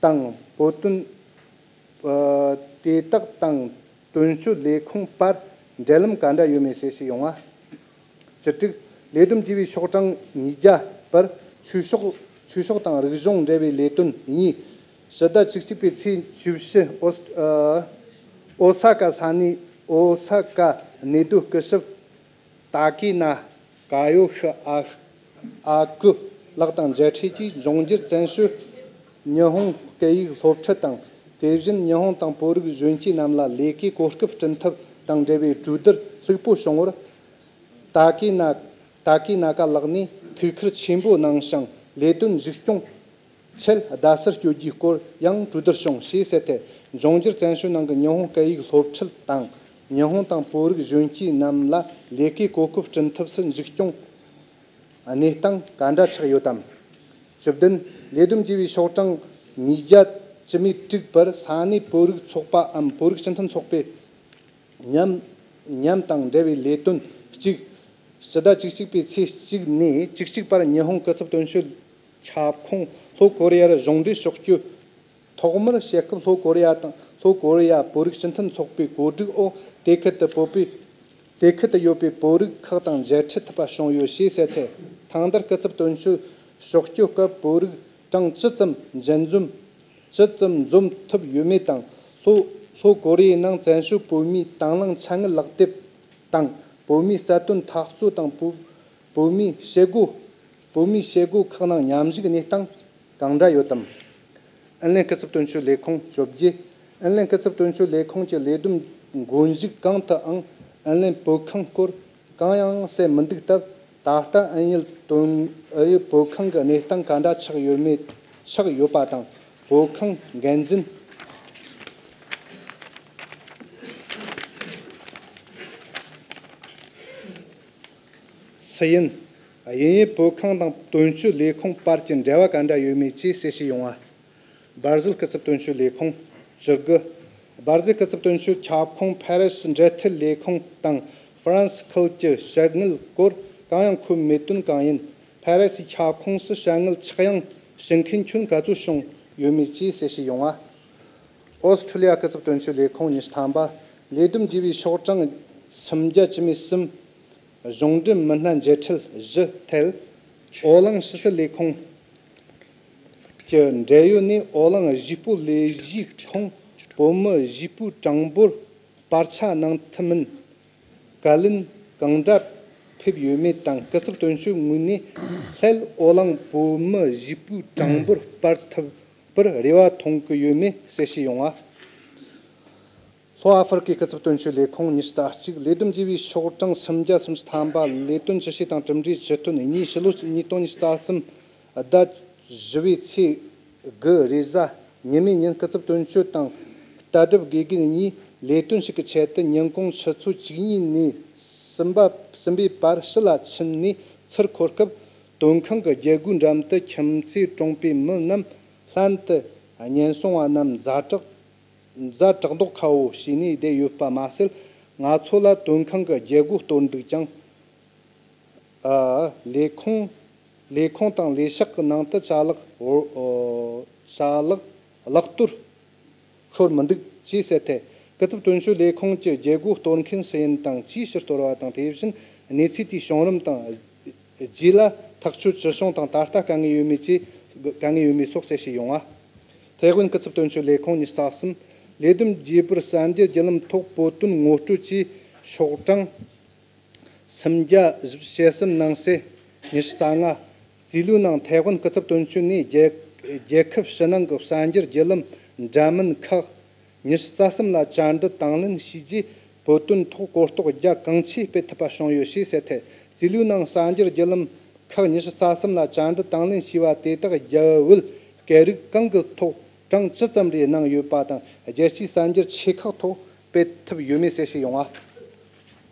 དང་བོད་དོན། ཨ། དེ་དག་དང་དོན་གཅོད་ལས་ཁུངས་བར་འབྲེལ་ལམ་ག་འདྲ་ཡོད་མེད་གསལ་བཤད་ཡོང་བ། བཅུ་དྲུག། ལས་བསྡོམས་བགྱིས་པའི་ཤོག་གྲངས་ཉིས་བརྒྱ་པར། ཆོས་ཕྱོགས། ཆོས་ཕྱོགས་དང་རིག་གཞུང་འབྲེལ་བའི་ལས་དོན་གཉིས། ཕྱི་ཟླ་བཅུ་གཅིག་པའི་ཚེས་བཅུ་བཞི། ཨོ། ཨ། ཨོ་ས་ཀ་ས་གནས། ཨོ་ས་ཀ་གནས་སྡོད་སྐུ་ཞབས་ཏཱ་ཀི་ན་ཀ་ཡོ་ཤི་ཨ། ཨ་ཀུ་ལགས་དང་མཇལ་འཕྲད་ཀྱིས། འབྱུང་འགྱུར་བཙན་བྱོལ་ཉི་ཧོང་སྐད་ཡིག་སློབ་ཁྲིད་དང་། དེ་བཞིན་ཉི་ཧོང་དང་བོད་རིགས་གཞོན་སྐྱེས་རྣམས་ལ་ལས་ཀའི་གོ་སྐབས་བསྐྲུན་ཐབས་དང་འབྲེལ་བའི་གྲོས་བསྡུར་ལྷུག་པོ་བྱུང་བར། ཏཱ་ཀི་ན། ཏཱ་ཀི་ན་ཀ་ལགས་ནས་ཐུགས་ཁུར་ཆེན་པོ་གནང་ཞིང་། ལས་དོན་མཇུག་སྐྱོང་ཆེད་རྡ་སར་བསྐྱོད་རྒྱུའི་སྐོར་ཡང་གྲོས་བསྡུར་བྱུང་ཞེས་གསལ་ཐལ། འབྱུང་འགྱུར་བཙན་བྱོལ་ནང་གི་ཉི་ཧོང་སྐད་ཡིག་སློབ་ཁྲིད་དང་། ཉི་ཧོང་དང་བོད་རིགས་གཞོན་སྐྱེས་རྣམས་ལ་ལས་ཀའི་གོ་སྐབས་བསྐྲུན་ཐབས་སུ་མཇུག་སྐྱོང་ གནས་སྟངས་ག་འདྲ་ཆགས་ཡོད་དམ། བཅུ་བདུན། ལས་བསྡོམས་བགྱིས་པའི་ཤོག་གྲངས་ཉིས་བརྒྱ་བཅུ་མེད་དྲུག་པར་ས་གནས་བོད་རིགས་ཚོགས་པའམ་བོད་རིགས་སྤྱི་མཐུན་ཚོགས་པས་མཉམ་མཉམ་དང་འབྲེལ་བའི་ལས་དོན་གཅིག་ཕྱི་ཟླ་བཅུ་གཅིག་པའི་ཚེས་གཅིག་ནས་བཅུ་གཅིག་བར་ཉི་ཧོང་སྐུ་ཚབ་དོན་གཅོད་ཁྱབ་ཁོངས་ལྷོ་ཀོ་རི་ཡར་གཞུང་འབྲེལ་ཕྱོགས་བསྐྱོད་ཐོག་མར་བྱེད་སྐབས། ལྷོ་ཀོ་རི་ཡ་དང་ལྷོ་ཀོ་རི་ཡ་བོད་རིགས་སྤྱི་མཐུན་ཚོགས་པའི་གོ་སྒྲིག་འོག་དེ་ཁུལ་དུ་བོད་པའི་དེ་ཁུལ་དུ་ཡོད་པའི་བོད་རིགས་ཁག་དང་མཇལ་འཕྲད་ཐུབ་པ་བྱུང་ཡོད་ཅེས་གསལ་ཐལ། ཐེངས་འདིར་སྐུ་ཚབ་དོན་གཅོད་ཕྱོགས་བསྐྱོད་སྐབས་བོད་རིགས་གྲངས་ཇི་ཙམ་འཛིན་འཛོམས་ཇི་ཙམ་འཛོམས་ཐུབ་ཡོད་མེད་དང་། ལྷོ་ལྷོ་ཀོ་རི་ཡའི་ནང་བཙན་བྱོལ་བོད་མིའི་དང་བླངས་དཀའ་ངལ་ལག་དེབ་དང་། བོད་མིའི་རྩ་དོན་འཐབ་རྩོད་དང་བོད་བོད་མིའི་བྱེད་སྒོ་བོད་མིའི་བྱེད་སྒོ་ཁག་ནང་མཉམ་ཞུགས་གནས་སྟངས་གང་འདྲ་ཡོད་དམ། ཨིན་ལན་སྐུ་ཚབ་དོན་གཅོད་ལས་ཁུངས་བཅོ་བརྒྱད། ཨིན་ལན་སྐུ་ཚབ་དོན་གཅོད་ལས་ཁུངས་ཀྱི་ལས་བསྡོམས་མགོ་མཇུག་གང་དུའང་ཨིན་ལན་བོད་ཁང་སྐོར་གང་ཡང་གསལ་མི་འདུག་སྟབས། ད་ལྟ་ཨིན་ཡུལ་དོན་ཨིན་ཡུལ་བོད་ཁང་གི་གནས་སྟངས་ག་འདྲ་ཆགས་ཡོད་མེད་ཆགས་ཡོད་པ་དང་། བོད་ཁང་འགན་འཛིན་སུ་ཡིན། དབྱིན་ཡུལ་བོད་ཁང་དང་དོན་གཅོད་ལས་ཁུངས་བར་གྱི་འབྲེལ་བ་ག་འདྲ་ཡོད་མེད་བཅས་གསལ་བཤད་ཡོང་བ། སྦར་ཟིལ་སྐུ་ཚབ་དོན་གཅོད་ལས་ཁུངས་བཅུ་དགུ། སྦར་ཟིལ་སྐུ་ཚབ་དོན་གཅོད་ཁྱབ་ཁོངས་ཕ་རི་སི་འབྲེལ་མཐུད་ལས་ཁུངས་དང་ཧྥ་རན་སི་ཁུལ་གྱི་བྱ་དངུལ་སྐོར་གང་ཡང་འཁོད་མེད་དོན་གང་ཡིན། ཕ་རི་སིའི་ཁྱབ་ཁོངས་སུ་བྱ་དངུལ་ཆག་ཡང་བྱེད་མཁན་ཁྱོན་ག་ཚོད་བྱུང་ཡོད་མེད་བཅས་གསལ་བཤད་ཡོང་བ། ཨོ་སི་ཁྲུ་ལི་ཡ་སྐུ་ཚབ་དོན་གཅོད་ལས་ཁུངས་ཉི་ཤུ་ཐམ་པ། ལས་བསྡོམས་བགྱིས་པའི་ཤོག་གྲངས་སུམ་བརྒྱ་བཅུ་མེད་གསུམ། གཞུང་འབྲེལ་མི་སྣ་མཇལ་འཕྲད་བཞི་ཐད། ཨོ་གླིང་ཕྱི་སྲིད་ལས་ཁུངས་ཀྱི་འབྲེལ་ཡོད་ནས་ཨོ་གླིང་གཞིས་སྤོ་ལས་གཞིའི་ཁོངས་བོད་མི་གཞིས་སྤོའི་གྲངས་འབོར་སྤར་ཆ་གནང་ཐུབ་མིན་བཀའ་ལན་གང་འདྲ་ཕེབས་ཡོད་མེད་དང་། སྐུ་ཚབ་དོན་གཅོད་ངོས་ནས་སླད་ཨོ་གླིང་བོད་མི་གཞིས་སྤོའི་གྲངས་འབོར་སྤར་ཐུབ་པར་རེ་བ་མཐོང་གི་ཡོད་མེད་གསལ་བཤད་ཡོང་བ། ལྷོ་ཨ་ཧྥེ་རི་ཁའི་སྐུ་ཚབ་དོན་གཅོད་ལས་ཁུངས་ཉི་ཤུ་རྩ་གཅིག། ལས་བསྡོམས་བགྱིས་པའི་ཤོག་གྲངས་སུམ་བརྒྱ་སུམ་ཅུ་ཐམ་པ། ལས་དོན་ཇི་བྱས་དང་གྲུབ་འབྲས་ཇི་ཐོན་གཉིས། ཕྱི་ལོ་ཉིས་སྟོང་ཉི་ཤུ་རྩ་གསུམ་ཟླ་བཞི་པའི་ཚེས་དགུ་རེས་གཟའ་ཉི་མའི་ཉིན་སྐུ་ཚབ་དོན་གཅོད་དང་ལྟ་གྲུབ་དགེ་རྒན་གཉིས་ལས་དོན་ཞིག་གི་ཆེད་དུ་ཉིན་གུང་ཆུ་ཚོད་བཅུ་གཉིས་ནས་གསུམ་པ་གསུམ་པའི་བར་ཕྱི་ལ་ཕྱིན་ནས་ཚུར་འཁོར་སྐབས། དོན་ཁང་གི་རྒྱལ་སྒོའི་འགྲམ་དུ་ཁྱིམ་མཚེས་གྲོང་པའི་མི་རྣམས་ལྷན་དུ་ཉེན་སྲུང་བ་རྣམས་ཛ་དྲག་ཛ་དྲག་མདོག་ཁ་བོ་བྱས་ནས་བསྡད་ཡོད་པ་མ་ཟད། ང་ཚོ་ལ་དོན་ཁང་གི་རྒྱལ་སྒོ་གཏོར་འདུག་ཀྱང་། ཨ། ལས་ཁུངས་ལས་ཁུངས་དང་ལས་ཤག་གི་ནང་དུ་ཅ་ལག་འོ་ཨོ་ཅ་ལག་ལག་གཏོར་ཤོར་མི་འདུག་ཅེས་གསལ་ཐལ། སྐུ་ཚབ་དོན་གཅོད་ལས་ཁུངས་ཀྱི་རྒྱལ་སྒོ་གཏོར་མཁན་སུ་ཡིན་དང་ཅིའི་ཕྱིར་གཏོར་བ་དང་། དེ་བཞིན་གནས་ཚུལ་དེའི་བྱུང་རིམ་དང་། རྗེས་ལ་ཐག་གཅོད་ཅི་བྱུང་དང་། ད་ལྟ་དཀའ་ངལ་ཡོད་མེད་ཅེས་དཀའ་ངལ་ཡོད་མེད་སོགས་གསལ་བཤད་ཡོང་བ། ཐའེ་ཝན་སྐུ་ཚབ་དོན་གཅོད་ལས་ཁུངས་ཉི་ཤུ་རྩ་གསུམ། ལས་བསྡོམས་རྒྱས་པར་གསར་འགྱུར་བརྒྱུད་ལམ་ཐོག་བོད་དོན་ངོ་སྤྲོད་ཀྱི་ཤོག་གྲངས་སུམ་བརྒྱ་ཞེ་གསུམ་ནང་གསེས་ཉི་ཤུ་རྩ་ལྔ། རྩིས་ལུའི་ནང་ཐའེ་ཝན་སྐུ་ཚབ་དོན་གཅོད་ནས་རྒྱལ་རྒྱལ་ཁབ་ཕྱི་ནང་གི་གསར་འགྱུར་བརྒྱུད་ལམ་འདྲ་མིན་ཁག་ཉི་ཤུ་རྩ་གསུམ་ལ་བཅར་འདྲི་དང་ལེན་བྱས་རྗེས། བོད་དོན་ཐོག་གོ་རྟོགས་རྒྱ་གང་ཆེ་སྤེལ་ཐུབ་པ་བྱུང་ཡོད་ཅེས་གསལ་ཐལ། རྩིས་ལུའི་ནང་གསར་འགྱུར་བརྒྱུད་ལམ་ཁག་ཉི་ཤུ་རྩ་གསུམ་ལ་བཅར་འདྲི་དང་ལེན་བྱས་པ་དེ་དག་རྒྱ་བོད་སྐད་རིགས་གང་གི་ཐོག་གྲངས་ཅི་ཙམ་རེ་གནང་ཡོད་པ་དང་། རྒྱལ་སྤྱིའི་གསར་འགྱུར་ཆེ་ཁག་ཐོག་སྤེལ་ཐུབ་ཡོད་མེད་གསལ་བཤད་ཡོང་བ།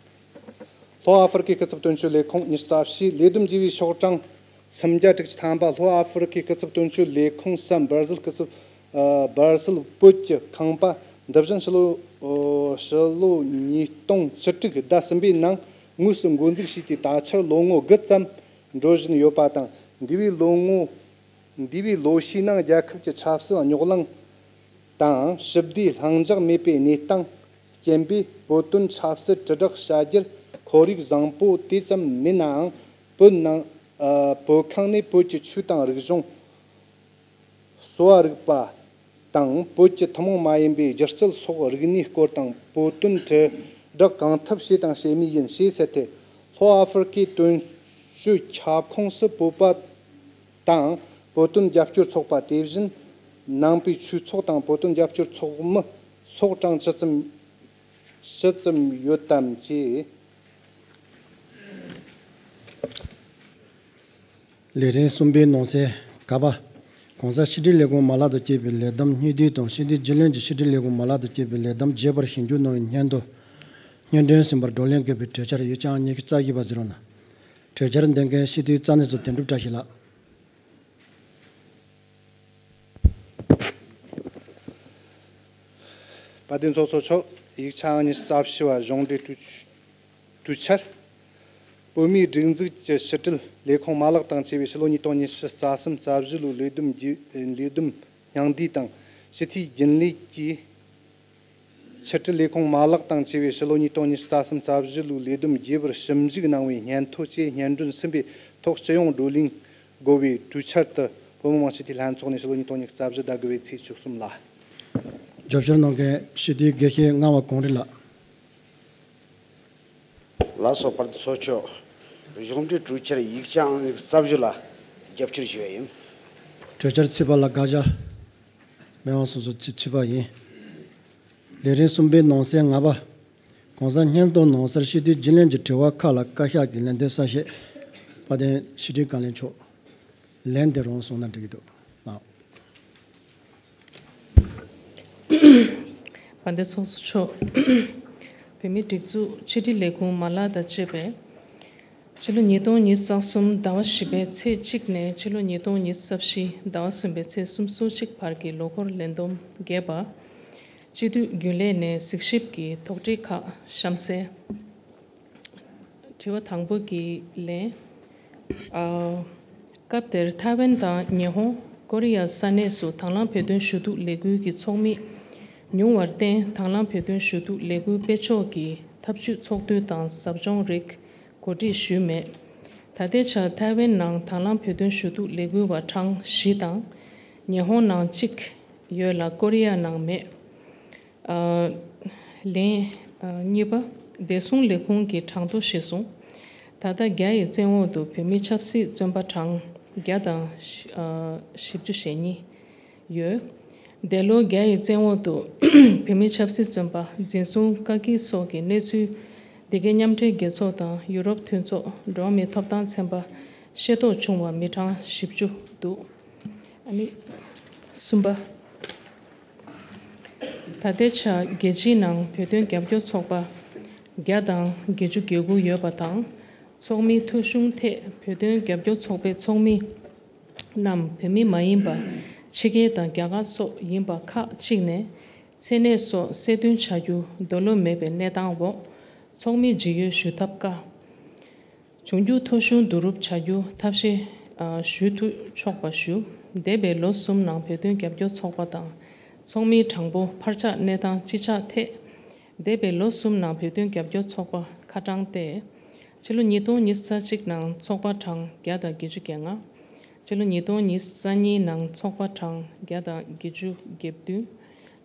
ལྷོ་ཨ་ཧྥེ་རི་ཁའི་སྐུ་ཚབ་དོན་གཅོད་ལས་ཁུངས་ཉི་ཤུ་རྩ་བཞི། ལས་བསྡོམས་བགྱིས་པའི་ཤོག་གྲངས་སུམ་བརྒྱ་དྲུག་ཅུ་ཐམ་པ། ལྷོ་ཨ་ཧྥེ་རི་ཁའི་སྐུ་ཚབ་དོན་གཅོད་ལས་ཁུངས་སམ། སྦར་ཟིལ་སྐུ་ཚབ་ཨ། སྦར་ཟིལ་བོད་ཀྱི་ཁང་པ་འདི་བཞིན་ཕྱི་ལོ་ཨོ་ཕྱི་ལོ་ཉིས་སྟོང་བཅུ་དྲུག་ཟླ་གསུམ་པའི་ནང་དངོས་སུ་འགོ་འཛུགས་བྱས་ཏེ་ད་ཆར་ལོ་ངོ་དགུ་ཙམ་འགྲོ་བཞིན་ཡོད་པ་དང་། འདས་པའི་ལོ་ངོ་འདས་པའི་ལོ་ཤས་ནང་རྒྱལ་ཁབ་ཀྱི་ཆབ་སྲིད་རྙོག་གླེང་དང་ཞི་བདེ་ལྷིང་འཇགས་མེད་པའི་གནས་སྟངས་རྐྱེན་པས། བོད་དོན་ཆབ་སྲིད་དྲིལ་བསྒྲགས་བྱ་རྒྱུར་ཁོར་ཡུག་བཟང་པོ་དེ་ཙམ་མེད་ནའང་། བོད་ནང་ཨ། བོད་ཁང་ནས་བོད་ཀྱི་ཆོས་དང་རིག་གཞུང་། གསོ་བ་རིག་པ་དང་། བོད་ཀྱི་ཐུན་མོང་མ་ཡིན་པའི་སྒྱུ་རྩལ་སོགས་རིག་གནས་སྐོར་དང་། བོད་དོན་དྲིལ་བསྒྲགས་གང་ཐུབ་བྱས་དང་བྱེད་མུས་ཡིན་ཞེས་གསལ་ཏེ། ལྷོ་ཨ་ཧྥེ་རི་ཁའི་དོན་གཅོད་ཁྱབ་ཁོངས་སུ་བོད་པ་དང་། བོད་དོན་རྒྱབ་སྐྱོར་ཚོགས་པ། དེ་བཞིན་ནང་པའི་ཆོས་ཚོགས་དང་། བོད་དོན་རྒྱབ་སྐྱོར་ཚོགས་མི་སོགས་གྲངས་ཇི་ཙམ་ཇི་ཙམ་ཡོད་དམ་ཅེས། ལས་རིམ་གསུམ་པའི་ནང་གསེས་ཀ་པ། ༸གོང་ས་ཕྱི་དྲིལ་ལས་ཁུངས་མ་ལག་ཏུ་བསྐྱོད་པའི་ལས་བསྡོམས་སྙིང་བསྡུས་དང་། ཕྱི་དྲིལ་རྒྱུན་ལས་ཀྱི་ཕྱི་དྲིལ་ལས་ཁུངས་མ་ལག་ཏུ་བསྐྱོད་པའི་ལས་བསྡོམས་རྒྱས་པར་ཞིབ་འཇུག་གནང་བའི་སྙན་ཐོ། སྙན་སྒྲོན་ཟིན་པར་བགྲོ་གླེང་དགོས་པའི་གྲོས་འཆར་ཡིག་ཆ་ཉི་ཤུ་རྩ་བཞི་པ་གཟིགས་རོགས་གནང་། གྲོས་འཆར་འདོན་མཁན་སྤྱི་འཐུས་རྩ་གནད་ཚོ་དོན་གྲུབ་བཀྲ་ཤིས་ལགས། དཔལ་ལྡན་ཚོགས་གཙོ་མཆོག་ཡིག་ཆ་ཨང་ཉི་ཤུ་རྩ་བཞི་བ་གཞུང་འབྲེལ་གྲོས་གྲོས་འཆར། བོད་མིའི་སྒྲིག་འཛུགས་ཀྱི་ཕྱི་དྲིལ་ལས་ཁུངས་མ་ལག་དང་བཅས་པའི་ཕྱི་ལོ་ཉིས་སྟོང་ཉི་ཤུ་རྩ་གསུམ་རྩ་བཞི་ལོའི་ལས་བསྡོམས་རྒྱས་ལས་བསྡོམས་སྙིང་བསྡུས་དང་སྤྱི་འཐུས་རྒྱུན་ལས་ཀྱིས། ཕྱི་དྲིལ་ལས་ཁུངས་མ་ལག་དང་བཅས་པའི་ཕྱི་ལོ་ཉིས་སྟོང་ཉི་ཤུ་རྩ་གསུམ་རྩ་བཞི་ལོའི་ལས་བསྡོམས་རྒྱས་པར་ཞིབ་འཇུག་གནང་བའི་སྙན་ཐོ་བཅས་སྙན་སྒྲོན་ཟིན་པའི་ཐོག་སྤྱི་ཡོངས་བགྲོ་གླེང་དགོས་པའི་གྲོས་འཆར་དུ་བོད་མི་མང་སྤྱི་འཐུས་ལྷན་ཚོགས་ནས་ཕྱི་ལོ་ཉིས་སྟོང་ཉི་ཤུ་རྩ་བཞི་ཟླ་དགུ་པའི་ཚེས་བཅུ་གསུམ་ལ། རྒྱབ་སྐྱོར་གནང་མཁན་སྤྱི་འཐུས་དགེ་བཤེས་ངག་དབང་གངས་རི་ལགས། ལགས་སོ། དཔལ་ལྡན་ཚོགས་གཙོ་མཆོག་གཞུང་འབྲེལ་གྲོས་འཆར་ཡིག་ཆ་ཨང་རྩ་བཞི་ལ་རྒྱབ་སྐྱོར་ཞུ་བ་ཡིན། གྲོས་འཆར་ཚུད་པ་ལ་དགག་བྱ་མེད་པ་སོ་སོ་ཚུད་པ་ཡིན། ལས་རིམ་གསུམ་པའི་ནང་གསེས་ལྔ་པ། གོང་ས་སྙན་ཐོ་ནང་གསལ་སྤྱི་འཐུས་རྒྱུན་ལས་ཀྱི་དྲི་བ་ཁག་ལ་བཀའ་ཤག་གིས་ལན་འདེབས་གསལ་བཤད། དཔལ་ལྡན་ཕྱི་དྲིལ་བཀའ་བློན་མཆོག་ལན་དེ་རང་གསུངས་ན་འགྲིག་གི་འདུག་ལགས། དཔལ་ལྡན་ཚོགས་གཙོ་མཆོག་བོད་མིའི་སྒྲིག་འཛུགས་ཕྱི་དྲིལ་ལས་ཁུངས་མ་ལག་དང་བཅས་པས། ཕྱི་ལོ་ཉིས་སྟོང་ཉི་ཤུ་རྩ་གསུམ་ཟླ་བ་བཞི་པའི་ཚེས་གཅིག་ནས་ཕྱི་ལོ་ཉིས་སྟོང་ཉི་ཤུ་རྩ་བཞི་ཟླ་བ་གསུམ་པའི་ཚེས་སོ་གཅིག་བར་གྱི་ལོ་འཁོར་ལས་བསྡོམས་རྒྱས་པ། སྤྱི་འཐུས་རྒྱུན་ལས་ནས་གཟིགས་ཞིབ་ཀྱི་དོགས་འདྲི་ཁག་གཤམ་གསལ། དྲི་བ་དང་པོ་གི་ལན། ཨ། སྐབས་དེར་ཐའེ་ཝན་དང་ཉི་ཧོང་། ཀོ་རི་ཡ་ས་གནས་སུ་དང་བླངས་བོད་དོན་ཞུ་གཏུག་ལས་འགུལ་གྱི་ཚོགས་མི་ཉུང་བར་བརྟེན། དང་བླངས་བོད་དོན་ཞུ་གཏུག་ལས་འགུལ་སྤེལ་ཕྱོགས་ཀྱི་ཐབས་ཇུས་ཚོགས་འདུ་དང་ཟབ་སྦྱོང་རིགས་གོ་སྒྲིག་ཞུས་མེད། ད་ལྟའི་ཆར་ཐའེ་ཝན་ནང་དང་བླངས་བོད་དོན་ཞུ་གཏུག་ལས་འགུལ་བ་གྲངས་བཞི་དང་། ཉི་ཧོང་ནང་གཅིག་ཡོད་ལ་ཀོ་རི་ཡ་ནང་མེད། ཨ། ལན། ཨ། གཉིས་པ། བདེ་སྲུང་ལས་ཁུངས་ཀྱི་གྲངས་ཐོ་གཞིར་བཟུང་། ད་ལྟ་རྒྱ་ཡི་བཙན་འོག་ཏུ་བོད་མི་ཆབ་སྲིད་བཙོན་པ་གྲངས་བརྒྱ་དང་། ཨ། བཞི་བཅུ་ཞེ་གཉིས་ཡོད། འདས་ལོ་རྒྱ་ཡི་བཙན་འོག་ཏུ་བོད་མི་ཆབ་སྲིད་བཙོན་པ་འཛིན་བཟུང་བཀག་སྐྱིལ་སོགས་ཀྱི་གནས་ཚུལ་འདི་གའི་མཉམ་འབྲེལ་རྒྱལ་ཚོགས་དང་ཡུ་རོབ་མཐུན་ཚོགས་འགྲོ་བ་མིའི་ཐོབ་ཐང་ཚན་པ་ཤེས་རྟོགས་བྱུང་བ་མི་གྲངས་བཞི་བཅུ་འདུག་ཨ་ནི། གསུམ་པ། ད་ལྟའི་ཆར་རྒྱལ་སྤྱིའི་ནང་བོད་དོན་རྒྱབ་སྐྱོར་ཚོགས་པ་བརྒྱ་དང་བརྒྱད་ཅུ་གྱ་དགུ་ཡོད་པ་དང་། ཚོགས་མིའི་ཐོ་གཞུང་ཐད་བོད་དོན་རྒྱབ་སྐྱོར་ཚོགས་པའི་ཚོགས་མི་རྣམས་བོད་མི་མ་ཡིན་པ་ཕྱི་རྒྱལ་དང་རྒྱ་གར་སོགས་ཡིན་པ་ཁག་ཅིག་ནས་མཚན་གནས་སོགས་གསལ་སྟོན་བྱ་རྒྱུ་འདོད་བློ་མེད་པའི་གནས་སྟངས་འོག་ཚོགས་མིའི་ཇི་ཡོད་ཞུ་ཐབས་དཀའ། འབྱུང་འགྱུར་ཐོ་གཞུང་བསྡུ་རུབ་བྱ་རྒྱུ་ཐབས་ཤེས་ཞུ་ཐུབ་ཆོག་པ་ཞུ། འདས་པའི་ལོ་གསུམ་ནང་བོད་དོན་རྒྱབ་སྐྱོར་ཚོགས་པ་དང་ཚོགས་མིའི་གྲངས་འབོར་འཕར་ཆག་གནས་སྟངས་སྤྱི་ཆགས་ཐད། འདས་པའི་ལོ་གསུམ་ནང་བོད་དོན་རྒྱབ་སྐྱོར་ཚོགས་པ་ཁ་གྲངས་ཏེ། ཕྱི་ལོ་ཉིས་སྟོང་ཉི་ཤུ་རྩ་གཅིག་ནང་ཚོགས་པ་གྲངས་བརྒྱ་དང་བརྒྱད་ཅུ་གྱ་ལྔ། ཕྱི་ལོ་ཉིས་སྟོང་ཉི་ཤུ་རྩ་གཉིས་ནང་ཚོགས་པ་གྲངས་བརྒྱ་དང་བརྒྱད་ཅུ་གྱ་བདུན།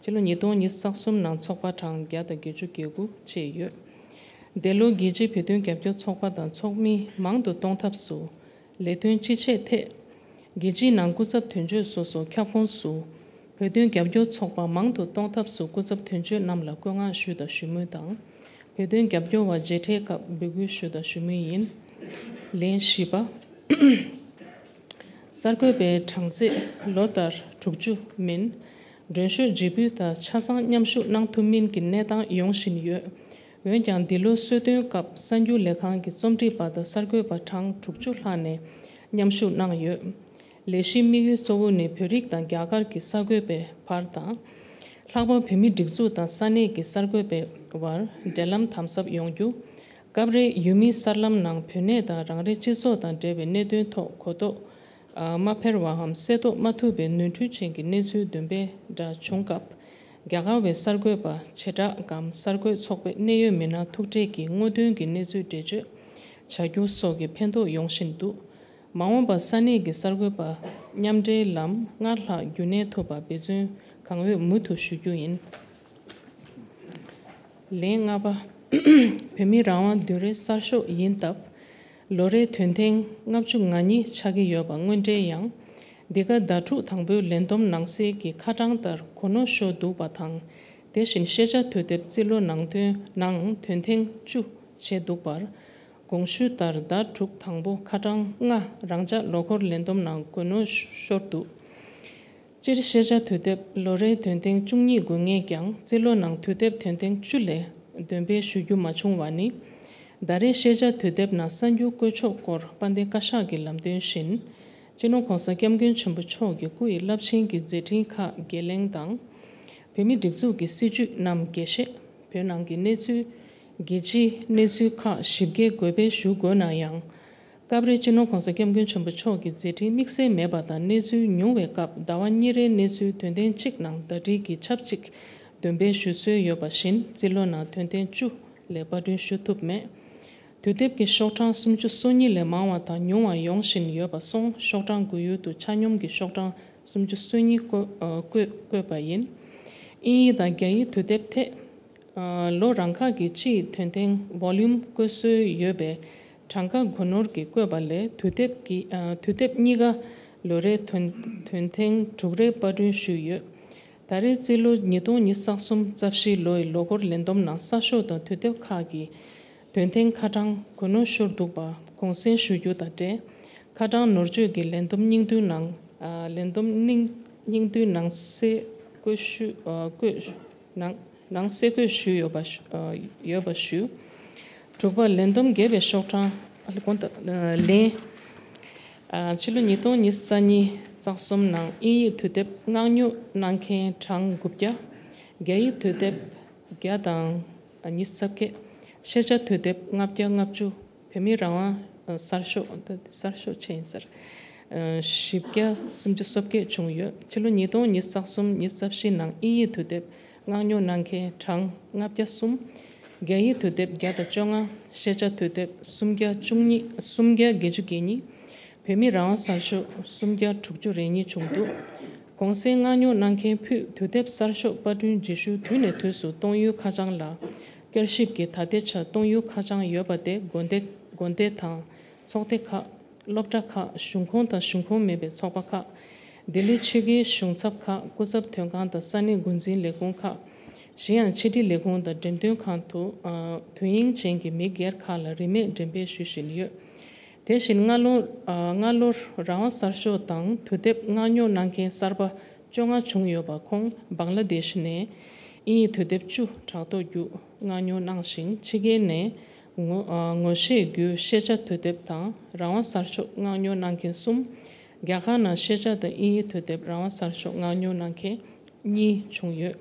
ཕྱི་ལོ་ཉིས་སྟོང་ཉི་ཤུ་རྩ་གསུམ་ནང་ཚོགས་པ་གྲངས་བརྒྱ་དང་བརྒྱད་ཅུ་གྱ་དགུ་བཅས་ཡོད། འདས་ལོ་རྒྱལ་སྤྱིའི་བོད་དོན་རྒྱབ་སྐྱོར་ཚོགས་པ་དང་ཚོགས་མི་མང་དུ་གཏོང་ཐབས་སུ་ལས་དོན་ཅི་བྱས་ཐད། རྒྱལ་སྤྱིའི་ནང་སྐུ་ཚབ་དོན་གཅོད་སོ་སོ་ཁྱབ་ཁོངས་སུ་བོད་དོན་རྒྱབ་སྐྱོར་ཚོགས་པ་མང་དུ་གཏོང་ཐབས་སུ་སྐུ་ཚབ་དོན་གཅོད་རྣམས་ལ་བཀོད་མངགས་ཞུས་དང་ཞུ་མུས་དང་། བོད་དོན་རྒྱབ་སྐྱོར་བ་མཇལ་འཕྲད་སྐབས་འབོད་སྐུལ་ཞུས་དང་ཞུ་མུས་ཡིན། ལན་བཞི་པ། གསར་འགོད་པའི་གྲངས་ཚད་ལོ་ལྟར་དྲུག་ཅུ་མིན། མགྲོན་ཤོག་ཇི་འབུལ་དང་ཆ་ཚང་མཉམ་ཞུགས་གནང་ཐུབ་མིན་གྱི་གནས་སྟངས་ཡོང་བཞིན་ཡོད། འོན་ཀྱང་འདི་ལོ་གསོལ་སྟོན་སྐབས་གསར་འགྱུར་ལས་ཁང་གི་རྩོམ་སྒྲིག་པ་དང་གསར་འགོད་པ་གྲངས་དྲུག་ཅུ་ལྷག་ནས་མཉམ་ཞུགས་གནང་ཡོད། ལས་གཞིའི་དམིགས་ཡུལ་གཙོ་བོ་ནི་བོད་རིགས་དང་རྒྱ་གར་གྱི་གསར་འགོད་པའི་བར་དང་། ལྷག་པར་བོད་མིའི་སྒྲིག་འཛུགས་དང་ས་གནས་ཀྱི་གསར་འགོད་པའི་བར་འབྲེལ་ལམ་དམ་ཟབ་ཡོང་རྒྱུ། སྐབས་རེ་ཡུལ་མིའི་གསར་ལམ་ནང་བོད་གནས་དང་རང་རེའི་སྤྱི་ཚོགས་དང་འབྲེལ་བའི་གནད་དོན་ཐོག་གོ་རྟོགས་མ་འཕེར་བའམ་གསལ་རྟོགས་མ་ཐུབ་པའི་ནོར་འཁྲུལ་ཅན་གྱི་གནས་ཚུལ་འདོན་སྤེལ་འདྲ་བྱུང་སྐབས། རྒྱ་གར་བའི་གསར་འགོད་པ་བྱེ་བྲག་གམ་གསར་འགོད་ཚོགས་པའི་གནད་ཡོད་མི་སྣ་ཐུག་འཕྲད་ཀྱིས་དངོས་དོན་གྱི་གནས་ཚུལ་འགྲེལ་བརྗོད་བྱ་རྒྱུ་སོགས་ཀྱི་ཕན་ཐོགས་ཡོང་བཞིན་འདུག་མ་འོངས་པར་ས་གནས་ཀྱི་གསར་འགོད་པ་མཉམ་འབྲེལ་ལམ་སྔར་ལྷག་རྒྱུན་གནས་ཐུབ་པར་འབད་བརྩོན་གང་འོས་མུ་མཐུད་ཞུ་རྒྱུ་ཡིན། ལན་ལྔ་པ། བོད་མི་རང་དབང་བདུན་རེ་གསར་ཤོག་ཡིན་སྟབས། ལོ་རེའི་དོན་ཐེངས་ལྔ་བཅུ་ང་གཉིས་ཆགས་ཀྱི་ཡོད་པ་དངོས་འབྲེལ་ཡང་། འདི་ག་ཟླ་དྲུག་དང་པོའི་ལས་བསྡོམས་ནང་གསལ་གྱི་ཁ་གྲངས་ལྟར་གོ་ནོར་ཤོར་འདུག་པ་དང་། དེ་བཞིན་ཤེས་བྱ་དུས་དེབ་རྩིས་ལོ་ནང་དོན་ནང་དོན་ཐེངས་བཅུ་བྱས་འདུག་པར། དགོངས་ཞུ་ལྟར་ཟླ་དྲུག་དང་པོ་ཁ་གྲངས་ལྔ་རང་འཇགས་ལོ་འཁོར་ལས་བསྡོམས་ནང་གོ་ནོར་ཤོར་འདུག་སྤྱིར་ཤེས་བྱ་དུས་དེབ་ལོ་རེའི་དོན་ཐེངས་བཅུ་གཉིས་དགོས་ངེས་ཀྱང་རྩིས་ལོ་ནང་དུས་དེབ་དོན་ཐེངས་བཅུ་ལས་འདོན་སྤེལ་ཞུ་རྒྱུ་མ་བྱུང་བ་ནི། ད་རེས་ཤེས་བྱ་དུས་དེབ་ནང་གསར་འགྱུར་བཀོད་ཕྱོགས་སྐོར་དཔལ་ལྡན་བཀའ་ཤག་གི་ལམ་སྟོན་བཞིན། སྤྱི་ནོར་༸གོང་ས་༸སྐྱབས་མགོན་ཆེན་པོ་མཆོག་གི་སྐུ་ཡི་རླབས་ཆེན་གྱི་མཛད་འཕྲིན་ཁག་བརྒལ་གླེང་དང་། བོད་མིའི་སྒྲིག་འཛུགས་ཀྱི་སྲིད་བྱུས་རྣམས་རྒྱས་བཤད། བོད་ནང་གི་གནས་ཚུལ། རྒྱལ་སྤྱིའི་གནས་ཚུལ་ཁག་ཞིབ་རྒྱས་འགོད་སྤེལ་ཞུ་དགོས་ན་ཡང་། སྐབས་རེ་སྤྱི་ནོར་༸གོང་ས་༸སྐྱབས་མགོན་ཆེན་པོ་མཆོག་གི་མཛད་འཕྲིན་དམིགས་བསལ་མེད་པ་དང་གནས་ཚུལ་ཉུང་བའི་སྐབས་ཟླ་བ་གཉིས་རེའི་གནས་ཚུལ་དོན་ལྡན་གཅིག་ནང་ཟླ་སྒྲིལ་གྱིས་ཆབས་ཅིག་འདོན་སྤེལ་ཞུ་སྲོལ་ཡོད་པ་བཞིན་རྩིས་ལོ་ནང་དོན་ལྡན་བཅུ་ལས་པར་སྐྲུན་ཞུ་ཐུབ་མེད། དུས་དེབ་ཀྱི་ཤོག་གྲངས་སུམ་ཅུ་སོ་གཉིས་ལས་མང་བ་དང་ཉུང་བ་ཡོང་བཞིན་ཡོད་པ་སོང་ཤོག་གྲངས་དགོས་ཡུལ་དུ་ཆ་སྙོམས་ཀྱི་ཤོག་གྲངས་སུམ་ཅུ་སོ་གཉིས་བཀོད་ཨ་བཀོད་བཀོད་པ་ཡིན། དབྱིན་ཡིག་དང་རྒྱ་ཡིག་དུས་དེབ་ཐད། ཨ་ལོ་རང་ཁག་གི་སྤྱིའི་དོན་ལྡན་ཝོ་ལུམ་བཀོད་སྲོལ་ཡོད་པའི་གྲངས་ཀ་སྒོ་ནོར་གྱིས་བཀོད་པ་ལས་དུས་དེབ་ཀྱི་ཨ་དུས་དེབ་གཉིས་ཀ་ལོ་རེའི་དོན་དོན་ལྡན་དྲུག་རེ་པར་སྐྲུན་ཞུས་ཡོད། ད་རེས་རྩིས་ལོ་ཉིས་སྟོང་ཉི་ཤུ་རྩ་གསུམ་རྩ་བཞིའི་ལོ་ཡི་ལོ་འཁོར་ལས་བསྡོམས་ནང་གསར་ཤོག་དང་དུས་དེབ་ཁག་གི་དོན་ལྡན་ཁ་གྲངས་སྒོ་ནོར་ཤོར་འདུག་པ་དགོངས་སེལ་ཞུ་རྒྱུ་དང་འབྲེལ། ཁ་གྲངས་ནོར་བཅོས་ཀྱི་ལས་བསྡོམས་སྙིང་བསྡུས་ནང་ཨ་ལས་བསྡོམས་སྙིང་སྙིང་བསྡུས་ནང་གསེས་བཀོད་ཞུ་ཨ་བཀོད་ནང་ནང་གསེས་བཀོད་ཞུས་ཡོད་པ་ཞུ་ཨ་ཡོད་པ་ཞུ། དྲུག་པ། ལས་བསྡོམས་བརྒྱད་པའི་ཤོག་གྲངས་ཨ་ལ་གོང་དུ་ཨ་ལན། ཨ་ཕྱི་ལོ་ཉིས་སྟོང་ཉི་ཤུ་རྩ་གཉིས་རྩ་གསུམ་ནང་དབྱིན་ཡིག་དུས་དེབ་མངགས་ཉོ་གནང་མཁན་གྲངས་དགུ་བརྒྱ། རྒྱ་ཡིག་དུས་དེབ་བརྒྱ་དང་ཉི་ཤུ་རྩ་བརྒྱད། ཤེས་བྱ་དུས་དེབ་ལྔ་བརྒྱ་ལྔ་བཅུ། བོད་མིའི་རང་དབང་གསར་ཤོག་ད་གསར་ཤོག་ཆེད་ཡིན་ཟེར། ཨ་བཞི་བརྒྱ་སུམ་ཅུ་སོ་བརྒྱད་བྱུང་ཡོད། ཕྱི་ལོ་ཉིས་སྟོང་ཉི་ཤུ་རྩ་གསུམ་ཉི་ཤུ་རྩ་བཞི་ནང་དབྱིན་ཡིག་དུས་དེབ་མངགས་ཉོ་གནང་མཁན་གྲངས་ལྔ་བརྒྱ་གསུམ། རྒྱ་ཡིག་དུས་དེབ་བརྒྱ་དང་བཅོ་ལྔ། ཤེས་བྱ་དུས་དེབ་སུམ་བརྒྱ་བཅུ་གཉིས། སུམ་བརྒྱ་བརྒྱད་ཅུ་གྱ་གཉིས། བོད་མིའི་རང་དབང་གསར་ཤོག་སུམ་བརྒྱ་དྲུག་ཅུ་རེ་གཉིས་བྱུང་འདུག་གོང་གསལ་མངགས་ཉོ་གནང་མཁན་ཕུད་དུས་དེབ་གསར་ཤོག་པར་སྐྲུན་རྗེས་ཤུལ་དུས་ནས་དུས་སུ་གཏོང་ཡུལ་ཁ་བྱང་ལ་བསྐྱར་ཞིབ་ཀྱིས་ད་ལྟའི་ཆར་གཏོང་ཡུལ་ཁ་བྱང་ཡོད་པ་དེ་དགོན་སྡེ་དགོན་སྡེ་དང་ཚོགས་སྡེ་ཁག་སློབ་གྲྭ་ཁག་གཞུང་ཁོངས་དང་གཞུང་ཁོངས་མིན་པའི་ཚོགས་པ་ཁག་ལྡི་ལི་ཆེད་ཁེའི་གཞུང་ཚབ་ཁག་སྐུ་ཚབ་དོན་ཁང་དང་ས་གནས་འགོ་འཛིན་ལས་ཁུངས་ཁག་གཞན་ཡང་ཕྱི་དྲིལ་ལས་ཁུངས་དང་འགྲེམས་སྟོན་ཁང་དུ་ཨ་དོན་སྙིང་ཅན་གྱི་མི་སྒེར་ཁག་ལ་རིན་མེད་འགྲེམས་སྤེལ་ཞུ་བཞིན་ཡོད། དེ་བཞིན་སྔ་ལོ་ཨ་སྔ་ལོར་རང་དབང་གསར་ཤོག་དང་དུས་དེབ་མངགས་ཉོ་གནང་མཁན་གསར་པ་བཅོ་ལྔ་བྱུང་ཡོད་པ། ཁོང་བང་ལ་དེཤ་ནས་དབྱིན་ཡིག་དུས་དེབ་བཅུ་དྲ་ཐོག་བརྒྱུད་མངགས་ཉོ་གནང་ཞིང་། ཕྱི་རྒྱལ་ནས་ངོ་ཨ་ངོ་ཤེས་བརྒྱུད་ཤེས་བྱ་དུས་དེབ་དང་རང་དབང་གསར་ཤོག་མངགས་ཉོ་གནང་མཁན་གསུམ། རྒྱ་གར་ནང་ཤེས་བྱ་དང་དབྱིན་ཡིག་དུས་དེབ་རང་དབང་གསར་ཤོག་མངགས་ཉོ་གནང་མཁན་གཉིས་བྱུང་ཡོད།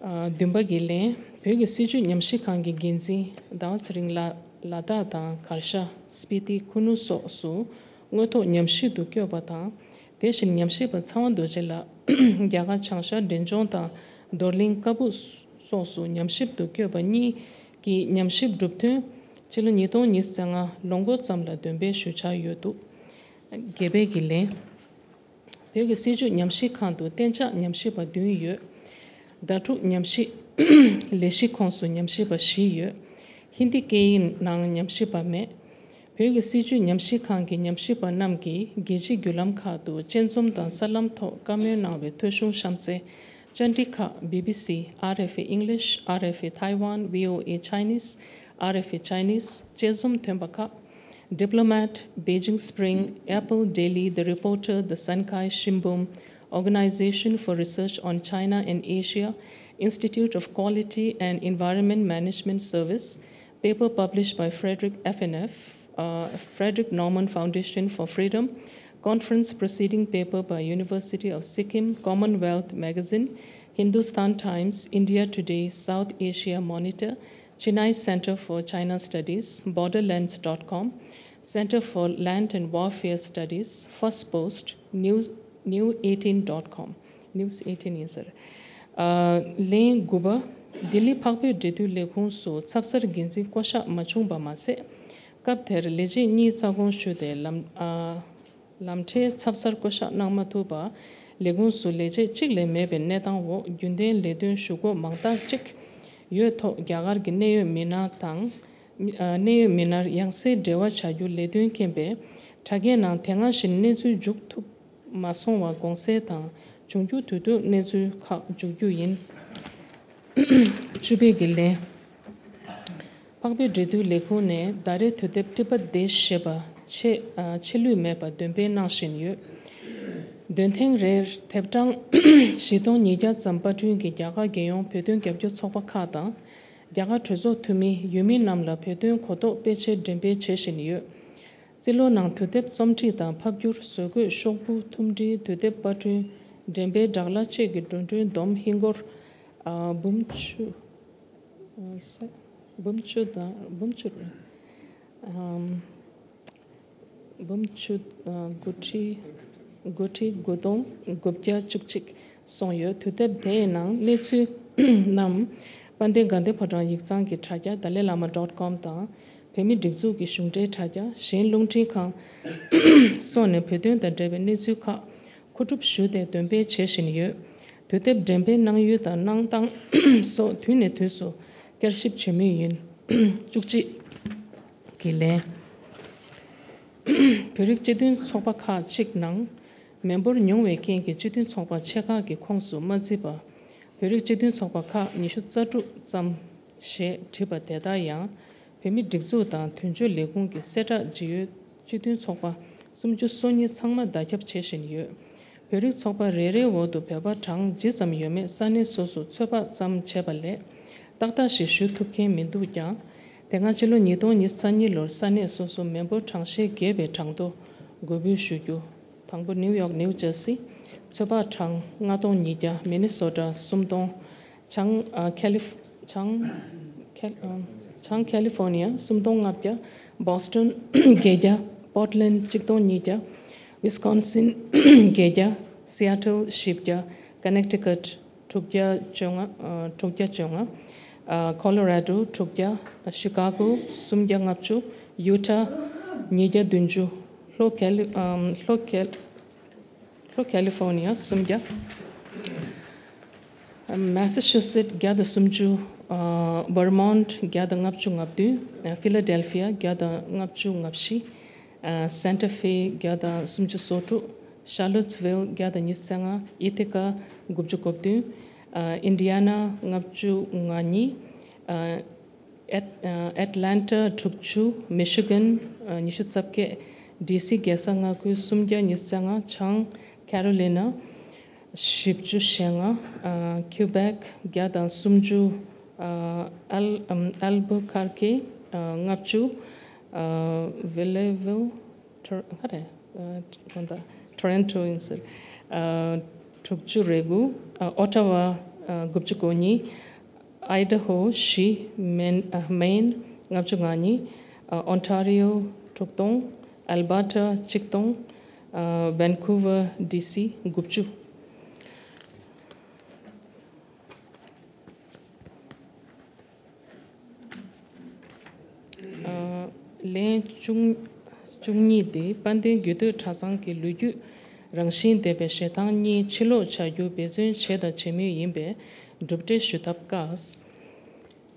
ཨ་བདུན་པ་གི་ལན། བོད་ཀྱི་སྲིད་བྱུས་ཉམས་ཞིབ་ཁང་གི་འགན་འཛིན་ཟླ་བ་ཚེ་རིང་ལགས་ལ་དྭགས་དང་གར་ཞ། སྤི་ཏི། ཁུ་ནུ་སོགས་སུ་དངོས་ཐོག་ཉམས་ཞིབ་ཏུ་བསྐྱོད་པ་དང་། དེ་བཞིན་ཉམས་ཞིབ་པ་ཚངས་དབང་རྡོ་རྗེ་ལགས་རྒྱ་གར་བྱང་ཤར་འབྲས་ལྗོངས་དང་རྡོར་གླིང་ཀ་སྦུག་སོགས་སུ་ཉམས་ཞིབ་ཏུ་བསྐྱོད་པ་གཉིས་ཀྱི་ཉམས་ཞིབ་གྲུབ་དོན་ཕྱི་ལོ་ཉིས་སྟོང་ཉི་ཤུ་རྩ་ལྔ་ལོ་འགོ་ཙམ་ལ་འདོན་སྤེལ་ཞུ་འཆར་ཡོད་འདུག་བརྒྱད་པའི་གི་ལན། བོད་ཀྱི་སྲིད་བྱུས་ཉམས་ཞིབ་ཁང་དུ་གཏན་འཇགས་ཉམས་ཞིབ་པ་བདུན་ཡོད། ཟླ་དྲུག་ཉམས་ཞིབ་ལས་གཞི་ཁོངས་སུ་ཉམས་ཞིབ་པ་བཞི་ཡོད། ཧིན་དི་སྐད་ཡིག་ནང་ཉམས་ཞིབ་པ་མེད། བོད་ཀྱི་སྲིད་བྱུས་ཉམས་ཞིབ་ཁང་གི་ཉམས་ཞིབ་པ་རྣམས་ཀྱིས་རྒྱལ་སྤྱིའི་བརྒྱུད་ལམ་ཁག་ཏུ་དཔྱད་འཛོམས་དང་གསར་ལམ་ཐོག་བཀའ་མོལ་གནང་བའི་ཐོ་གཞུང་གཤམ་གསལ་བཅར་འདྲི་ཁག་བི་བི་སི། ཨར་ཨེཕ་ཨེ་English། ཨར་ཨེཕ་ཨེ་Taiwan། བྷི་ཨོ་ཨེ་Chinese། ཨར་ཨེཕ་ཨེ་Chinese། དཔྱད་འཛོམས་ཐོན་པ་ཁག Diplomat, Beijing Spring, Apple Daily, The Reporter, The Sankai Shimbun, Organization for Research on China and Asia, Institute of Quality and Environment Management Service, paper published by Frederick F N F, uh, Frederick Naumann Foundation for Freedom, conference proceeding paper by University of Sikkim, Commonwealth Magazine, Hindustan Times, India Today, South Asia Monitor, Chennai Center for China Studies, borderlands dot com, Center for Land and Warfare Studies, First Post, News, new eighteen dot com, news eighteen ཡིན་ཟེར། ཨ་ལན་དགུ་པ། ལྡི་ལི་འཕགས་བོད་འབྲེལ་མཐུད་ལས་ཁུངས་སུ་ཚབ་གསར་འགན་འཛིན་བསྐོ་གཞག་མ་བྱུང་བ་མ་ཟད། སྐབས་དེར་ལས་བྱེད་གཉིས་རྩ་དགོངས་ཞུས་ཏེ་ལམ་ཨ། ལམ་འཕྲལ་ཚབ་གསར་བསྐོ་གཞག་གནང་མ་ཐུབ་པར་ལས་ཁུངས་སུ་ལས་བྱེད་གཅིག་ལས་མེད་པའི་གནས་སྟངས་འོག་རྒྱུན་ལྡན་ལས་དོན་ཞུ་སྒོ་མང་དག་ཅིག་ཡོད་ཐོག་རྒྱ་གར་གྱི་གནད་ཡོད་མི་སྣ་དང་གནད་ཡོད་མི་སྣར་ཡང་སེ་འབྲེལ་བ་བྱ་རྒྱུ་ལས་དོན་རྐྱེན་པས་དྲ་རྒྱའི་ནང་དེ་སྔ་བཞིན་གནས་ཚུལ་འཇུག་ཐུབ་མ་སོང་བ་དགོངས་སེལ་དང་། འབྱུང་འགྱུར་དུས་ཐོག་གནས་ཚུལ་ཁག་འཇུག་རྒྱུ་ཡིན། བཅུ་པའི་གི་ལན། འཕགས་བོད་འབྲེལ་མཐུད་ལས་ཁུངས་ནས་ཟླ་རེའི་དུས་དེབ་ཏི་པ་དེ་ཞེས་པ་ཆད་ཨ་ཆད་ལུས་མེད་པར་འདོན་སྤེལ་གནང་བཞིན་ཡོད། འདོན་ཐེངས་རེར་དེབ་གྲངས་བཞི་སྟོང་ཉིས་བརྒྱ་ཙམ་པར་སྐྲུན་གྱིས་རྒྱ་གར་རྒྱལ་ཡོངས་བོད་དོན་རྒྱབ་སྐྱོར་ཚོགས་པ་ཁག་དང་ རྒྱ་གར་གྲོས་ཚོགས་འཐུས་མི་ཡུལ་མི་རྣམས་ལ་བོད་དོན་གོ་རྟོགས་སྤེལ་ཆེད་འགྲེམས་སྤེལ་བྱེད་བཞིན་ཡོད། རྩིས་ལོ་ནང་དུས་དེབ་རྩོམ་སྒྲིག་དང་ཕབ་བསྒྱུར་བཟོ་བཀོད་ཤོག་བུ་ཐུམ་སྒྲིལ་དུས་དེབ་པར་སྐྲུན་འགྲེམས་སྤེལ་སྦྲག་གླ་བཅས་ཀྱི་འགྲོ་གྲོན་བསྡོམས་ཧིན་སྒོར་ཨ་འབུམ་བཅུ་ཨ་ས་འབུམ་བཅུ་དང་འབུམ་བཅུ་རེད། ཨམ། འབུམ་བཅུ་ཨ་དགུ་ཁྲི་དགུ་ཁྲི་དགུ་སྟོང་དགུ་བརྒྱ་བཅུ་གཅིག་སོང་ཡོད། དུས་དེབ་དེའི་ནང་གནས་ཚུལ་རྣམས་དཔལ་ལྡན་དགའ་ལྡན་ཕོ་བྲང་ཡིག་ཚང་གི་དྲ་རྒྱ་ཏཱ་ལའི་བླ་མ་ཌོཊ་ཀོམ་དང་། བོད་མིའི་སྒྲིག་འཛུགས་ཀྱི་གཞུང་འབྲེལ་དྲ་རྒྱ། གཞན་རླུང་འཕྲིན་ཁང་སོགས་ནས་བོད་དོན་དང་འབྲེལ་བའི་གནས་ཚུལ་ཁག་མཁོ་སྒྲུབ་ཞུས་ཏེ་འདོན་སྤེལ་བྱེད་བཞིན་ཡོད། དུས་དེབ་འགྲེམས་སྤེལ་གནང་ཡུལ་དང་གནང་སྟངས་སོགས་དུས་ནས་དུས་སུ་བསྐྱར་ཞིབ་བྱེད་མུས་ཡིན། བཅུ་གཅིག་གི་ལན། བོད་རིགས་སྤྱི་མཐུན་ཚོགས་པ་ཁག་ཅིག་ནང་མི་འབོར་ཉུང་བའི་རྐྱེན་གྱིས་སྤྱི་མཐུན་ཚོགས་པ་ཆེ་ཁག་གི་ཁོངས་སུ་མ་བརྩིས་པ། བོད་རིགས་སྤྱི་མཐུན་ཚོགས་པ་ཁག་ཉི་ཤུ་རྩ་དྲུག་ཙམ་ཞེས་བྲིས་པ་དེ་དག་ཡང་བོད་མིའི་སྒྲིག་འཛུགས་དང་དོན་གཅོད་ལས་ཁུངས་ཀྱི་གསལ་བསྒྲགས་ཇི་ཡོད་སྤྱི་མཐུན་ཚོགས་པ་སུམ་ཅུ་སོ་གཉིས་ཚང་མ་བརྡ་ཁྱབ་བྱེད་བཞིན་ཡོད། བོད་རིགས་ཚོགས་པ་རེ་རེའི་འོག་ཏུ་བོད་པ་གྲངས་ཇི་ཙམ་ཡོད་མེད་ས་གནས་སོ་སོ་ཚོད་དཔག་ཙམ་བྱས་པ་ལས་ཏག་ཏག་ཞིག་ཞུ་ཐུབ་མཁན་མི་འདུག་ཀྱང་། དེ་སྔ་ཕྱི་ལོ་ཉིས་སྟོང་ཉི་ཤུ་རྩ་གཉིས་ལོར་ས་གནས་སོ་སོ་མི་འབོར་གྲངས་བཤེར་རྒྱས་པའི་གྲངས་ཐོ་འགོད་འབུལ་ཞུ་རྒྱུ། དང་པོ་ནིའུ་ཡོག་ནིའུ་ཇར་སི། ཚོད་དཔག་གྲངས་ལྔ་སྟོང་ཉིས་བརྒྱ། མི་ནི་སོ་ཊ་སུམ་སྟོང་། བྱང་ཨ་ཁ་ལི་བྱང་ཁ་ཨ་བྱང་ཁ་ལི་ཧྥོར་ནི་ཡ་སུམ་སྟོང་ལྔ་བརྒྱ། བྷོ་སི་ཊོན་བརྒྱད་བརྒྱ། པོར་ཊི་ལེན་ཌ་གཅིག་སྟོང་ཉིས་བརྒྱ། ཝི་སི་ཀོན་སིན་བརྒྱད་བརྒྱ། སི་ཨེ་ཊལ་བཞི་བརྒྱ། ཀ་ནེག་ཊི་ཀཊ་དྲུག་བརྒྱ་བཅོ་ལྔ། ཨ་དྲུག་བརྒྱ་བཅོ་ལྔ། ཨ་ཁོ་ལོ་ར་ཌོ་དྲུག་བརྒྱ། ཤི་ཀ་གོ་སུམ་བརྒྱ་ལྔ་བཅུ། ཡུ་ཊ་ཉིས་བརྒྱ་བདུན་ཅུ། ལྷོ་ཁེ་ལི་ཨམ་ལྷོ་ཁེ་ལྷོ་ཁེ་ལི་ཧྥོར་ནི་ཡ་སུམ་བརྒྱ། མ་ས་ཆུ་སེཊ་བརྒྱ་དང་སུམ་ཅུ། ཨ་བར་མོན་ཊ་བརྒྱ་དང་ལྔ་བཅུ་ང་བདུན། ཨ་ཕི་ལ་ཌེལ་ཕི་ཡ་བརྒྱ་དང་ལྔ་བཅུ་ང་བཞི། ཨ་སན་ཊ་ཧྥེ་བརྒྱ་དང་སུམ་ཅུ་སོ་དྲུག། ཤར་ལོ་ཊི་སི་ཝིལ་བརྒྱ་དང་ཉི་ཤུ་རྩ་ལྔ། ཨི་ཐི་ཀ་དགུ་བཅུ་གོ་བདུན། ཨ་ཨིན་ཌི་ཡ་ན་ལྔ་བཅུ་ང་གཉིས། ཨ་ཨེཊ་ཨ་ཨེཊ་ལན་ཊ་དྲུག་ཅུ། མི་ཤི་གན་ཨ་ཉི་ཤུ་རྩ་བརྒྱད། ཌི་སི་རྒྱལ་ས་མངའ་ཁུལ་སུམ་བརྒྱ་ཉི་ཤུ་རྩ་ལྔ། བྱང་ཁེ་རོ་ལི་ན་བཞི་བཅུ་ཞེ་ལྔ། ཨ་ཁིའུ་བེག་བརྒྱ་དང་སུམ་ཅུ། ཨ་ཨལ་ཨམ་ཨལ་བུ་ཁར་ཀེ་ཨ་ལྔ་བཅུ། ཨ་ཝི་ལེ་ཝིལ་ཊོ་ག་རེ་ཨ་དགོངས་དག་ཊོ་རོན་ཊོ་ཡིན་ཟེར། ཨ་དྲུག་ཅུ་རེ་དགུ། ཨ་ཨོ་ཊ་ཝ་ཨ་དགུ་བཅུ་གོ་གཉིས། ཨའི་ཌ་ཧོ་བཞི། མེན་ཨ་མེན་ལྔ་བཅུ་ང་གཉིས། ཨ་ཨོན་ཊ་རི་ཡོ་དྲུག་སྟོང་། ཨལ་བྷར་ཊ་གཅིག་སྟོང་། ཨ་ཝན་ཀུ་ཝར་ཌི་སི་དགུ་བཅུ། ཨ་ལན་བཅུ་བཅུ་གཉིས་ཏེ། དཔལ་ལྡན་རྒྱུད་སྟོད་གྲྭ་ཚང་གི་ལོ་རྒྱུས་རང་བཞིན་ལྡན་པའི་ཞལ་ཐང་གཉིས་ཕྱིར་སློག་བྱ་རྒྱུ་འབད་བརྩོན་བྱས་དང་བྱེད་མུས་ཡིན་པས་གྲུབ་འབྲས་ཞུ་ཐབས་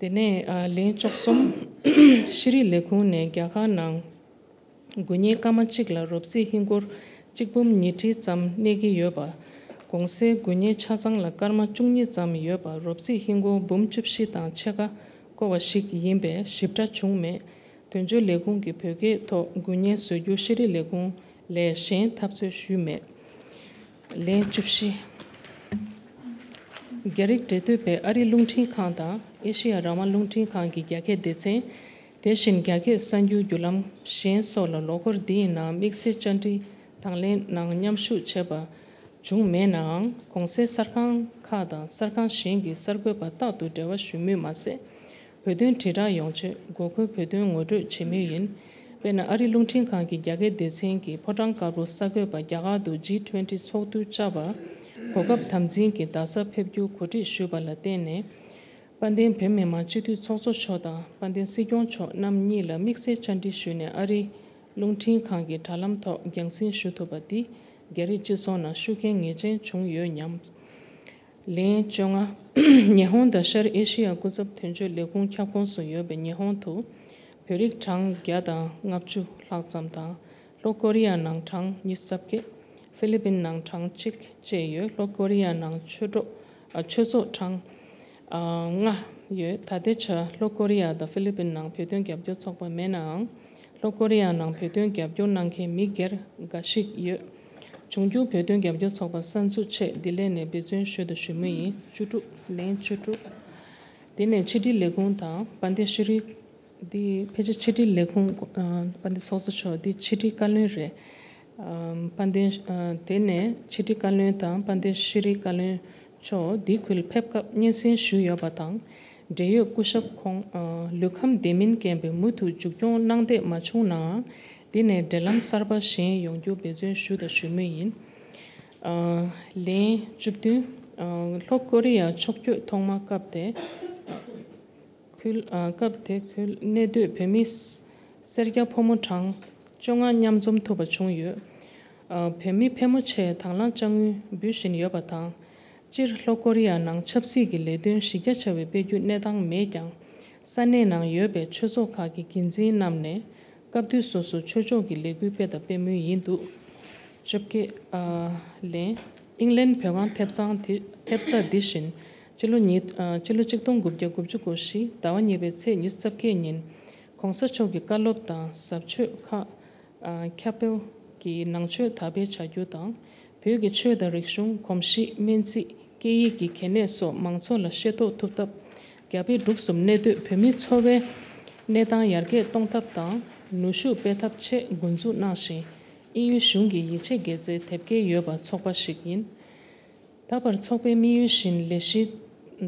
དཀའ། དེ་ནས་ཨ་ལན་བཅུ་གསུམ། ཤེས་རིག་ལས་ཁུངས་ནས་རྒྱ་གར་ནང་དགུན་ཉལ་སྐར་མ་གཅིག་ལ་རོབ་རྩིས་ཧིན་སྒོར་གཅིག་འབུམ་ཉིས་ཁྲི་ཙམ་གནས་ཀྱི་ཡོད་པ། གོང་གསལ་དགུན་ཉལ་ཆ་ཚང་ལ་སྐར་མ་བཅུ་གཉིས་ཙམ་ཡོད་པ། རོབ་རྩིས་ཧིན་སྒོར་འབུམ་བཅུ་བཞི་དང་ཕྱེད་ཀ་བསྐོར་བ་ཞིག་ཡིན་པས་ཞིབ་ཕྲ་བྱུང་མེད། དོན་གཅོད་ལས་ཁུངས་ཀྱིས་བོད་སྐད་ཐོག་དགུན་ཉལ་བཟོ་རྒྱུ་ཤེས་རིག་ལས་ཁུངས་ལས་གཞན་ཐབས་རྩོད་ཞུས་མེད། ལན་བཅུ་བཞི། རྒྱ་རིགས་འབྲེལ་མཐུད་པའི་ཨ་རིའི་རླུང་འཕྲིན་ཁང་དང་ཨེ་ཤེ་ཡ་རང་དབང་རླུང་འཕྲིན་ཁང་གི་རྒྱ་སྐད་སྡེ་ཚན། དེ་བཞིན་རྒྱ་སྐད་གསར་འགྱུར་བརྒྱུད་ལམ་གཞན་སོགས་ལ་ལོ་འཁོར་འདིའི་ནང་དམིགས་བསལ་བཅར་འདྲི་དང་ལེན་ནང་མཉམ་ཞུགས་བྱས་པ་བྱུང་མེད་ནའང་། གོང་གསལ་གསར་ཁང་ཁག་དང་གསར་ཁང་གཞན་གྱི་གསར་འགོད་པ་རྟག་ཏུ་འབྲེལ་བ་ཞུ་མུས་མ་ཟད། བོད་དོན་དྲིལ་བསྒྲགས་ཡོང་ཆེད་སྒོ་ཁུལ་བོད་དོན་ངོ་སྤྲོད་བྱེད་མུས་ཡིན། དཔེར་ན། ཨ་རིའི་རླུང་འཕྲིན་ཁང་གི་རྒྱ་སྐད་སྡེ་ཚན་གྱིས་ཕོ་བྲང་དཀར་པོ་གསར་འགོད་པ་རྒྱ་གར་དུ་ཇི་ཊུ་ཝེན་ཊི་ཚོགས་འདུ་བཅར་བར་གོ་སྐབས་དམ་འཛིན་གྱིས་རྡ་ས་ཕེབས་རྒྱུ་གོ་སྒྲིག་ཞུས་པ་ལ་བརྟེན་ནས། དཔལ་ལྡན་བོད་མི་མང་སྤྱི་འཐུས་ཚོགས་གཙོ་མཆོག་དང་དཔལ་ལྡན་སྲིད་སྐྱོང་མཆོག་རྣམ་གཉིས་ལ་དམིགས་བསལ་བཅར་འདྲི་ཞུས་ནས། ཨ་རིའི་རླུང་འཕྲིན་ཁང་གི་དྲ་ལམ་ཐོག་རྒྱང་སྲིང་ཞུ་ཐུབ་པ་འདི་རྒྱ་རིགས་སྤྱི་ཚོགས་ནང་ཤུགས་རྐྱེན་ངེས་ཅན་བྱུང་ཡོད་སྙམ། ལན་བཅོ་ལྔ། ཉི་ཧོང་དང་ཤར་ཨེ་ཤེ་ཡ་སྐུ་ཚབ་དོན་གཅོད་ལས་ཁུངས་ཁྱབ་ཁོངས་སུ་ཡོད་པའི་ཉི་ཧོང་དུ་བོད་རིགས་གྲངས་བརྒྱ་དང་ལྔ་བཅུ་ལྷག་ཙམ་དང་། ལྷོ་ཀོ་རི་ཡ་ནང་གྲངས་ཉི་ཤུ་རྩ་བརྒྱད། ཧྥི་ལི་པིན་ནང་གྲངས་གཅིག་བཅས་ཡོད། ལྷོ་ཀོ་རི་ཡ་ནང་ཆོས་གྲོགས་ཨ་ཆོས་ཚོགས་གྲངས་ཨ་ལྔ་ཡོད། ད་ལྟའི་ཆར་ལྷོ་ཀོ་རི་ཡ་དང་ཧྥི་ལི་པིན་ནང་བོད་དོན་རྒྱབ་སྐྱོར་ཚོགས་པ་མེད་ནའང་། ལྷོ་ཀོ་རི་ཡ་ནང་བོད་དོན་རྒྱབ་སྐྱོར་གནང་མཁན་མི་སྒེར་འགའ་ཞིག་ཡོད། འབྱུང་འགྱུར་བོད་དོན་རྒྱབ་སྐྱོར་ཚོགས་པ་གསར་འཛུགས་ཆེད་འདི་ལན་ནས་འབད་བརྩོན་ཞུ་དང་ཞུ་མུས་ཡིན། བཅུ་དྲུག་ལན་བཅུ་དྲུག་དེ་ནས་ཕྱི་དྲིལ་ལས་ཁུངས་དང་དཔལ་ལྡན་ཤེས་རིག་འདི་ཕལ་ཆེར་ཕྱི་དྲིལ་ལས་ཁུངས། ཨ། དཔལ་ལྡན་ཚོགས་གཙོ་མཆོག་འདི་ཕྱི་དྲིལ་བཀའ་བློན་རེད། ཨ། དཔལ་ལྡན། ཨ། དེ་ནས་ཕྱི་དྲིལ་བཀའ་བློན་དང་དཔལ་ལྡན་ཤེས་རིག་བཀའ་བློན་མཆོག་འདི་ཁུལ་ཕེབས་སྐབས་སྙན་སེང་ཞུས་ཡོད་པ་དང་། འབྲེལ་ཡོད་སྐུ་ཞབས་ཁོང་། ཨ། ལུས་ཁམས་བདེ་མིན་རྐྱེན་པས་མུ་མཐུད་མཇུག་སྐྱོང་གནང་བསྡད་མ་བྱུང་ནའང་། འདི་ནས་འབྲེལ་ལམ་གསར་པ་བཞེངས་ཡོང་རྒྱུ་འབད་བརྩོན་ཞུ་དང་ཞུ་མུས་ཡིན། ཨ། ལན་བཅུ་བདུན། ཨ། ལྷོ་ཀོ་རི་ཡ་ཕྱོགས་བསྐྱོད་ཐོག་མ་སྐབས་དེ། ཁུལ། ཨ། སྐབས་དེ་ཁུལ་གནས་སྡོད་བོད་མི་སེར་སྐྱ་ཕོ་མོ་གྲངས་བཅོ་ལྔ་མཉམ་འཛོམས་ཐུབ་པ་བྱུང་ཡོད། ཨ། བོད་མི་ཕལ་མོ་ཆེ་དང་བླངས་དཔྱ་དངུལ་འབུལ་བཞིན་ཡོད་པ་དང་། སྤྱིར་ལྷོ་ཀོ་རི་ཡ་ནང་ཆབ་སྲིད་ཀྱི་ལས་དོན་གཞི་རྒྱ་ཆེ་བའི་སྤེལ་རྒྱུ་གནས་སྟངས་མེད་ཀྱང་། ས་གནས་ནང་ཡོད་པའི་ཆོས་ཚོགས་ཁག་གི་འགན་འཛིན་རྣམས་ནས་སྐབས་དུས་སོ་སོར་ཆོས་ཕྱོགས་ཀྱི་ལས་འགུལ་སྤེལ་དང་སྤེལ་མུས་ཡིན་འདུག་བཅོ་བརྒྱད། ཨ། ལན། ཨིང་ལན་བོད་ཁང་ཐེབས་རྩ་འདི། ཐེབས་རྩ་འདི་བཞིན་ཕྱི་ལོ་ཉིས། ཨ། ཕྱི་ལོ་གཅིག་སྟོང་དགུ་བརྒྱ་དགུ་བཅུ་གོ་བཞི་ཟླ་བ་གཉིས་པའི་ཚེས་ཉི་ཤུ་རྩ་བརྒྱད་ཉིན་༸གོང་ས་མཆོག་གི་བཀའ་སློབ་དང་ཟབ་ཆོས་ཁག་ཨ། ཁྱབ་སྤེལ་གྱི་ནང་ཆོས་དར་སྤེལ་བྱ་རྒྱུ་དང་། བོད་ཀྱི་ཆོས་དང་རིག་གཞུང་། གོམས་གཤིས། སྨན་རྩིས། སྐད་ཡིག་གི་གལ་གནད་སོགས་མང་ཚོགས་ལ་ཤེས་རྟོགས་ཐུབ་ཐབས། རྒྱ་བལ་འབྲུག་གསུམ་གནས་སྡོད་བོད་མིའི་འཚོ་བའི་གནས་སྟངས་ཡར་རྒྱས་གཏོང་ཐབས་དང་། ནུས་ཤུགས་སྤེལ་ཐབས་ཆེད་འགོ་འཛུགས་གནང་ཞིང་། དབྱིན་ཡུལ་གཞུང་གི་ཡིད་ཆེས་དགེ་རྩའི་དེབ་སྐྱེལ་ཡོད་པ་ཚོགས་པ་ཞིག་ཡིན། ད་བར་ཚོགས་པའི་དམིགས་ཡུལ་བཞིན་ལས་གཞི་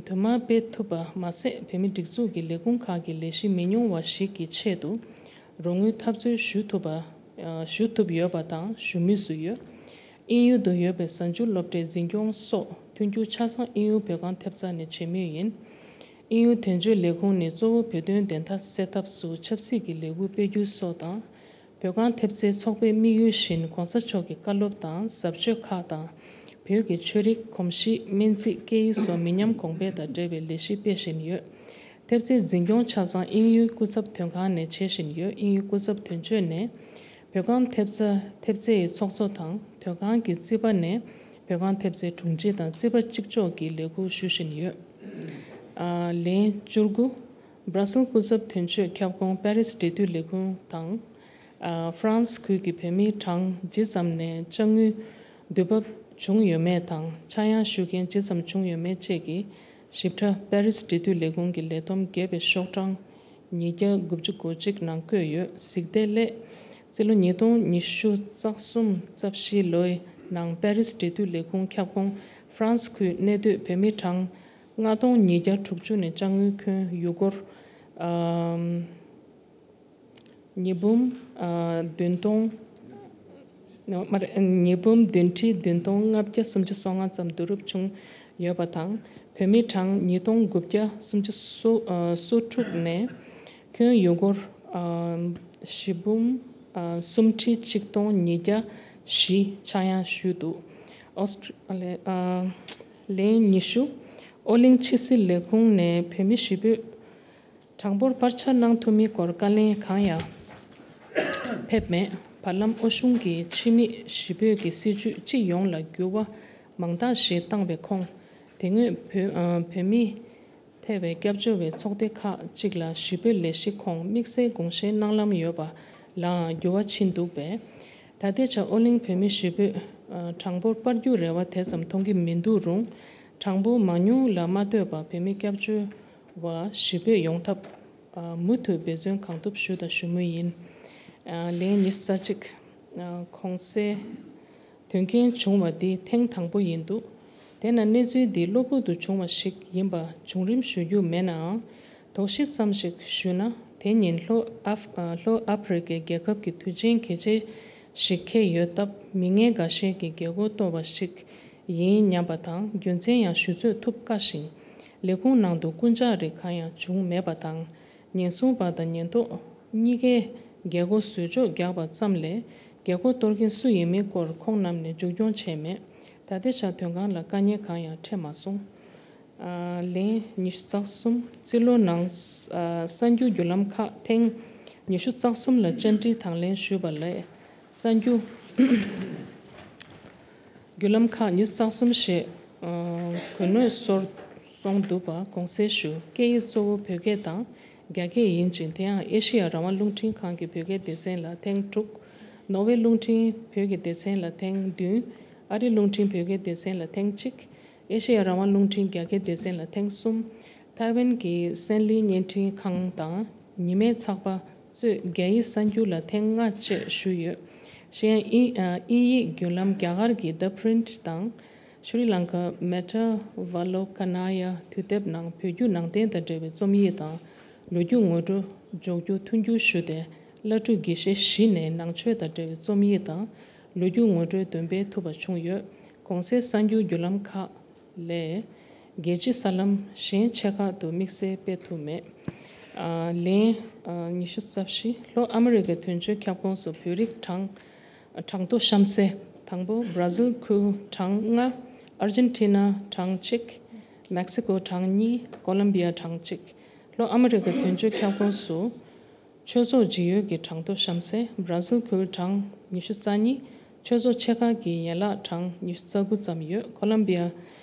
དུ་མ་སྤེལ་ཐུབ་པ་མ་ཟད། བོད་མིའི་སྒྲིག་འཛུགས་ཀྱི་ལས་ཁུངས་ཁག་གི་ལས་གཞི་མི་ཉུང་བ་ཞིག་གི་ཆེད་དུ་རོགས་དངུལ་འཐབ་རྩོད་ཞུ་ཐུབ་པ། ཞུ་ཐུབ་ཡོད་པ་དང་ཞུ་མུས་སུ་ཡོད། དབྱིན་ཡུལ་དུ་ཡོད་པའི་གཟའ་མཇུག་སློབ་གྲྭའི་འཛིན་སྐྱོང་སོགས་མཐུན་འགྱུར་ཆ་ཚང་དབྱིན་ཡུལ་བོད་ཁང་ཐེབས་རྩ་ནས་བྱེད་མུས་ཡིན། དབྱིན་ཡུལ་དོན་གཅོད་ལས་ཁུངས་ནི་གཙོ་བོ་བོད་དོན་བདེན་མཐའ་གསལ་ཐབས་སུ་ཆབ་སྲིད་ཀྱི་ལས་འགུལ་སྤེལ་རྒྱུ་སོགས་དང་། བོད་ཁང་ཐེབས་རྩའི་ཚོགས་པའི་དམིགས་ཡུལ་བཞིན་༸གོང་ས་མཆོག་གི་བཀའ་སློབ་དང་ཟབ་ཆོས་ཁག་དང་། བོད་ཀྱི་ཆོས་རིག་གོམས་གཤིས། སྨན་རྩིས། སྐད་ཡིག་སོགས་མི་ཉམས་གོང་འཕེལ་དང་འབྲེལ་བའི་ལས་གཞི་སྤེལ་བཞིན་ཡོད། ཐེབས་རྩའི་འཛིན་སྐྱོང་ཆ་ཚང་དབྱིན་ཡུལ་སྐུ་ཚབ་དོན་ཁང་ནས་བྱེད་བཞིན་ཡོད། དབྱིན་ཡུལ་སྐུ་ཚབ་དོན་གཅོད་ནས་བོད་ཁང་ཐེབས་རྩ། ཐེབས་རྩའི་ཚོགས་གཙོ་དང་དོན་ཁང་གི་རྩིས་པ་ནས་བོད་ཁང་ཐེབས་རྩའི་དྲུང་ཆེ་དང་རྩིས་པ་གཅིག་ལྕོགས་ཀྱི་ལས་ཁུར་ཞུ་བཞིན་ཡོད། ཨ། ལན་བཅུ་དགུ། སྦྲ་སེལ་སྐུ་ཚབ་དོན་གཅོད་ཁྱབ་ཁོངས་པེ་རིས་འབྲེལ་མཐུད་ལས་ཁུངས་དང་། ཨ། ཧྥ་རན་སི་ཁུལ་གྱི་བོད་མི་གྲངས་ཇི་ཙམ་ནས་དཔྱ་དངུལ་བསྡུ་འབབ་བྱུང་ཡོད་མེད་དང་ཕྱྭ་གཡང་ཞུ་མཁན་ཇི་ཙམ་བྱུང་ཡོད་མེད་བཅས་ཀྱི་ཞིབ་ཕྲ་པེ་རིས་འབྲེལ་མཐུད་ལས་ཁུངས་ཀྱི་ལས་བསྡོམས་རྒྱས་པའི་ཤོག་གྲངས་ཉིས་བརྒྱ་དགུ་བཅུ་གོ་གཅིག་ནང་བཀོད་ཡོད། གཟིགས་འདེད་སླད། རྩིས་ལོ་ཉིས་སྟོང་ཉི་ཤུ་རྩ་གསུམ་རྩ་བཞི་ལོའི་ནང་པེ་རིས་འབྲེལ་མཐུད་ལས་ཁུངས་ཁྱབ་ཁོངས་ཧྥ་རན་སི་ཁུལ་གནས་སྡོད་བོད་མི་གྲངས་ལྔ་སྟོང་ཉིས་བརྒྱ་དྲུག་ཅུ་ནས་དཔྱ་དངུལ་ཁྱོན་ཡུ་སྒོར། ཨམ། ཉིས་འབུམ། ཨ། བདུན་སྟོང་། མ་རེད། ཉིས་འབུམ་བདུན་ཁྲི་བདུན་སྟོང་ལྔ་བརྒྱ་སུམ་ཅུ་སོ་ལྔ་ཙམ་བསྡུ་རུབ་བྱུང་ཡོད་པ་དང་། བོད་མི་གྲངས་ཉིས་སྟོང་དགུ་བརྒྱ་སུམ་ཅུ་སོ། ཨ། སོ་དྲུག་ནས་ཁྱོན་ཡུ་སྒོར། ཨ། བཞི་འབུམ། ཨ། སུམ་ཁྲི་གཅིག་སྟོང་ཉིས་བརྒྱ་བཞི་ཕྱྭ་གཡང་ཞུས་འདུག་ཨོ་སི་ཀྲི་ལི། ཨ། ལན་ཉི་ཤུ། ཨོ་གླིང་ཕྱི་སྲིད་ལས་ཁུངས་ནས་བོད་མི་བཞི་པོས། གྲངས་འབོར་སྤར་ཆ་གནང་ཐུབ་མིན་སྐོར་བཀའ་ལན་གང་ཡང་ཕེབས་མེད། བར་ལམ་ཨོ་གཞུང་གིས་ཕྱི་མི་བཞི་པོས་ཀྱི་སྲིད་བྱུས་སྤྱི་ཡོངས་ལ་འགྱུར་བ་མང་དག་ཞིག་བཏང་བའི་ཁོངས། དེ་སྔོན་བོད། ཨ། བོད་མིས་ཐེ་བའི་སྐྱབས་བཅོལ་བའི་ཚོགས་སྡེ་ཁག་ཅིག་ལ་བཞི་པོའི་ལས་གཞི་ཁོངས་དམིགས་བསལ་དགོངས་བཞེས་གནང་ལམ་ཡོད་པ་ལའང་འགྱུར་བ་ཕྱིན་འདུག་པས། ད་ལྟའི་ཆར་ཨོ་གླིང་བོད་མི་བཞི་པོས། ཨ། གྲངས་འབོར་སྤར་རྒྱུའི་རེ་བ་དེ་ཙམ་མཐོང་གི་མི་འདུག་རུང་། གྲངས་འབོར་མང་ཉུང་ལ་མ་ལྟོས་པར་བོད་མི་སྐྱབས་བཅོལ་བ་བཞི་པོས་ཡོང་ཐབས། ཨ། མུ་མཐུད་འབད་བརྩོན་གང་ཐུབ་ཞུ་དང་ཞུ་མུས་ཡིན། ཨ། ལན་ཉི་ཤུ་རྩ་གཅིག། ཨ། གོང་གསལ་དོན་རྐྱེན་བྱུང་བ་འདི་ཐེངས་དང་པོ་ཡིན་འདུག་དེས་ན་གནས་ཚུལ་འདི་གློ་བུར་དུ་བྱུང་བ་ཞིག་ཡིན་པ་བྱུང་རིམ་ཞུ་རྒྱུ་མེད་ནའང་། དོགས་གཞི་ཙམ་ཞིག་ཞུས་ན། དེ་ཉིན་ལྷོ་ཨ། ལྷོ་ཨ་ཕི་རི་ཀའི་རྒྱལ་ཁབ་ཀྱི་དུས་ཆེན་གལ་ཆེ་ཞིག་འཁེལ་ཡོད་སྟབས། མི་ངན་འགའ་ཤས་ཀྱིས་རྒྱལ་སྒོ་གཏོར་བ་ཞིག་ཡིན་སྙམ་པ་དང་། རྒྱུ་མཚན་ཡང་ཞུ་ཚོད་ཐུབ་དཀའ་ཞིང་། ལས་ཁུངས་ནང་དུ་རྐུན་ཇག་རིགས་གང་ཡང་བྱུང་མེད་པ་དང་། ཉེན་སྲུང་པ་དང་ཉེན་རྟོག་གཉིས་ཀས་རྒྱལ་སྒོ་ཟུར་འཇོག་བརྒྱབ་པ་ཙམ་ལས། རྒྱལ་སྒོ་གཏོར་མཁན་སུ་ཡིན་མིན་སྐོར་ཁོང་རྣམས་ནས་མཇུག་སྐྱོང་བྱས་མེད། ད་ལྟའི་ཆར་དོན་ཁང་ལ་དཀའ་ངལ་གང་ཡང་འཕྲད་མ་སོང་། ཨ། ལན་ཉི་ཤུ་རྩ་གསུམ། རྩིས་ལོ་ནང་། ཨ། གསར་འགྱུར་བརྒྱུད་ལམ་ཁག་ཐེངས་ཉི་ཤུ་རྩ་གསུམ་ལ་བཅར་འདྲི་དང་ལེན་ཞུས་པ་ལས། གསར་འགྱུར་བརྒྱུད་ལམ་ཁག་ཉི་ཤུ་རྩ་གསུམ་ཞེས། ཨ། གུས་མོས་ཤོར་སོང་འདུག་པ་དགོངས་སེལ་ཞུ། སྐད་ཡིག་གཙོ་བོ་བོད་སྐད་དང་རྒྱ་སྐད་ཡིན་ཅིང་། དེ་ཡང་ཨེ་ཤེ་ཡ་རང་དབང་རླུང་འཕྲིན་ཁང་གི་བོད་སྐད་སྡེ་ཚན་ལ་ཐེངས་དྲུག། ནོར་ཝེ་རླུང་འཕྲིན་བོད་ཀྱི་སྡེ་ཚན་ལ་ཐེངས་བདུན། ཨ་རི་རླུང་འཕྲིན་བོད་སྐད་སྡེ་ཚན་ལ་ཐེངས་གཅིག། ཨེ་ཤེ་ཡ་རང་དབང་རླུང་འཕྲིན་རྒྱ་སྐད་སྡེ་ཚན་ལ་ཐེངས་གསུམ། ཐའེ་ཝན་གྱི་སེན་ལི་བརྙན་འཕྲིན་ཁང་དང་ཉི་མའི་ཚགས་པ་གཙོས་རྒྱ་ཡིག་གསར་འགྱུར་ལ་ཐེངས་ལྔ་བཅས་ཞུས་ཡོད། གཞན་དབྱིན་ཨ་དབྱིན་ཡིག་བརྒྱུད་ལམ་རྒྱ་གར་གྱི་The Print དང་ཤྲི་ལང་ཀ་Metta Valokanaya དུས་དེབ་ནང་བོད་བརྒྱུད་ནང་བསྟན་དང་འབྲེལ་བའི་རྩོམ་ཡིག་དང་ལོ་རྒྱུས་ངོ་སྤྲོད་འཇོག་རྒྱུ་མཐུན་འགྱུར་ཞུས་ཏེ། བླ་སྤྲུལ་དགེ་བཤེས་བཞི་ནས་ནང་ཆོས་དང་འབྲེལ་བའི་རྩོམ་ཡིག་དང་ལོ་རྒྱུས་ངོ་སྤྲོད་འདོན་སྤེལ་ཐུབ་པ་བྱུང་ཡོད། གོང་གསལ་གསར་འགྱུར་བརྒྱུད་ལམ་ཁག་ལས། རྒྱལ་སྤྱིའི་གསར་ལམ་གཞན་ཆེ་ཁག་ཏུ་དམིགས་བསལ་སྤེལ་ཐུབ་མེད། ཨ་ལན། ཨ་ཉི་ཤུ་རྩ་བཞི། ལྷོ་ཨ་མི་རི་ཀའི་དོན་གཅོད་ཁྱབ་ཁོངས་སུ་བོད་རིགས་གྲངས་གྲངས་ཐོ་གཤམ་གསལ། དང་པོ། བྷྲ་ཟིལ་ཁུལ་གྲངས་ལྔ། ཨར་ཇེན་ཊི་ན་གྲངས་གཅིག། མེག་སི་ཀོ་གྲངས་གཉིས། ཀོ་ལམ་བི་ཡ་གྲངས་གཅིག། ལྷོ་ཨ་མི་རི་ཀའི་དོན་གཅོད་ཁྱབ་ཁོངས་སུ། ཆོས་ཚོགས་ཇི་ཡོད་ཀྱི་གྲངས་ཐོ་གཤམ་གསལ། བྷྲ་ཟིལ་ཁུལ་གྲངས་ཉི་ཤུ་རྩ་གཉིས། ཆོས་ཚོགས་ཆེ་ཁག་གི་ཡན་ལག་གྲངས་ཉི་ཤུ་རྩ་དགུ་ཙམ་ཡོད། ཀོ་ལམ་བི་ཡ།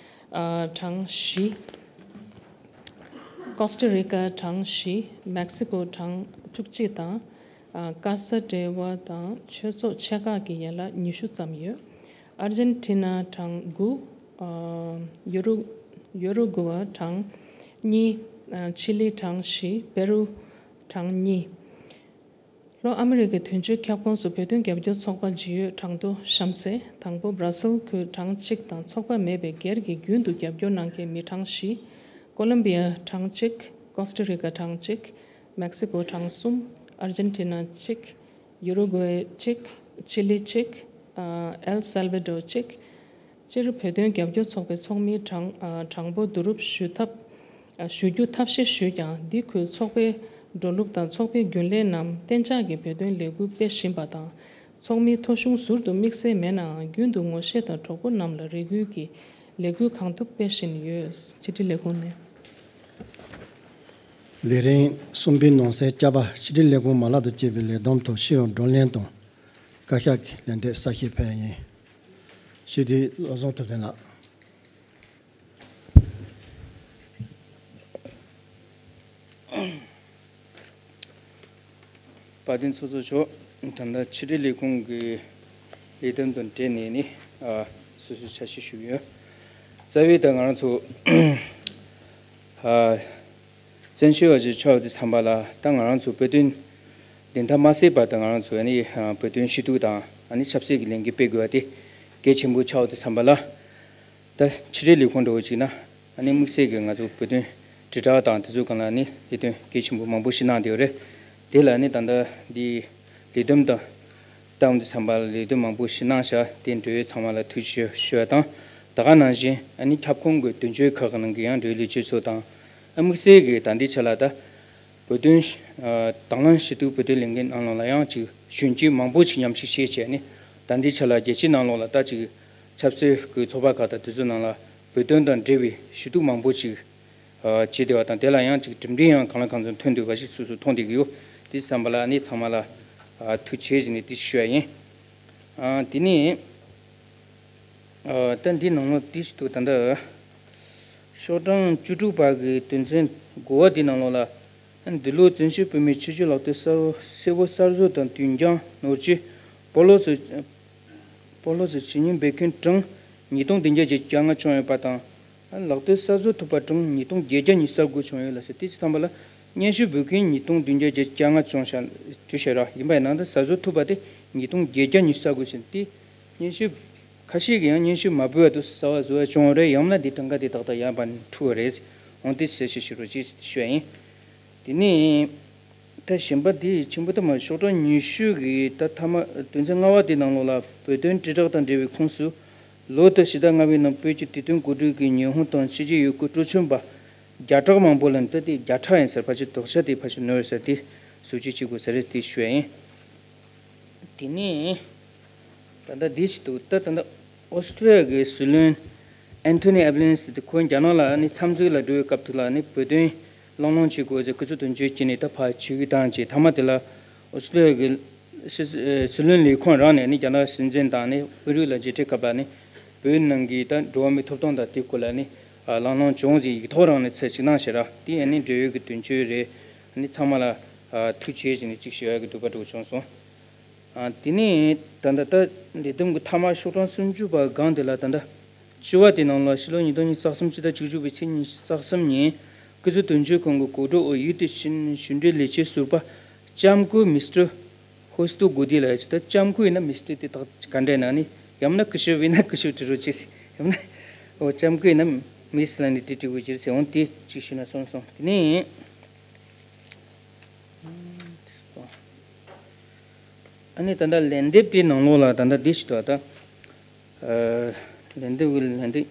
ཨ་གྲངས་བཞི། ཀོ་སྟ་རི་ཀ་གྲངས་བཞི། མེག་སི་ཀོ་གྲངས་བཅུ་གཅིག་དང་། ཨ་ཀ་ས་ཏྲེ་ཝ་དང་ཆོས་ཚོགས་ཆེ་ཁག་གི་ཡན་ལག་ཉི་ཤུ་ཙམ་ཡོད། ཨར་ཇེན་ཊི་ན་གྲངས་དགུ། ཨ་ཡུ་རུ་ཡུ་རུ་གུ་ཝ་གྲངས་གཉིས། ཨ་ཆི་ལི་གྲངས་བཞི། པེ་རུ་གྲངས་གཉིས། ལྷོ་ཨ་མི་རི་ཀའི་དོན་གཅོད་ཁྱབ་ཁོངས་སུ་བོད་དོན་རྒྱབ་སྐྱོར་ཚོགས་པ་ཇི་ཡོད་གྲངས་ཐོ་གཤམ་གསལ། དང་པོ། བྷྲ་ཟིལ་ཁུལ་གྲངས་གཅིག་དང་ཚོགས་པ་མེད་པའི་སྒེར་གྱི་རྒྱུན་དུ་རྒྱབ་སྐྱོར་གནང་མཁན་མི་གྲངས་བཞི། ཀོ་ལམ་བི་ཡ་གྲངས་གཅིག། ཀོ་སྟ་རི་ཀ་གྲངས་གཅིག། མེག་སི་ཀོ་གྲངས་གསུམ། ཨར་ཇེན་ཊི་ན་གཅིག། ཡུ་རུ་གུ་ཝེ་གཅིག། ཅི་ལི་གཅིག། ཨ་ཨེལ་སལ་ཝ་ཌོར་གཅིག། སྤྱིར་བོད་དོན་རྒྱབ་སྐྱོར་ཚོགས་པའི་ཚོགས་མིའི་གྲངས་ཨ་གྲངས་འབོར་བསྡུ་རུབ་ཞུ་ཐབས་ཨ་ཞུ་རྒྱུ་ཐབས་ཤེས་ཞུས་ཀྱང་། འདི་ཁུལ་ཚོགས་པའི་འགྲོ་ལུགས་དང་ཚོགས་པའི་རྒྱུན་ལས་རྣམས་གཏན་འཇགས་ཀྱི་བོད་དོན་ལས་འགུལ་སྤེལ་བཞིན་པ་དང་། ཚོགས་མིའི་ཐོ་གཞུང་ཟུར་དུ་དམིགས་བསལ་མེད་ནའང་། རྒྱུན་དུ་ངོ་ཤེས་དང་གྲོགས་པོ་རྣམས་ལ་རེ་སྐུལ་གྱིས་ལས་འགུལ་གང་ཐུབ་སྤེལ་བཞིན་ཡོད། ཕྱི་དྲིལ་ལས་ཁུངས་ནས། ལས་རིམ་གསུམ་པའི་ནང་གསེས་བཅའ་བ། ཕྱི་དྲིལ་ལས་ཁུངས་མ་ལག་ཏུ་སྐྱེལ་བའི་ལས་བསྡོམས་ཐོག་ཤེས་ཡོན་བགྲོ་གླེང་དང་བཀའ་ཤག་གི་ལན་འདེབས་གསལ་བཤད་ཕེབས་ཡིན། ཕྱི་དྲིལ་བློ་བཟང་ཐུབ་བསྟན་ལགས། དཔལ་ལྡན་ཚོགས་གཙོ་མཆོག་ད་ལྟ་ཕྱི་དྲིལ་ལས་ཁུངས་ཀྱི་ལས་དོན་དང་འབྲེལ་ནས་ནི་ཨ་སོ་སོའི་འཆར་གཞི་ཞུ་གི་ཡོད། རྩ་བའི་ད་ང་རང་ཚོ་ཨ་བཙན་བྱོལ་བ་ཞིག་ཆགས་ཡོད་དུས་ཙམ་པ་ལ། ད་ང་རང་ཚོ་བོད་དོན་བདེན་མཐའ་མ་གསལ་བར་དུ་ང་རང་ཚོ་ཨ་ནི་ཨ་བོད་དོན་ཞུ་གཏུག་དང་ཨ་ནི་ཆབ་སྲིད་ཀྱི་ལས་འགུལ་སྤེལ་དགོས་པ་དེ་གལ་ཆེན་པོ་ཆགས་ཡོད་དུས་ཙམ་པ་ལ། ད་ཕྱི་དྲིལ་ལས་ཁུངས་འདྲ་བོ་ཅིག་ན་ཨ་ནི་དམིགས་བསལ་གྱི་ང་ཚོ་བོད་དོན་དྲིལ་བསྒྲགས་དང་དེ་ཚོའི་སྒང་ལ་ཨ་ནི་ལས་དོན་གལ་ཆེན་པོ་མང་པོ་ཞིག་གནང་བསྡད་ཡོད་རེད། དེ་ལ་ཨ་ནི་ད་ལྟ་འདི་ལས་བསྡོམས་དང་བཏང་དུས་ཙམ་པ་ལ་ལས་དོན་མང་པོ་ཞིག་གནང་བཞག་དེ་འབྲེལ་ཡོད་ཚང་མ་ལ་ཐུགས་རྗེ་ཆེ་ཞུ་བ་དང་། ད་ག་ནང་བཞིན་ཨ་ནི་ཁྱབ་ཁོངས་ཀྱི་དོན་གཅོད་ཁག་གི་ནང་གི་ཡང་འབྲེལ་ཡོད་ལས་བྱེད་ཚོ་དང་། ཨ་དམིགས་བསལ་གྱི་ད་ལྟའི་ཆ་ལ་ད་བོད་དོན་ཨ་དང་བླངས་ཞུ་གཏུག་བོད་དོན་ལས་འགུལ་ནང་ལོགས་ལ་ཡང་ཅིག་ཞུན་གཅིག་མང་པོ་ཅིག་མཉམ་ཞུགས་བྱས་བྱས་ནས། ད་ལྟའི་ཆ་ལ་རྒྱལ་སྤྱིའི་ནང་ལོགས་ལ་ད་ཅིག་ཆབ་སྲིད་ཀྱི་ཚོགས་པ་ཁག་དང་དེ་ཚོའི་ནང་ལ་བོད་དོན་དང་འབྲེལ་བའི་ཞུ་གཏུག་མང་པོ་ཅིག་ཨ་བྱས་བསྡད་པ་དང་། དེ་ལ་ཡང་ཅིག་གྲུབ་འབྲས་ཡང་གང་ལ་གང་འཚམ་ཐོན་འདུག་པ་ཞིག་སོ་སོ་མཐོང་བསྡད་ཀྱི་ཡོད། དེ་ཙམ་པ་ལ་ཨ་ནི་ཚང་མ་ལ་ཨ་ཐུགས་རྗེ་ཆེ་ཟེར་ནས་དེ་ཞུ་བ་ཡིན། ཨ་དེ་ནས་ཨ་ད་འདི་ནང་ལོགས་དེ་ཞིག་འདུག་ད་ལྟ་ཤོག་གྲངས་བཅུ་དྲུག་པ་གི་དོན་ཚན་དགུ་པ་དེ་ནང་ལོགས་ལ། འདི་ལོ་བཙན་བྱོལ་བོད་མིའི་ཆོས་བརྒྱུད་ལག་དེབ་གསར་བ་གསལ་བོ་གསར་བཟོ་དང་དུས་འགྱངས་ནོར་གྱི་སྤོ་ལོ་ཚོ་སྤོ་ལོ་ཚོ་ཇི་སྙེད་འབད་མཁན་གྲངས་ཉིས་སྟོང་བདུན་བརྒྱ་བརྒྱད་ཅུ་གྱ་ལྔ་བྱུང་ཡོད་པ་དང་། ལག་དེབ་གསར་བཟོ་ཐུབ་པ་གྲངས་ཉིས་སྟོང་བརྒྱད་བརྒྱ་ཉི་ཤུ་རྩ་དགུ་བྱུང་ཡོད་ལ་ཟེར། དེ་ཚོ་ཐམ་པ་ལ་སྙན་ཞུ་འབུལ་མཁན་ཉིས་སྟོང་བདུན་བརྒྱ་བརྒྱད་ཅུ་གྱ་ལྔ་བྱུང་ཤག་བྲིས་བཞག་ར། ཡིན་པ་ཡིན་ན་ད་གསར་བཟོ་ཐུབ་པ་དེ་ཉིས་སྟོང་བརྒྱད་བརྒྱ་ཉི་ཤུ་རྩ་དགུ་ཟེར། དེ་སྙན་ཞུ་ཁ་ཤས་ཀྱིས་ཡང་སྙན་ཞུ་མ་འབུལ་བ་དུ་གསར་བ་བཟོ་བ་བྱུང་བ་རེད། ཡང་ན་འདི་གྲངས་ཀ་དེ་ཏག་ཏག་ཡར་ཕར་འཁྲུལ་བ་རེད། འོང་དེ་གསལ་བཤད་ཞུ་རོགས་ཅེས་ཞུ་བ་ཡིན། དེ་ནས་ད་གཞན་པ་དེ་ཆེན་པོ་ད་མ་ཤོག་གྲངས་ཉི་ཤུ་གི་ད་མཐའ་མ་དོན་ཚན་ལྔ་པ་དེ་ནང་ལོགས་ལ་བོད་དོན་དྲིལ་བསྒྲགས་དང་འབྲེལ་བའི་ཁོངས་སུ། ལོ་དེ་ཕྱི་ཟླ་ལྔ་པའི་ནང་བོད་ཀྱི་དུས་སྟོན་གོ་སྒྲིག་གིས་ཉི་ཧོང་དང་ཕྱི་རྒྱལ་ཡུལ་གྱི་སྤྲོ་འཆམ་པ་བརྒྱ་ཕྲག་མང་པོ་ལ། ད་དེ་བརྒྱ་ཕྲག་ཡིན་ཟེར། ཕལ་ཆེར་དོགས་ཆ་དེ་ཕལ་ཆེར་ནོར་ཟེར། དེ་བཟོ་བཅོས་བྱེད་དགོས་ས་རེད། དེ་ཞུ་བ་ཡིན། དེ་ནས་ད་ལྟ་འདི་ཞིག་འདུག་ད་ད་ལྟ་ཨོ་སི་ཀྲོ་ལི་ཡ་གི་སྲིད་བློན་ཨན་ཐོ་ནི་ཨེ་བྷི་ལན་སི་དེ་ཁོ་རྒྱ་ནག་ལ་ནི་འཚམས་འཛོམས་ལ་འགྲོ་བའི་སྐབས་དེ་ལ་ནི་བོད་དོན་གླེང་སློང་བྱེད་དགོས་ཟེར་སྐུ་ཚབ་དོན་གཅོད་ཀྱིས་ནི་ད་ཕར་ཆིབས་བསྒྱུར་བཏང་རྗེས། མཐའ་མ་དེ་ལ་ཨོ་སི་ཀྲོ་ལི་ཡ་གི་སྲིད་སྲིད་བློན་ལས་ཁུངས་རང་ནས་ནི་རྒྱ་ནག་སྲིད་འཛིན་དང་ནི་དབུས་རིགས་ལ་མཇལ་འཕྲད་སྐབས་ལ་ནི་བོད་ནང་གི་ད་འགྲོ་བ་མིའི་ཐོབ་ཐང་དང་དེའི་སྐོར་ལ་ནི་གླེང་སློང་བྱུང་ཟེར་ཡིག་ཐོག་རང་ནས་ཚད་ཅིག་གནང་ཞེས་ར། དེ་ཡང་ནི་འབྲེལ་ཡོད་ཀྱི་དོན་གཅོད་རེད། ནི་ཚང་མ་ལ་ཐུགས་རྗེ་ཆེ་ནས་ཅིག་ཞུ་ཡག་གི་འདོད་པ་འདྲ་བོ་བྱུང་སོང་། ཨ། དེ་ནས་ད་ལྟ་ད་ལས་བསྡོམས་ཀྱི་མཐའ་མ་ཤོག་གྲངས་སུམ་ཅུ་པ་སྒང་དེ་ལ་ད་ལྟ་བཅུ་པ་དེ་ནང་ལ་ཕྱི་ལོ་ཉིས་སྟོང་ཉི་ཤུ་རྩ་གསུམ་ཕྱི་ཟླ་བཅུ་གཅིག་པའི་ཚེས་ཉི་ཤུ་རྩ་གསུམ་ཉིན་ སྐུ་ཚབ་དོན་གཅོད་ཁང་གི་གོ་སྒྲིག་འོག་ཡུལ་དེ་ཕྱིན་ཞུ་འབྲེལ་ལས་བྱེད་ཟུར་པ་ལྕམ་སྐུ་མི་སི་ཊར་ཧོ་སི་ཏོ་གོ་དི་ལགས་ཡོད་ཅིག་ད་ལྕམ་སྐུ་ཡིན་ན་མི་སི་ཊར་དེ་དག་ག་འདྲ་ནང་ནས་ཡང་ན་སྐུ་ཞབས་ཡིན་ན་སྐུ་ཞབས་དྲི་རོགས་བྱེད་ཟེར། ཡང་ན་འོ་ལྕམ་སྐུ་ཡིན་ན་མི་སི་ལབ་ནས་དེ་དྲི་དགོས་ཀྱི་རེད་ཟེར། འོང་དེ་གཅིག་ཞུས་ན་སོང་སོང་། དེ་ནས། ཨ་ནི་ད་ལྟ་ལན་འདེབས་དེའི་ནང་ལོགས་ལ་ད་ལྟ་འདི་ཞིག་འདུག་ད། ཨ། ལན་འདེབས་ཀྱི་ལན་འདེབས་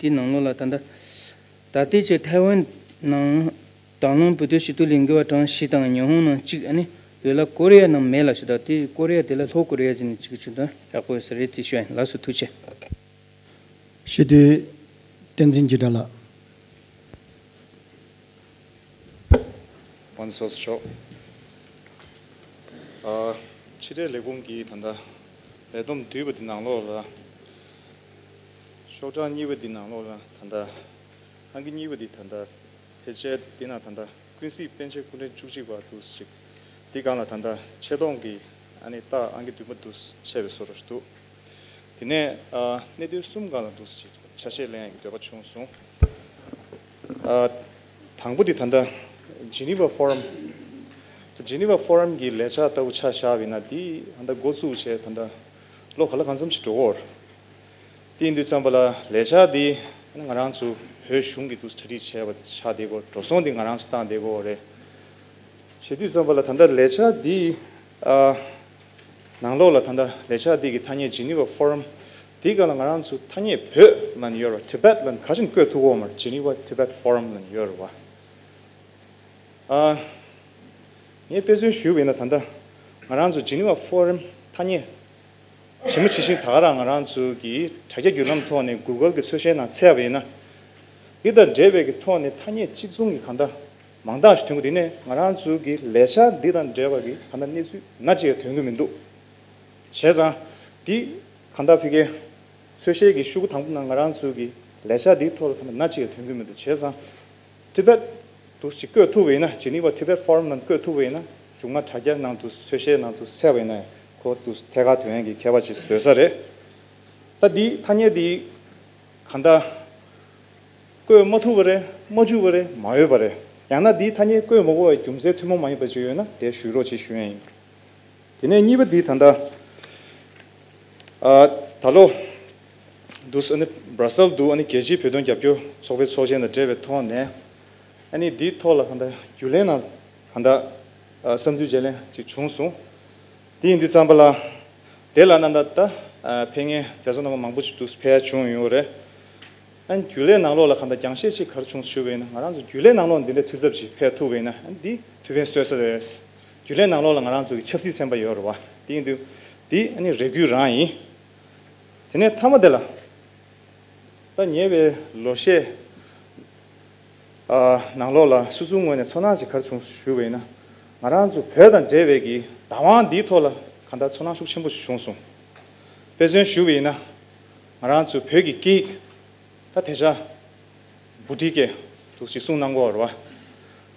དེའི་ནང་ལོགས་ལ་ད་ལྟ། ད་ལྟའི་ཆར་ཐའེ་ཝན་ནང་དྭང་བླངས་བོད་དོན་ཞུ་གཏུག་ལས་འགུལ་བ་གྲངས་བཞི་དང་ཉི་ཧོང་ནང་གཅིག་ཨ་ནི་ཡོད་ལ་ཀོ་རི་ཡ་ནང་མེད་ལ་ཞིག་ད་དེ་ཀོ་རི་ཡ་དེ་ལ་ལྷོ་ཀོ་རི་ཡ་ཟེར་ནས་གཅིག་བྱུང་དོན་ཡག་པོ་ཡོད་ས་རེད། དེ་ཞུ་ཡ་ཡིན། ལགས་སོ། ཐུགས་རྗེ་ཆེ། སྤྱི་འཐུས་བསྟན་འཛིན་འཇིགས་བྲལ་ལགས། དབང་འདུས་ཚོགས་གཙོ་མཆོག་ཨ། ཕྱི་དྲིལ་ལས་ཁུངས་ཀྱི་ད་ལྟ་ལས་བསྡོམས་བསྡུས་པ་འདི་ནང་ལོགས་ལ། ཤོག་གྲངས་གཉིས་པ་འདི་ནང་ལོགས་ལ་ད་ལྟ་ཨང་ཀི་གཉིས་པ་འདི་ད་ལྟ་ཕལ་ཆེར་འདི་ན་ད་ལྟ་ཀུན་གཟིགས་པཎ་ཆེན་སྐུ་ཕྲེང་བཅུ་གཅིག་པ་འདུག་ཅིག་འདི་སྒང་ལ་ད་ལྟ་ཆེ་མཐོང་གི་ཨ་ནི་རྟགས་ཨང་ཀི་བདུན་པ་འདུག་ཆད་པའི་བཟོ་འདྲ་ཞིག་འདུག་དེ་ནས་ཨ་གནད་དོན་གསུམ་སྒང་ལ་འདུག་ཅིག་ཆ་ཤས་ལེན་ཡག་གི་འདོད་པ་བྱུང་སོང་། ཨ། དང་པོ་དེ་ད་ལྟ་ཇི་ནི་ཝ་ཕོ་རམ། ཇི་ནི་ཝ་ཕོ་རམ་གྱི་ལས་འཆར་ལྟ་བུ་ཆ་བཞག་པ་ཡིན་ན་དེ་ད་ལྟ་འགོ་བཙུགས་བྱས་ད་ལྟ་ལོ་ག་ལ་གང་འཚམ་ཞིག་འགྲོ་གི་ཡོད་རེད། དེ་ཡིན་དུས་ཙམ་པ་ལ་ལས་འཆར་འདི་ང་རང་ཚོ་བོད་གཞུང་གིས་འདུག་གྲ་སྒྲིག་བྱས་པ་ཆགས་བསྡད་ཀྱི་ཡོད། འགྲོ་སོང་འདི་ང་རང་ཚོ་བཏང་བསྡད་ཀྱི་ཡོད་རེད། བྱེད་དུས་ཙམ་པ་ལ་ད་ལྟ་ལས་འཆར་འདི་ཨ། ནང་ལོགས་ལ་ད་ལྟ་ལས་འཆར་འདི་གི་ཐ་སྙད་ཇི་ནི་ཝ་ཕོ་རམ་འདི་སྒང་ལ་ང་རང་ཚོ་ཐ་སྙད་བོད་ལབ་ནས་ཡོད་རེད་བ། ཊི་བེཊ་ལབ་ནས་ག་ཅིག་བཀོད་ཐུབ་ཀྱི་ཡོད་མ་རེད། ཇི་ནི་ཝ་ཊི་བེཊ་ཕོ་རམ་ལབ་ནས་ཡོད་རེད་བ། ཨ། ངས་དཔེ་མཚོན་ཞུས་པ་ཡིན་ན་ད་ལྟ་ང་རང་ཚོ་ཇི་ནི་ཝ་ཕོ་རམ་ཐ་སྙད་ཇི་མ་ཇི་བཞིན་ད་ག་རང་ང་རང་ཚོ་གི་དྲ་རྒྱ་བརྒྱུད་ལམ་ཐོག་ནས་གུ་གལ་གི་འཚོལ་བཤེར་ནང་བཙལ་བ་ཡིན་ན། འདི་དང་འབྲེལ་བའི་གི་ཐོག་ནས་ཐ་སྙད་གཅིག་མཚུངས་ཀྱི་གང་ལྟར་མང་དག་ཞིག་ཐོན་གྱི་འདུག་དེ་ནས་ང་རང་ཚོའི་གི་ལས་འཆར་འདི་དང་འབྲེལ་བ་གི་གང་ལྟར་གནས་ཚུལ་སྣ་གཅིག་ཡང་ཐོན་གྱི་མི་འདུག་བྱས་ཙང་འདི་གང་ལྟར་ཕ་གིའི་འཚོལ་བཤེར་གྱི་ཤོག་གུ་དང་པོ་ནང་ང་རང་ཚོའི་གི་ལས་འཆར་འདིའི་ཐོག་ལ་གང་ལྟར་སྣ་གཅིག་ཡང་ཐོན་གྱི་མི་འདུག་བྱས་ཙང་ཊི་བེཊ་འདུག་ཅིག་བཀོད་ཐུབ་པ་ཡིན་ན། ཇི་ནི་ཝ་ཊི་བེཊ་ཕོ་རམ་ནང་བཀོད་ཐུབ་པ་ཡིན་ན། མཇུག་མ་དྲ་རྒྱ་ནང་དུ་འཚོལ་བཤེར་ནང་དུ་གསལ་བ་ཡིན་ན་ཁོ་དུ་ཐད་ཀར་ཐོན་ཡག་གི་ཁྱད་པར་ཅིག་བཟོས་ས་རེད། ད་འདི་ཐ་སྙད་འདི་གང་ལྟར་བཀོད་མ་ཐུབ་པ་རེད། མ་འཇུག་པ་རེད། མ་འོས་པ་རེད། ཡང་ན་འདིའི་ཐ་སྙད་བཀོད་མ་དགོས་པའི་རྒྱུ་མཚན་ཐུན་མོང་མ་ཡིན་པ་ཅིག་ཡོད་ན་དེ་ཞུ་རོགས་ཅེས་ཞུ་ཡ་ཡིན། དེ་ནས་གཉིས་པ་འདི་ད་ལྟ་ཨ། ད་ལོ་འདུག་ཨ་ནི་སྦྲ་སེལ་དུ་ཨ་ནི་རྒྱལ་སྤྱིའི་བོད་དོན་རྒྱབ་སྐྱོར་ཚོགས་པའི་ཚོགས་ཆེན་དང་འབྲེལ་བའི་ཐོག་ནས་ཨ་ནི་འདིའི་ཐོག་ལ་གང་ལྟར་རྒྱུན་ལས་ནང་གང་ལྟར་ཨ། བསམ་ཚུལ་བརྗེ་ལེན་ཅིག་བྱུང་སོང་། དེ་ཡིན་དུས་ཙམ་པ་ལ་དེ་ལ་ན་ད་ལྟ་ཨ། ཕེབས་མཁན་མཛད་གཙོ་རྣམ་པ་མང་པོ་ཅིག་འདུག་ཕེབས་ཡ་བྱུང་ཡོད་རེད། ཨ་ནི་རྒྱུན་ལས་ནང་ལོགས་ལ་གང་ལྟར་རྒྱང་ཤེལ་ཅིག་ག་རེ་བྱུང་ཞུས་པ་ཡིན་ན། ང་རང་ཚོ་རྒྱུན་ལས་ནང་ལོགས་འདི་འདྲའི་འཐུས་ཚབ་ཅིག་ཕེབས་ཐུབ་པ་ཡིན་ན་ཨ་ནི་འདི་ཐུགས་ཕན་གསོས་ས་རེད། རྒྱུན་ལས་ནང་ལོགས་ལ་ང་རང་ཚོ་གི་ཆབ་སྲིད་ཚན་པ་ཡོད་རེད་བ། དེ་ཡིན་དུས་འདི་ཨ་ནི་རེ་སྐུལ་རང་ཡིན། དེ་ནས་མཐའ་མ་དེ་ལ་ད་ཉེ་བའི་ལོ་ཤས་ཨ། ནང་ལོགས་ལ་སོ་སོའི་ངོས་ནས་ཚོར་སྣང་ཅིག་ག་རེ་བྱུང་ཞུས་པ་ཡིན་ན། ང་རང་ཚོ་བོད་དང་འབྲེལ་བའི་གི་བདག་དབང་འདིའི་ཐོག་ལ་གང་ལྟར་ཚོར་སྣང་ཤུགས་ཆེན་པོ་ཞིག་བྱུང་སོང་། དཔེ་མཚོན་ཞུས་པ་ཡིན་ན། ང་རང་ཚོ་བོད་ཀྱི་སྐད་ཡིག་ད་དེ་ཆ་བུ་ཊི་སྐད་འདུག་ཅིག་གསུང་གནང་གི་ཡོད་རེད་བ།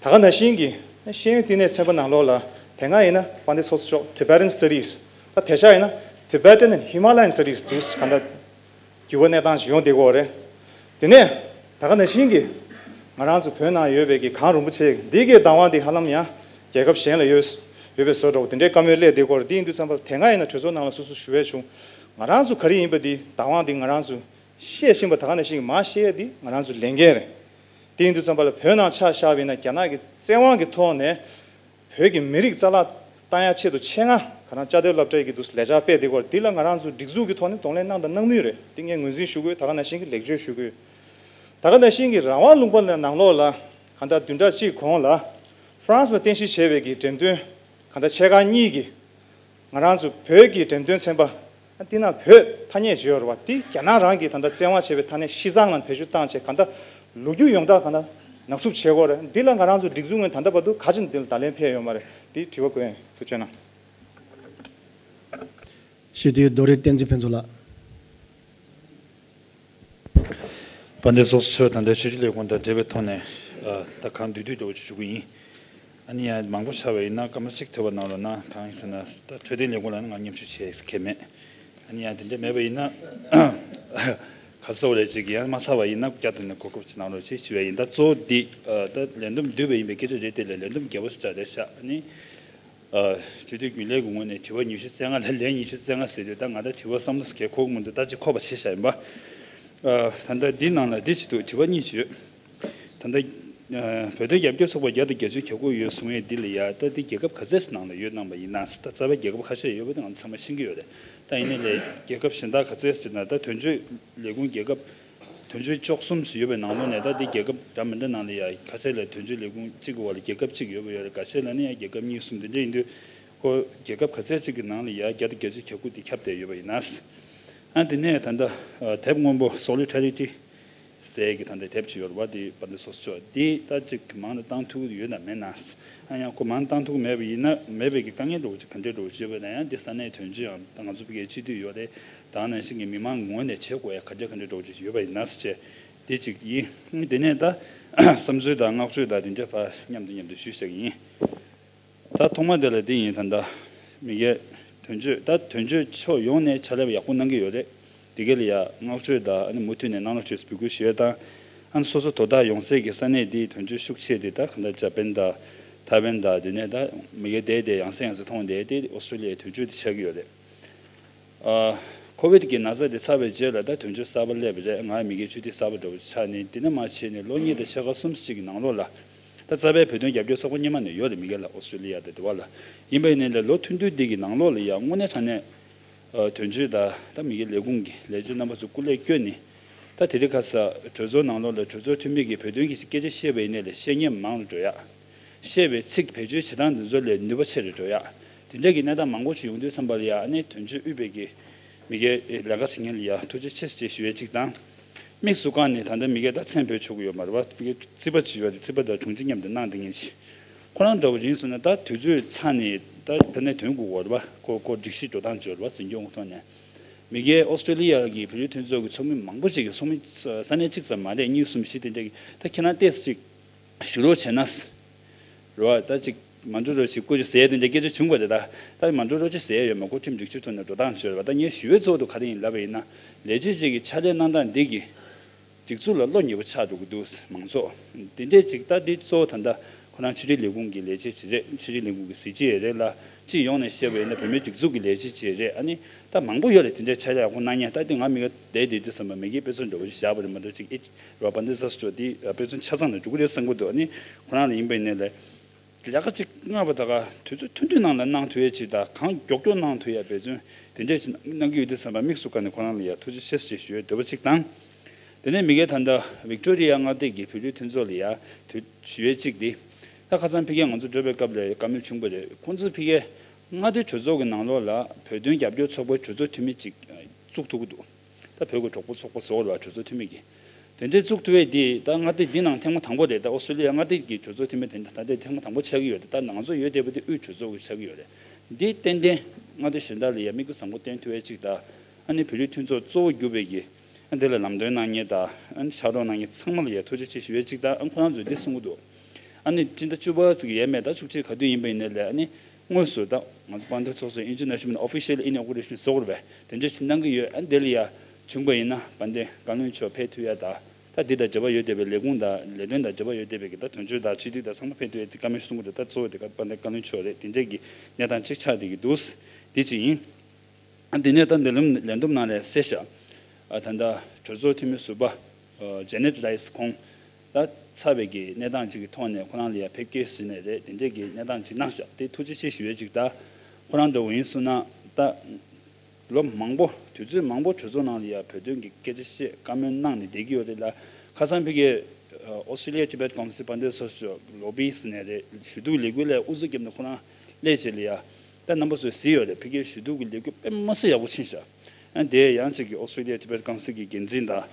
ད་ག་ནང་བཞིན་གྱི་ཤེས་ཡོན་བསྟི་གནས་ཚན་པ་ནང་ལོགས་ལ་དེ་སྔ་ཡིན་ན་དཔལ་ལྡན་ཚོགས་གཙོ་མཆོག་Tibetan Studies། ད་དེ་ཆ་ཡིན་ན་Tibetan and Himalayan Studies་འདུག་གང་ལྟར་འགྱུར་བ་གནས་སྟངས་ཤིག་ཡོང་བསྡད་ཀྱི་ཡོད་རེད། དེ་ནས་ད་ག་ནང་བཞིན་གྱི་ང་རང་ཚོ་བོད་ནང་ཡོད་པའི་གི་གངས་རིན་པོ་ཆེ་འདི་གའི་བདག་དབང་འདི་ཧ་ལམ་ཡང་རྒྱལ་ཁབ་གཞན་ལ་ཡོད་ཡོད་པའི་བཟོ་འདྲ་བོ་དེ་འདྲའི་བཀའ་མོལ་སླེབས་བསྡད་ཀྱི་ཡོད་རེད། འདི་ཡིན་དུས་ཙམ་པ་ལ་དེ་སྔ་ཡིན་ན་གྲོས་ཚོགས་ནང་ལ་སོ་སོ་ཞུ་ཡས་བྱུང་། ང་རང་ཚོ་ག་རེ་ཡིན་པ་འདི་བདག་དབང་འདི་ང་རང་ཚོ་བཤད་བཞིན་པ་ད་ག་ནང་བཞིན་གྱི་མ་བཤད་ཡས་འདི་ང་རང་ཚོ་ལས་འགན་རེད། དེ་ཡིན་དུས་ཙམ་པ་ལ་བོད་ནང་ཆ་བཞག་པ་ཡིན་ན་རྒྱ་ནག་གི་བཙན་དབང་གི་ཐོག་ནས་བོད་ཀྱི་མི་རིགས་རྩ་བརླག་བཏང་ཡ་ཆེད་དུ་ཆེད་མངགས་ག་རང་བཅའ་སྡོད་སློབ་གྲྭའི་གི་འདུག་ལས་འཆར་སྤེལ་བསྡད་ཀྱི་ཡོད་རེད། འདི་ལ་ང་རང་ཚོ་སྒྲིག་འཛུགས་ཀྱི་ཐོག་ནས་གདོང་ལེན་གནང་དང་གནང་མུས་རེད། འདི་ངས་ངོས་འཛིན་ཞུ་དགོས། ད་ག་ནང་བཞིན་གྱི་ལེགས་བཅོས་ཞུ་དགོས། ད་ག་ནང་བཞིན་གྱི་རང་དབང་ལུང་པ་ནང་ལོགས་ལ་གང་ལྟར་བདུན་ཕྲག་གཅིག་གོང་ལ་ཧྥ་རན་སི་ནས་རྟེན་གཞི་བྱས་པའི་གི་འགྲེམས་སྟོན་གང་ལྟར་ཆེད་མཁར་གཉིས་ཀྱི་ང་རང་ཚོ་བོད་ཀྱི་འགྲེམས་སྟོན་ཚན་པ། འདི་ན་བོད་ཐ་སྙད་ཅིག་ཡོད་རེད་བ། འདི་རྒྱ་ནག་རང་གིས་ད་ལྟ་བཙན་དབང་བྱས་པའི་ཐ་སྙད་ཤི་ཙང་ལ་བེད་སྤྱོད་བཏང་བྱས་གང་ལྟར་ལོ་རྒྱུས་ཡོངས་གྲགས་གང་ལྟར་ནག་སུབ་བྱེད་ཀྱི་ཡོད་རེད། འདི་ལ་ང་རང་ཚོ་སྒྲིག་འཛུགས་ངོས་ད་ལྟ་བར་དུ་ག་ཅི་འདི་ལ་བརྡ་ལན་ཕེབས་ཡོད་མ་རེད། འདི་དྲི་བ་བཀོད་ཡིན། ཐུགས་རྗེ་གནང་། སྤྱི་འཐུས་རྡོ་རིང་བསྟན་འཛིན་ཕུན་ཚོགས་ལགས། དཔལ་ལྡན་ཚོགས་གཙོ་མཆོག་དང་འབྲེལ་ཆེད་སྤྱོད་ལས་ཁུངས་དང་འབྲེལ་བའི་ཐོག་ནས་ཨ། ད་གང་འདུས་འདུས་འདྲ་བོ་ཅིག་ཞུ་གི་ཡིན། ཨ་ནི་ཡང་མང་པོ་ཆགས་པ་ཡིན་ན་སྐར་མ་གཅིག་ཐོབ་པ་གནང་རོགས་གནང་། གང་ཡིན་ཟེར་ན་ད་འཕྲོད་བསྟེན་ལས་ཁུངས་ལ་ནི་ང་མཉམ་ཞུགས་བྱེད་ཀྱི་མེད། ཨ་ནི་ཡང་དེ་འདྲ་མེད་པ་ཡིན་ན་ ག་ཚོད་རེ་ཅིག་ཡང་མ་ཚར་བ་ཡིན་ན་བསྐྱར་དུ་ནས་གོ་སྐབས་ཅིག་གནང་རོགས་ཅིག་ཞུ་ཡ་ཡིན། ད་གཙོ་བོ་འདི་ད་ལས་བསྡོམས་བསྡུས་པ་ཡིན་པའི་སྐད་ཆ་རེད། དེ་ལས་ལས་བསྡོམས་རྒྱས་པོ་ཞིག་ཆགས་རེད་ཤག་ཨ་ནི། སྤྱི་འཐུས་རྒྱུན་ལས་ཀྱི་ངོས་ནས་དྲི་བ་ཉི་ཤུ་རྩ་ལྔ་ལ་ལན་ཉི་ཤུ་རྩ་ལྔ་ཟེར་དུས། ད་ང་ད་དྲི་བ་བསམ་བློ་གས་འཁོར་གི་མི་འདུག་ད་ཅིག་འཁོར་བ་བྱས་བཞག་ཡིན་པ། ད་ལྟ་འདི་ནང་ལ་འདི་ཅིག་འདུག་དྲི་བ་གཉིས་ཅིག་ཡོད། ད་ལྟ་བོད་དོན་རྒྱབ་སྐྱོར་ཚོགས་པ་བརྒྱ་དང་བརྒྱད་ཅུ་གྱ་དགུ་ཡོད་གསུང་ཡས་འདི་ལ་ཡ། ད་འདི་རྒྱལ་ཁབ་ག་ཚད་ནང་ལ་ཡོད་གནང་པ་ཡིན་ན། ད་རྩ་བའི་རྒྱལ་ཁབ་ཁ་ཤས་ཡོད་པ་འདི་ང་ཚོ་ཚང་མ་ཤེས་ཀྱི་ཡོད་རེད། ད་ཡིན་ནའི་ལས་རྒྱལ་ཁབ་གཞན་དག་ག་ཚད་ཟེར་ན། ད་དོན་གཅོད་ལས་ཁུངས་རྒྱལ་ཁབ་དོན་གཅོད་བཅུ་གསུམ་ཞིག་ཡོད་པའི་ནང་ལོགས་ནས། ད་འདི་རྒྱལ་ཁབ་འདྲ་མི་འདྲ་ནང་ལ་ཡ་ཁ་ཤས་ལ་དོན་གཅོད་ལས་ཁུངས་གཅིག་གི་འོག་ལ་རྒྱལ་ཁབ་གཅིག་ཡོད་པ་ཡོད་རེད། ཁ་ཤས་ལ་ནི་ཡ་རྒྱལ་ཁབ་གཉིས་གསུམ་དེ་འདྲ་ཡིན་དུས། ཁོ་རྒྱལ་ཁབ་ག་ཚད་ཅིག་གི་ནང་ལ་ཡ་བརྒྱ་དང་བརྒྱད་ཅུ་གྱ་དགུ་དེ་ཁྱབ་བསྡད་ཡོད་པ་ཡིན་ན། ཨ་དེ་ནས་ད་ལྟ་དེབ་སྔོན་པོ་Solidarity ཟེར་གྱི་ད་ལྟ་དེབ་ཅིག་ཡོད་རེད་བ། དེ་དཔལ་ལྡན་ཚོགས་གཙོ་མཆོག་དེ་ད་ཅིག་མང་དུ་བཏང་ཐུབ་ཀྱི་ཡོད་ན་མེད་ན། ཨ་ཡང་ཁོ་མང་བཏང་ཐུབ་ཀྱི་མེད་པ་ཡིན་ན། མེད་པའི་གི་དཀའ་ངལ་འདྲ་བོ་ཅིག་ག་འདྲས་འདྲ་བོ་ཅིག་ཡོད་པ་ན། ཡང་དེ་ས་གནས་དོན་གཅོད་ཡང་ད་ང་ཚོ་ཕ་གིའི་སྤྱི་འཐུས་ཡོད་རེད། ད་ནང་བཞིན་གྱི་མི་མང་ངོས་ནས་བྱེད་དགོས་ཡ་ག་འདྲས་ག་འདྲས་འདྲ་བོ་ཅིག་ཡོད་པ་ཡིན་ན་ཟེར་བྱས། དེ་གཅིག་ཡིན། དེ་ནས་ད་བསམ་ཚུལ་དང་བསྔགས་བརྗོད་དང་དེ་འདྲས་ཕར་མཉམ་དུ་མཉམ་དུ་ཞུས་བཞག་གི་ཡིན། ད་ཐོག་མ་དེ་ལ་འདི་ཡིན། ད་ལྟ་མི་སྒེར་དོན་གཅོད། ད་དོན་གཅོད་ཕྱོགས་ཡོངས་ནས་ཕྱག་ལས་ཡག་པོ་གནང་གི་ཡོད་རེད། དེ་ག་ལ་ཡ་བསྔགས་བརྗོད་དང་། ཨ་ནི་མུ་མཐུད་ནས་གནང་རོགས་ཞེས་འབོད་སྐུལ་ཞུ་ཡ་དང་། ཨ་ནི་སོ་སོ་དོ་བདག་ཡོང་སའི་གི་ས་གནས་འདིའི་དོན་གཅོད་ཤུགས་ཆེ་དེ་ད་ག་འདྲ་ཇ་པན་དང་ཐའེ་ཝན་དང་དེ་ནས་ད་མི་སྒེར་དེ་དེ་ཡང་སེ་ཡང་སེ་མཐོང་བསྡད་དེ་ཨོ་སི་ཀྲོ་ལི་ཡའི་དོན་གཅོད་དེ་ཆགས་ཀྱི་ཡོད་རེད། ཨ། ཁོ་ཝིད་ཀྱི་ན་ཚ་དེ་ཚར་བའི་རྗེས་ལ་ད་དོན་གཅོད་གསར་པ་སླེབས་པ་རེད། ང་མི་སྒེར་ཆོས་སྡེ་གསར་པ་འདྲ་བོ་ཆགས་ནས། དེ་ནས་མར་བྱས་ནས་ལོ་གཉིས་དང་ཕྱེད་ཀ་གསུམ་ཅིག་གི་ནང་ལོགས་ལ། ད་རྩ་བའི་བོད་དོན་རྒྱབ་སྐྱོར་ཚོགས་པ་སྔོན་མ་ནས་ཡོད་རེད། མི་སྒེར་ལ་ཨོ་སི་ཀྲོ་ལི་ཡ་དང་དེ་བ་ལ། ཡིན་པ་ཡིན་ནའི་ལས་ལོ་ཐུང་ཐུང་འདི་གི་ནང་ལོགས་ལ་ཡ་དངོས་གནས་དྲང་གནས་ཨ་དོན་གཅོད་དང་ད་མི་སྒེར་ལས་ཁུངས་ཀྱི་ལས་བྱེད་རྣམ་པ་ཚོ་སྐུ་ལས་བསྐྱོན་ནས། ད་དེ་རིང་ཁ་སང་གྲོས་ཚོགས་ནང་ལོགས་ལ་གྲོས་ཚོགས་འཐུས་མི་གིས་བོད་དོན་གྱི་སྐད་ཆ་བཤད་པ་ཡིན་ནའི་ལས་བཤད་མཁན་མང་རུ་འགྲོ་ཡ། བཤད་པའི་ཚིག་བེད་སྤྱོད་བྱེད་སྟངས་འདི་ཚོ་ལས་ནུས་པ་ཆེ་རུ་འགྲོ་ཡ། དེ་འདྲ་གི་གནས་སྟངས་མང་པོ་ཞིག་ཡོང་དུས་ཙམ་པ་ལ་ཡ། ཨ་ནི་དོན་གཅོད་དབུས་པའི་གི་མི་སྒེར་ལས་ཀ་བྱེད་མཁན་ལ་ཡ་ཐུགས་རྗེ་ཆེ་ཞེས་ཞུ་ཡས་གཅིག་དང་། དམིགས་སུ་བཀར་ནས་ད་ལྟ་མི་སྒེར་ད་མཚན་འབོད་ཆོག་གི་ཡོད་མ་རེད་བ། མི་སྒེར་རྩིས་པ་ཅིག་ཡོད་རེད། རྩིས་པ་དང་དྲུང་ཆེ་མཉམ་དུ་གནང་བསྡད་མཁན་ཅིག་ཁོ་རང་འདྲ་བོ་ཡིན་སོང་ན། ད་དུས་ཚོད་ཚར་ནས་ད་ཕན་ནས་དོན་དགོས་པ་རེད་བ། ཁོ་ཁོ་སྒྲིག་གཞི་འགྲོ་སྟངས་ཅིག་ཡོད་རེད་བ། འཛིན་སྐྱོང་གི་ཐོག་ནས། མི་སྒེར་ཨོ་སི་ཀྲོ་ལི་ཡ་གི་བོད་རིགས་མཐུན་ཚོགས་ཀྱི་ཚོགས་མི་མང་པོ་ཅིག་གིས། ཚོགས་མི་ས་གནས་གཅིག་ཙམ་མ་རེད། གཉིས་གསུམ་བཞི་དེ་འདྲ་གི། ད་ཁྱེད་རང་ཏོག་ཙམ་ཅིག་ཞུ་རོགས་བྱས་ན། རེད་བ། ད་ཅིག་མ་འགྲོ་རོགས་ཅིག་སྐུ་ཅིག་ཟེར་དེ་འདྲ་སྐད་ཆ་བྱུང་བ་རེད། ད་ད་མ་འགྲོ་རོགས་ཅིག་ཟེར་ཡོད་མ། ཁོ་ཁྲིམས་སྒྲིག་གཞི་ཐོག་ནས་འགྲོ་སྟངས་བྱས་རེད་བ། ད་ངས་ཞུ་བའི་ཚོགས་འདུ་ག་རེ་ཡིན་ལབ་པ་ཡིན་ན། ལས་བྱེད་ཅིག་གི་ཕྱག་ལས་གནང་སྟངས་འདི་གི་སྒྲིག་འཛུགས་ལ་བློ་ཉེས་པོ་ཆགས་འགྲོ་གི་འདུག་མང་ཚོགས་དེ་འདྲས་ཅིག་ད་འདི་གཙོ་བོ་ད་ལྟ་ཁོ་རང་ཕྱི་དྲིལ་ལས་ཁུངས་ཀྱི་ལས་བྱེད་ཅིག་རེད། ཕྱི་དྲིལ་ལས་ཁུངས་ཀྱི་གཟི་བརྗིད་རེད་ལ། སྤྱི་ཡོངས་ནས་བཤད་པ་ཡིན་ན་བོད་མིའི་སྒྲིག་འཛུགས་ཀྱི་ལས་བྱེད་ཅིག་རེད། ཨ་ནི་ད་མང་པོ་ཡོད་རེད། དེ་འདྲའི་ཕྱག་ལས་ཡག་པོ་གནང་མཁན། ད་དེ་ང་མི་སྒེར་བསྡད་བསྡད་དུས་ཙམ་པ་མི་སྒེར་དཔེ་མཚོན་འདྲ་བོ་ཞིག་བཞག་པ་རེད་མ་གཏོགས། ཅིག་ཨེ་རེད་བ། དཔལ་ལྡན་ཚོགས་གཙོ་དེ་དཔེ་མཚོན་ཆ་ཚང་ནས་འགྲོ་གི་རེད་བསམ་གྱི་འདུག་ཨ་ནི་ཁོ་རང་ལ་ཡིན་པ་ཡིན་ནའི་ལས་ལས་ཀ་ཅིག་སྔར་བ་ད་ག་དུས་ཚོད་ཐུང་ཐུང་ནང་ལ་གནང་ཐུབ་ཡས་ཅིག་དང་། གང་མགྱོགས་མགྱོགས་གནང་ཐུབ་ཡས་འབད་བརྩོན་དེ་འདྲས་ཅིག་གནང་གི་ཡོད་དུས་ཙམ་པ། དམིགས་སུ་བཀར་ནས་ཁོ་རང་ལ་ཡ་ཐུགས་རྗེ་ཆེ་ཞེས་ཞུ་ཡས་འདོད་པ་ཅིག་དང་། དེ་ནས་མི་སྒེར་ད་ལྟ་ཝིག་ཊོ་རི་ཡ་མངའ་སྡེ་གི་བོད་རིགས་མཐུན་ཚོགས་ལ་ཡ་ཐུགས་ཞུ་ཡས་གཅིག་དེ། ད་ཁ་སང་ཕ་གིར་ང་ཚོ་འགྲོ་བའི་སྐབས་ལ་བཀའ་མོལ་བྱུང་བ་རེད། ཁོང་ཚོས་ཕ་གིར་མངའ་སྡེ་གྲོས་ཚོགས་ཀྱི་ནང་ལོགས་ལ་བོད་དོན་རྒྱབ་སྐྱོར་ཚོགས་པའི་གྲོས་ཚོགས་འཐུས་མི་གཅིག་བཙུགས་ཐུབ་ཀྱི་འདུག་ད་བོད་ཀྱི་གྲོགས་པོ་ཚོགས་པ་ཟེར་བ་རེད་བ། གྲོས་ཚོགས་འཐུས་མི་གིས་དེ་འདྲའི་བཙུགས་ཐུབ་པ་དེ་ད་མངའ་སྡེ་འདི་ནང་ཐེངས་མ་དང་པོ་རེད། ད་ཨོ་སི་ཀྲོ་ལི་ཡ་མངའ་སྡེ་གི་གྲོས་ཚོགས་འཐུས་མི་དེ་འདྲ་ད་ལྟའི་ཐེངས་མ་དང་པོ་ཆགས་ཀྱི་ཡོད་རེད། ད་ང་ཚོ་ཡོད་བསྡད་པ་དེ་དབུས་གྲོས་ཚོགས་ཀྱི་ཆགས་ཀྱི་ཡོད་རེད། འདི་ཏན་ཏན་མངའ་སྡེ་གཞན་དག་ལ་ཡ་མིག་དཔེ་བཟང་པོ་བསྟན་ཐུབ་པ་ཅིག་དང་། ཨ་ནི་བོད་རིགས་མཐུན་ཚོགས་གཙོ་བོ་གྱུར་པའི་གི་ཨ་འདི་ལ་ལམ་སྟོན་གནང་མཁན་དང་། ཨ་ནི་ཕྱག་རོགས་གནང་མཁན་ཚང་མ་ལ་ཡ་ཐུགས་རྗེ་ཆེ་ཞུ་ཡས་གཅིག་དང་། ཨ་ཁོ་རང་ཚོས་འདི་གསུང་གི་འདུག་ཨ་ནི་སྤྱི་ཟླ་བཅུ་པ་ཙམ་གྱི་ཡས་མས་ད་བཅུ་གཅིག་ག་དུས་ཡིན་པ་ཡིན་ནའི་ལས། ཨ་ནི་དངོས་སུ་ད་ང་ཚོ་དཔལ་ལྡན་ཚོགས་གཙོས་International Official Inauguration ཟེར་བ་རེད་པས། དེ་འདྲ་ཞིག་གནང་གི་ཡོད། ཨ་ནི་དེ་ལ་ཡ་བྱུང་པ་ཡིན་ན་དཔལ་ལྡན་བཀའ་བློན་མཆོག་ཕེབས་ཐུབ་ཡ་དང་། ད་འདི་དང་འབྲེལ་བ་ཡོད་བསྡད་པའི་ལས་ཁུངས་དང་ལས་དོན་དང་འབྲེལ་བ་ཡོད་བསྡད་པའི་གི་ད་དོན་གཅོད་དང་སྤྱི་འཐུས་དང་ཚང་མ་ཕེབས་ཐུབ་ཡ་དེ་བཀའ་མོལ་གསུང་གི་འདུག་ད་གཙོ་བོ་དེ་ག་དཔལ་ལྡན་བཀའ་བློན་མཆོག་རེད། དེ་འདྲས་ཀྱི་གནས་སྟངས་གཅིག་ཆགས་བསྡད་ཀྱི་འདུག་འདི་གཅིག་ཡིན། ཨ་དེ་ནས་ད་འདི་ལམ་ལས་བསྡོམས་ནང་ལས་གསལ་བཞག་ཨ་ད་ལྟ་གྲོས་ཚོགས་འཐུས་མི་ཟུར་པ་ཨ་ཇེ་ནེད་རའི་སི་ཁོང་ད་ཚར་བའི་གི་གནས་སྟངས་ཅིག་གི་ཐོག་ནས་ཁོ་རང་ལ་ཡ་ཕེབས་སྐྱེལ་ཟེར་ནས་རེད། དེ་འདྲས་ཀྱི་གནས་སྟངས་ཅིག་གནང་བཞག་དེ་ཐུགས་རྗེ་ཆེ་ཞུ་ཡས་ཅིག་ད་ཁོ་རང་འདྲ་བོ་ཡིན་སོང་ན་ད། ལོ་མང་པོ་དུས་ཚོད་མང་པོ་གྲོས་ཚོགས་ནང་ལ་ཡ་བོད་དོན་གྱི་སྐད་ཆ་བཤད་བཀའ་མོལ་གནང་ནས་བསྡད་ཀྱི་ཡོད་རེད་ལ། ཁ་སང་ཕ་གིར་ཨོ་སི་ཀྲོ་ལི་ཡ་ཊི་བེཊ་ཀའུན་སིལ་དཔལ་ལྡན་ཚོགས་གཙོ་ལོ་བི་ཟེར་ནས་རེད། ཞུ་གཏུག་ལས་འགུལ་ལ་དབུ་འཛུགས་བརྒྱབ་ནས་ཁོ་རང་སླེབས་བྱས་ལ་ཡ། ད་རྣམ་པ་ཚོས་གཟིགས་ཡོད་རེད། ཕ་གིར་ཞུ་གཏུག་གི་ལས་འགུལ་དཔེ་མི་སྲིད་ཡག་པོ་ཕྱིན་ཤག་ཨ་དེ་ཡང་གཅིག་གི་ཨོ་སི་ཀྲོ་ལི་ཡ་ཊི་བེཊ་ཀའུན་སིལ་གྱི་འགན་འཛིན་དང་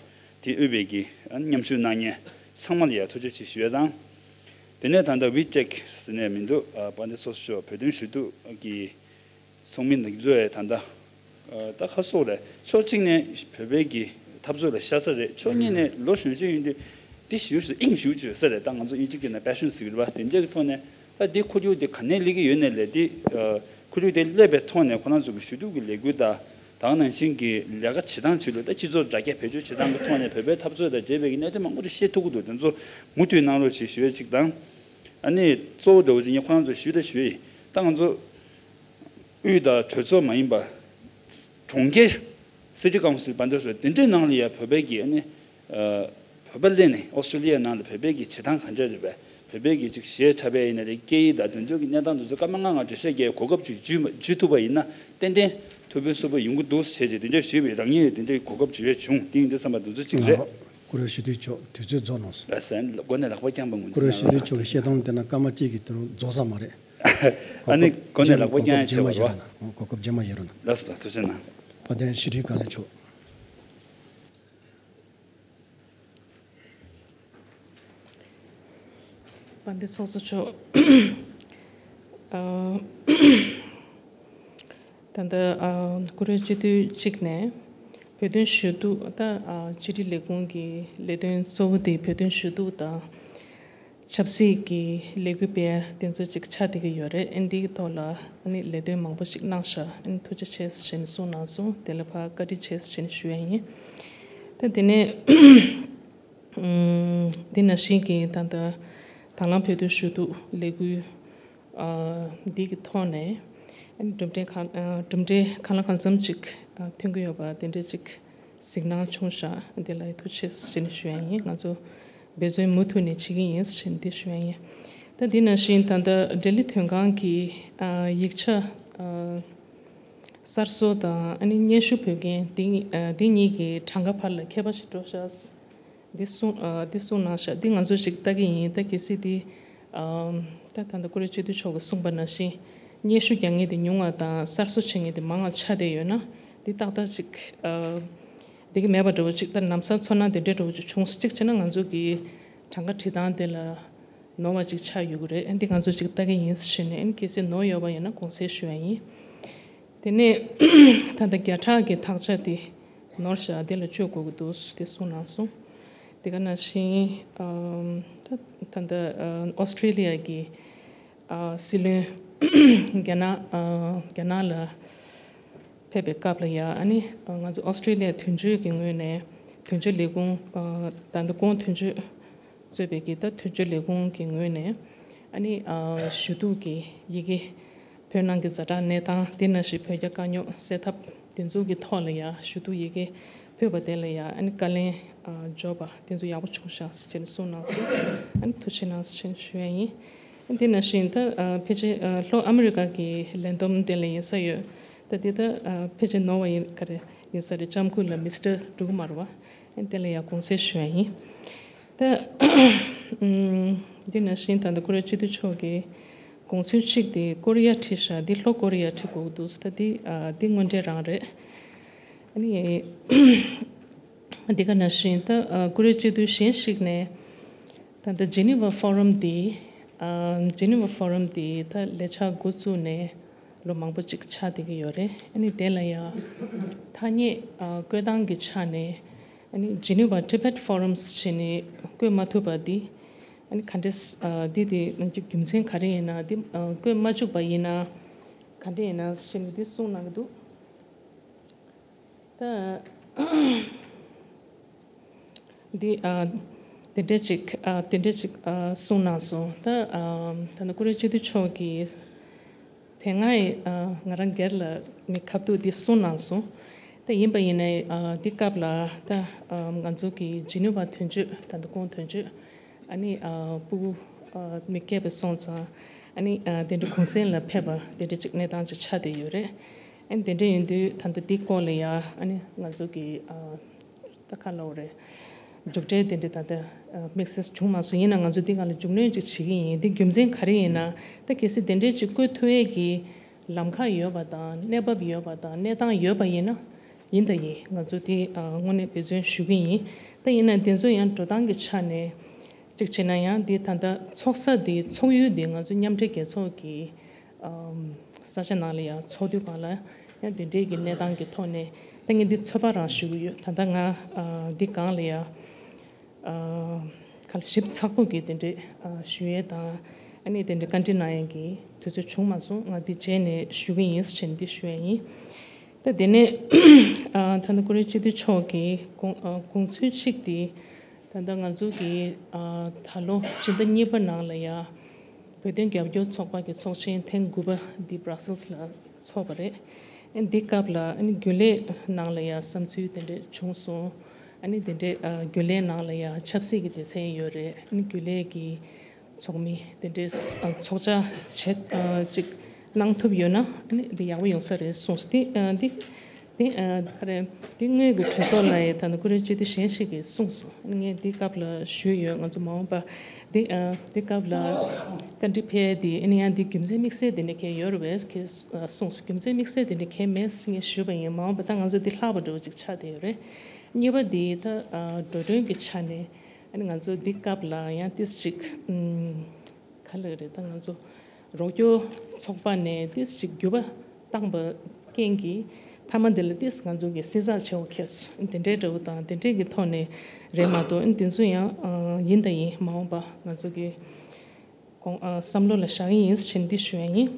དེ་དབུས་པའི་གི་ཨ་མཉམ་ཞུགས་གནང་མཁན་ཚང་མ་ལ་ཡ་ཐུགས་རྗེ་ཆེ་ཞུ་ཡས་དང་། དེ་ནས་ད་ལྟ་ཝི་ཊེག་ཟེར་ནས་མི་འདུག་ཨ་དཔལ་ལྡན་ཚོགས་གཙོ་བོད་དོན་ཞུ་གཏུག་གི་ཚོགས་མི་ནག་ཚོ་ཡས་ད་ལྟ་ཨ་ད་ཁ་སོགས་རེད། ཕྱོགས་གཅིག་ནས་བོད་པའི་གི་འཐབ་རྩོད་ལ་ཤ་ཚ་རེད། ཕྱོགས་གཉིས་ནས་ལོ་གཞོན་ཆེ་ཡིན་དུས་འདི་ཞུ་ཞུ་དབྱིངས་ཞུ་བཅོས་ས་རེད། ད་ང་ཚོ་དབྱིན་ཇི་སྐད་ནས་པེ་ཤན་ཟེར་གི་རེད་བ། དེ་འདྲའི་གི་ཐོག་ནས་ད་འདི་ཁོར་ཡུག་དེ་ག་ནས་སླེབས་ཀྱི་ཡོད་ནའི་ལས། འདི་ཨ་ཁོར་ཡུག་དེ་སླེབས་པའི་ཐོག་ནས་ཁོ་རང་ཚོ་གི་ཞུ་གཏུག་གི་ལས་འགུལ་དང་ ད་ག་ནང་བཞིན་གྱི་ལས་ཀ་བྱེད་སྟངས་ཆེད་དུ་ད་སྤྱི་ཚོགས་དྲ་རྒྱ་བེད་སྤྱོད་བྱེད་སྟངས་ཀྱི་ཐོག་ནས་བོད་པའི་འཐབ་རྩོད་དང་འབྲེལ་བའི་གནད་དོན་མང་པོ་ཞིག་བཤད་ཐུབ་ཀྱི་འདུག་དེ་ཚོ་མུ་མཐུད་གནང་རོགས་ཞེས་ཞུ་ཡས་གཅིག་དང་། ཨ་ནི་གཙོ་བོ་འདྲ་བོ་ཅིག་ངས་ཁོ་རང་ཚོ་ཞུས་དང་ཞུས་ཡིན། ད་ང་ཚོ་དབུས་དང་གྲོས་ཚོགས་མ་ཡིན་པ་གྲོང་ཁྱེར། City Council བ་འདྲ་བོ་དེ་འདྲའི་ནང་ལ་ཡ་བོད་པའི་གི་ཨ་ནི་བོད་པ་སླེབས་ནས་ཨོ་སི་ཀྲི་ལི་ཡ་ནང་ལ་བོད་པའི་གི་བྱེད་སྟངས་ག་འདྲ་རེད་པས། བོད་པའི་གི་ཅིག་གཞས་འཁྲབ་པ་ཡིན་ན་རེད། སྐད་ཡིག་དང་དེ་ཚོ་གི་གནས་སྟངས་དེ་ཚོ་སྐར་མ་ལྔ་ལྔ་འགྲེལ་བཤད་རྒྱག་གོ་སྐབས་ཅིག་འཇུས་མ་འཇུས་ཐུབ་པ་ཡིན་ན་ཏན་ཏན་ཐུབ་པའི་སོབ་པ་ཡོང་གི་འདུག་ཟེར་བྱས་དེ་འདྲ་ཞུས་པས། རང་ཉིད་དེ་འདྲའི་གོ་སྐབས་འཇུ་ཡས་བྱུང་། དེ་ཡིན་དུས་ཙམ་པ་དེ་ཚོ་ཅིག་རེད། ང་བཀུར་འོས་ཞུ་འདོད་ཆོག་དུས་ཚོད་རྫོགས་གནང་སོང་། ལགས་སོ། སྒོ་ནས་ལག་པ་བརྐྱངས་པ་ངོས་འཛིན་གནང་རོགས། བཀུར་འོས་ཞུ་འདོད་ཆོག་གི་བཤད་སྟངས་དེ་ན་སྐར་མ་གཅིག་གི་དུས་རྫོགས་ས་མ་རེད། ཨ་ནི་སྒོ་ནས་ལག་པ་བརྐྱངས་ཡས་བྱས་པ་རེད་བ། གོ་སྐབས་རྗེས་མ་བཞེས་རོགས་གནང་། གོ་སྐབས་རྗེས་མ་བཞེས་རོགས་གནང་། ལགས་སོ། ཐུགས་རྗེ་གནང་། དཔལ་ལྡན་ཤེས་རིག་བཀའ་བློན་མཆོག་དཔལ་ལྡན་ཚོགས་གཙོ་མཆོག་ཨ། ད་ལྟ་ཨ་བཀུར་འོས་སྤྱི་འཐུས་གཅིག་ནས་བོད་དོན་ཞུ་གཏུག་ད་ཨ་ཕྱི་དྲིལ་ལས་ཁུངས་ཀྱི་ལས་དོན་གཙོ་བོ་དེ་བོད་དོན་ཞུ་གཏུག་དང་། ཆབ་སྲིད་ཀྱི་ལས་འགུལ་སྤེལ་ཡ་དེ་ཚོ་ཅིག་ཆགས་བསྡད་ཀྱི་ཡོད་རེད། ཨ་ནི་འདིའི་ཐོག་ལ་ཨ་ནི་ལས་དོན་མང་པོ་ཞིག་གནང་ཤག་ཨ་ནི་ཐུགས་རྗེ་ཆེ་ཟེར་ནས་གསུངས་གནང་སོང་། དེ་ལ་ཕར་བཀའ་དྲིན་ཆེ་ཟེར་ནས་ཞུ་ཡ་ཡིན། ད་དེ་ནས་ཨུམ། འདི་ནང་བཞིན་གྱི་ད་ལྟ་དང་བླངས་བོད་དོན་ཞུ་གཏུག་ལས་འགུལ་ཨ་འདི་གི་ཐོག་ནས་ཨ་ནི་གྲུབ་འབྲས་གང་ཨ་གྲུབ་འབྲས་གང་ལ་གང་འཚམ་ཅིག་ཨ་ཐོན་གྱི་ཡོད་པ་དེ་འདྲས་ཅིག་གཟིགས་སྣང་བྱུང་ཤག་འདི་ལ་ཐུགས་རྗེ་ཆེ་ཟེར་ནས་ཞུ་ཡ་ཡིན། ང་ཚོ་འབད་བརྩོན་མུ་མཐུད་ནས་བྱེད་ཀྱི་ཡིན་ཟེར་ནས་འདི་ཞུ་ཡ་ཡིན། ད་འདི་ནང་བཞིན་ད་ལྟ་ལྡི་ལི་དོན་ཁང་གི་ཨ་ཡིག་ཆ་ཨ་གསར་བཟོ་དང་ཨ་ནི་སྙན་ཞུ་ཕུལ་མཁན་འདི་གཉིས་ཨ་འདི་གཉིས་ཀྱི་གྲངས་ཀ་བར་ལ་ཁྱད་པར་ཞིག་འགྲོ་ཤག་འདི་གསུང་ཨ་འདི་གསུང་གནང་ཤག་འདི་ང་ཚོ་ཞིག་ལྟ་གི་ཡིན། ད་གལ་སྲིད་འདི་ཨ་ད་ད་ལྟ་བཀུར་འོས་སྤྱི་འཐུས་མཆོག་གིས་གསུངས་པ་ནང་བཞིན་སྙན་ཞུ་རྒྱག་མཁན་དེ་ཉུང་བ་དང་གསར་བཟོ་བྱེད་མཁན་དེ་མང་བ་ཆགས་བསྡད་ཡོད་ན་འདི་ཏག་ཏག་ཅིག་ཨ་འདི་གི་མེད་པ་འདྲ་བོ་ཅིག་ད་ལམ་སང་ཚོར་སྣང་དེ་འདྲ་འདྲ་བོ་ཅིག་བྱུང་སོང་། གཅིག་བྱས་ན་ང་ཚོ་གི་གྲངས་ཀ་བྲིས་སྟངས་དེ་ལ་ནོར་བ་ཅིག་ཆགས་ཡོད་ཀྱི་རེད། ཨ་འདི་ང་ཚོ་ཅིག་ལྟ་གི་ཡིན་ཟེར་ནས་ཨ་ནི་གལ་སྲིད་ནོར་ཡོད་པ་ཡིན་ན་དགོངས་སེལ་ཞུ་ཡ་ཡིན། དེ་ནས་ད་ལྟ་བརྒྱ་ཕྲག་གི་དག་ཆ་དེ་ནོར་བཞག་དེ་ལ་བཅོས་དགོས་ཀྱི་འདུག་དེ་གསུངས་གནང་སོང་། དེ་ག་ནང་བཞིན་ཨམ་ད་ད་ལྟ་ཨ་ཨོ་སི་ཀྲི་ལི་ཡ་གི་ཨ་སྲིད་བློན་རྒྱ་ནག་ཨ་རྒྱ་ནག་ལ་ཕེབས་པའི་སྐབས་ལ་ཡ་ཨ་ནི་ང་ཚོ་ཨོ་སི་ཀྲི་ལི་ཡ་དོན་གཅོད་ཀྱི་ངོས་ནས་དོན་གཅོད་ལས་ཁུངས་ཨ་ད་ལྟ་ཁོང་དོན་གཅོད་གཙོས་པའི་གི་ད་དོན་གཅོད་ལས་ཁུངས་ཀྱི་ངོས་ནས་ཨ་ནི་ཨ་ཞུ་གཏུག་གི་ཡི་གེ་བོད་ནང་གི་ཛ་དྲག་གནས་སྟངས་དེ་ནང་བཞིན་བོད་རྒྱ་དཀའ་རྙོག་སེལ་ཐབས་དེ་ཚོ་གི་ཐོག་ལ་ཡ་ཞུ་གཏུག་ཡི་གེ་ཕུལ་བ་དེ་ལ་ཡ་ཨ་ནི་བཀའ་ལན་ཨ་འབྱོར་པ་དེ་ཚོ་ཡག་པོ་བྱུང་ཤག་ཟེར་ནས་གསུངས་གནང་སོང་། ཨ་ནི་ཐུགས་རྗེ་གནང་ཟེར་ནས་ཞུ་ཡ་ཡིན། ཨ་ནི་དེ་ནང་བཞིན་ད་ཨ་ཕལ་ཆེར་ཨ་ལྷོ་ཨ་མི་རི་ཀ་གི་ལས་བསྡོམས་དེ་ལ་ཡིན་ས་ཡོད། ད་དེ་ད་ཨ་ཕལ་ཆེར་ནོར་བ་ཡིན་ག་རེ་ཡིན་ས་རེད། ལྕམ་སྐུ་ལ་མི་སི་ཊར་འབྲུག་མར་བ། ཨ་ནི་དེ་ལ་ཡ་དགོངས་སེལ་ཞུ་ཡ་ཡིན། ད་ཨུམ་འདི་ནང་བཞིན་ད་ལྟ་བཀུར་འོས་སྤྱི་འཐུས་མཆོག་གིས་དགོངས་ཚུལ་གཅིག་དེ་ཀོ་རི་ཡ་ཁྲིད་ཤག་འདི་ལྷོ་ཀོ་རི་ཡ་ཁྲིད་དགོས་ཀྱི་འདུག་ད་འདི་ཨ་འདི་དངོས་འབྲེལ་རང་རེད། ཨ་ནི་འདི་ག་ནང་བཞིན་ད་ཨ་བཀུར་འོས་སྤྱི་འཐུས་གཞན་ཞིག་ནས་ད་ལྟ་ཇི་ནི་ཝ་ཕོ་རམ་འདི་ཨ་ཇི་ནི་ཝ་ཕོ་རམ་འདི་ད་ལས་འཆར་འགོ་བཙུགས་ནས་ལོ་མང་པོ་ཅིག་ཆགས་བསྡད་ཀྱི་ཡོད་རེད། ཨ་ནི་དེ་ལ་ཡང་ཐ་སྙད་ཨ་བཀོད་སྟངས་ཀྱི་ཆ་ནས་ཨ་ནི་ཇི་ནི་ཝ་ཊི་བེཊ་ཕོ་རམ་ཟེར་ནས་བཀོད་མ་ཐུབ་པ་འདི་ཨ་ནི་ག་འདྲས་ཨ་འདི་དེ་རྒྱུ་མཚན་ག་རེ་ཡིན་ན། འདི་ཨ་བཀོད་མ་བཅུག་པ་ཡིན་ན་ག་འདྲས་ཡིན་ན་ཟེར་ནས་འདི་གསུངས་གནང་གི་འདུག་ད་འདི་ཨ་དེ་འདྲས་ཅིག་ཨ་དེ་འདྲས་ཅིག་ཨ་གསུངས་གནང་སོང་། ད་ཨ་ད་ནི་བཀུར་འོས་སྤྱི་འཐུས་མཆོག་གིས་དེ་སྔ་ཡི་ཨ་ང་རང་སྒེར་ལ་མི་ཁ་ཐུག་འདི་གསུངས་གནང་སོང་། ད་ཡིན་པ་ཡིན་ནའི་ཨ་འདི་སྐབས་ལ་ད་ཨ་ང་ཚོ་གི་ཇི་ནི་ཝ་དོན་གཅོད་ད་ལྟ་ཁོང་དོན་གཅོད་ཨ་ནི་ཨ་སྤུ་གུ་ཨ་མི་སྐྱེས་པ་སོང་ཙང་ཨ་ནི་ཨ་དེ་འདྲ་གུང་སེང་ལ་ཕེབས་པ་དེ་འདྲ་ཅིག་གནས་སྟངས་ཅིག་ཆགས་བསྡད་ཡོད་རེད། ཨ་ནི་དེ་འདྲ་ཡིན་དུས་ད་ལྟ་འདི་སྐོར་ལ་ཡ་ཨ་ནི་ང་ཚོ་གི་ཨ་ད་ག་ལབ་དགོས་རེད། མཇུག་འབྲས་དེ་འདྲ་ད་ལྟ་ཨ་དམིགས་བསལ་བྱུང་མ་སོང་། ཡིན་ན་ང་ཚོ་འདི་སྒང་ལ་མཇུག་གནོན་ཅིག་བྱེད་ཀྱི་ཡིན། འདི་རྒྱུ་མཚན་ག་རེ་ཡིན་ན་ད་གལ་སྲིད་དེ་འདྲས་ཅིག་བཀོད་ཐུབ་ཡས་ཀྱི་ལམ་ཁ་ཡོད་པ་དང་གནས་བབ་ཡོད་པ་དང་གནས་སྟངས་ཡོད་པ་ཡིན་ན་ཡིན་ད་ཡིན། ང་ཚོ་འདི་ཨ་དངོས་གནས་འབད་བརྩོན་ཞུ་གི་ཡིན། ད་ཡིན་ན་འདི་ཚོ་ཡང་འགྲོ་སྟངས་ཀྱི་ཆ་ནས་གཅིག་བྱས་ན་ཡང་འདི་ད་ལྟ་ཚོགས་ས་འདི་ཚོགས་ཡུལ་འདི་ང་ཚོ་མཉམ་འབྲེལ་རྒྱལ་ཚོགས་ཀྱི་ཨམ་ས་ཆ་ནང་ལ་ཡང་ཚོགས་དུས་སྒང་ལ་ཡང་འདི་འདྲའི་གི་གནས་སྟངས་ཀྱི་ཐོག་ནས་ད་ངས་འདི་ཚོད་དཔག་རང་ཞུ་གི་ཡོད། ད་ལྟ་ང་ཨ་འདི་སྒང་ལ་ཡང་ཨ་ཁ་ལ་ཞིབ་ཚགས་པོ་གི་དེ་འདྲའི་ཨ་ཞུ་ཡས་དང་ཨ་ནི་དེ་འདྲའི་བཀའ་འདྲི་གནང་ཡས་ཀྱི་དུས་ཚོད་བྱུང་མ་སོང་། ང་འདི་རྗེས་ནས་ཞུ་གི་ཡིན་ཟེར་འདི་ཞུ་ཡས་ཡིན། ད་དེ་ནས་ཨ་ད་ལྟ་ཀུ་རེ་སྤྱི་འཐུས་མཆོག་གི་དགོངས་ཨ་དགོངས་ཚུལ་གཅིག་དེ། ད་ལྟ་ང་ཚོ་གི་ཨ་ད་ལོ་སྤྱི་ཟླ་གཉིས་པ་ནང་ལ་ཡ་བོད་དོན་རྒྱབ་སྐྱོར་ཚོགས་པ་གི་ཚོགས་ཆེན་ཐེངས་དགུ་པ་འདི་Brussels་ལ་ཚོགས་པ་རེད། ཨ་ནི་འདི་སྐབས་ལ་ཨ་ནི་རྒྱུན་ལས་ནང་ལ་ཡ་བསམ་ཚུལ་དེ་འདྲས་བྱུང་སོང་། ཨ་ནི་དེ་འདྲས་ཨ་རྒྱུན་ལས་ནང་ལ་ཡ་ཆབ་སྲིད་ཀྱི་སྡེ་ཚན་ཡོད་རེད། ཨ་ནི་རྒྱུན་ལས་ཀྱི་ཚོགས་མི་དེ་འདྲས་ཨ་ཚོགས་བཅར་བྱེད་ཨ་ཅིག་གནང་ཐུབ་ཡོད་ན་ཨ་ནི་འདི་ཡག་པོ་ཡོང་ས་རེད་གསུངས་སོང་། དེ་ཨ་འདི་དེ་ཨ་ག་རེ་དེ་དངོས་ཀྱི་གྲོས་ཚོགས་ལ་ཡ་ད་ནི་ཀུ་རེ་སྤྱི་འཐུས་གཞན་ཞིག་གིས་གསུངས་སོང་། ཨ་ནི་ངས་འདི་སྐབས་ལ་ཞུས་ཡོད། ང་ཚོ་མ་འོངས་པ་འདི་ཨ་འདི་སྐབས་ལ་བཀའ་འདྲི་ཕེབས་དེ་ཨ་ནི་ཡང་འདི་རྒྱུ་མཚན་དམིགས་བསལ་དེ་འདྲ་གང་ཡོད་རེད་པས་ཁྱེད་གསུངས་སོང་། རྒྱུ་མཚན་དམིགས་བསལ་དེ་འདྲ་གང་མེད་ངས་ཞུས་པ་ཡིན། མ་འོངས་པ་ད་ང་ཚོ་འདི་ལྷག་པ་འདྲ་བོ་ཅིག་ཆགས་བསྡད་ཡོད་རེད། གཉིས་པ་འདི་ད་ཨ་འགྲོ་གྲོན་གྱི་ཆ་ནས་ཨ་ནི་ང་ཚོ་འདི་སྐབས་ལ་ཡང་ཏིས་ཅིག་ཨུམ་ག་ལ་རེད། ད་ང་ཚོ་རོགས་སྐྱོར་ཚོགས་པ་ནས་ཏིས་ཅིག་འགྱུར་བ་བཏང་པ་རྐྱེན་གྱིས་མཐའ་མ་འདི་ལ་ཏིས་ང་ཚོ་གི་བསྲི་ཚགས་ཆེ་བོ་ཁེལ་སོང་། དེ་འདྲའི་འདྲ་བོ་དང་དེ་འདྲའི་གི་ཐོག་ནས་རེད་མ་གཏོགས་ཨ་ནི་དེ་ཚོ་ཡང་ཨ་ཡིན་ད་ཡིན། མ་འོངས་པ་ང་ཚོ་གི་གོང་ཨ་བསམ་བློ་ལ་བཞག་གི་ཡིན་ཟེར་འདི་ཞུ་ཡ་ཡིན།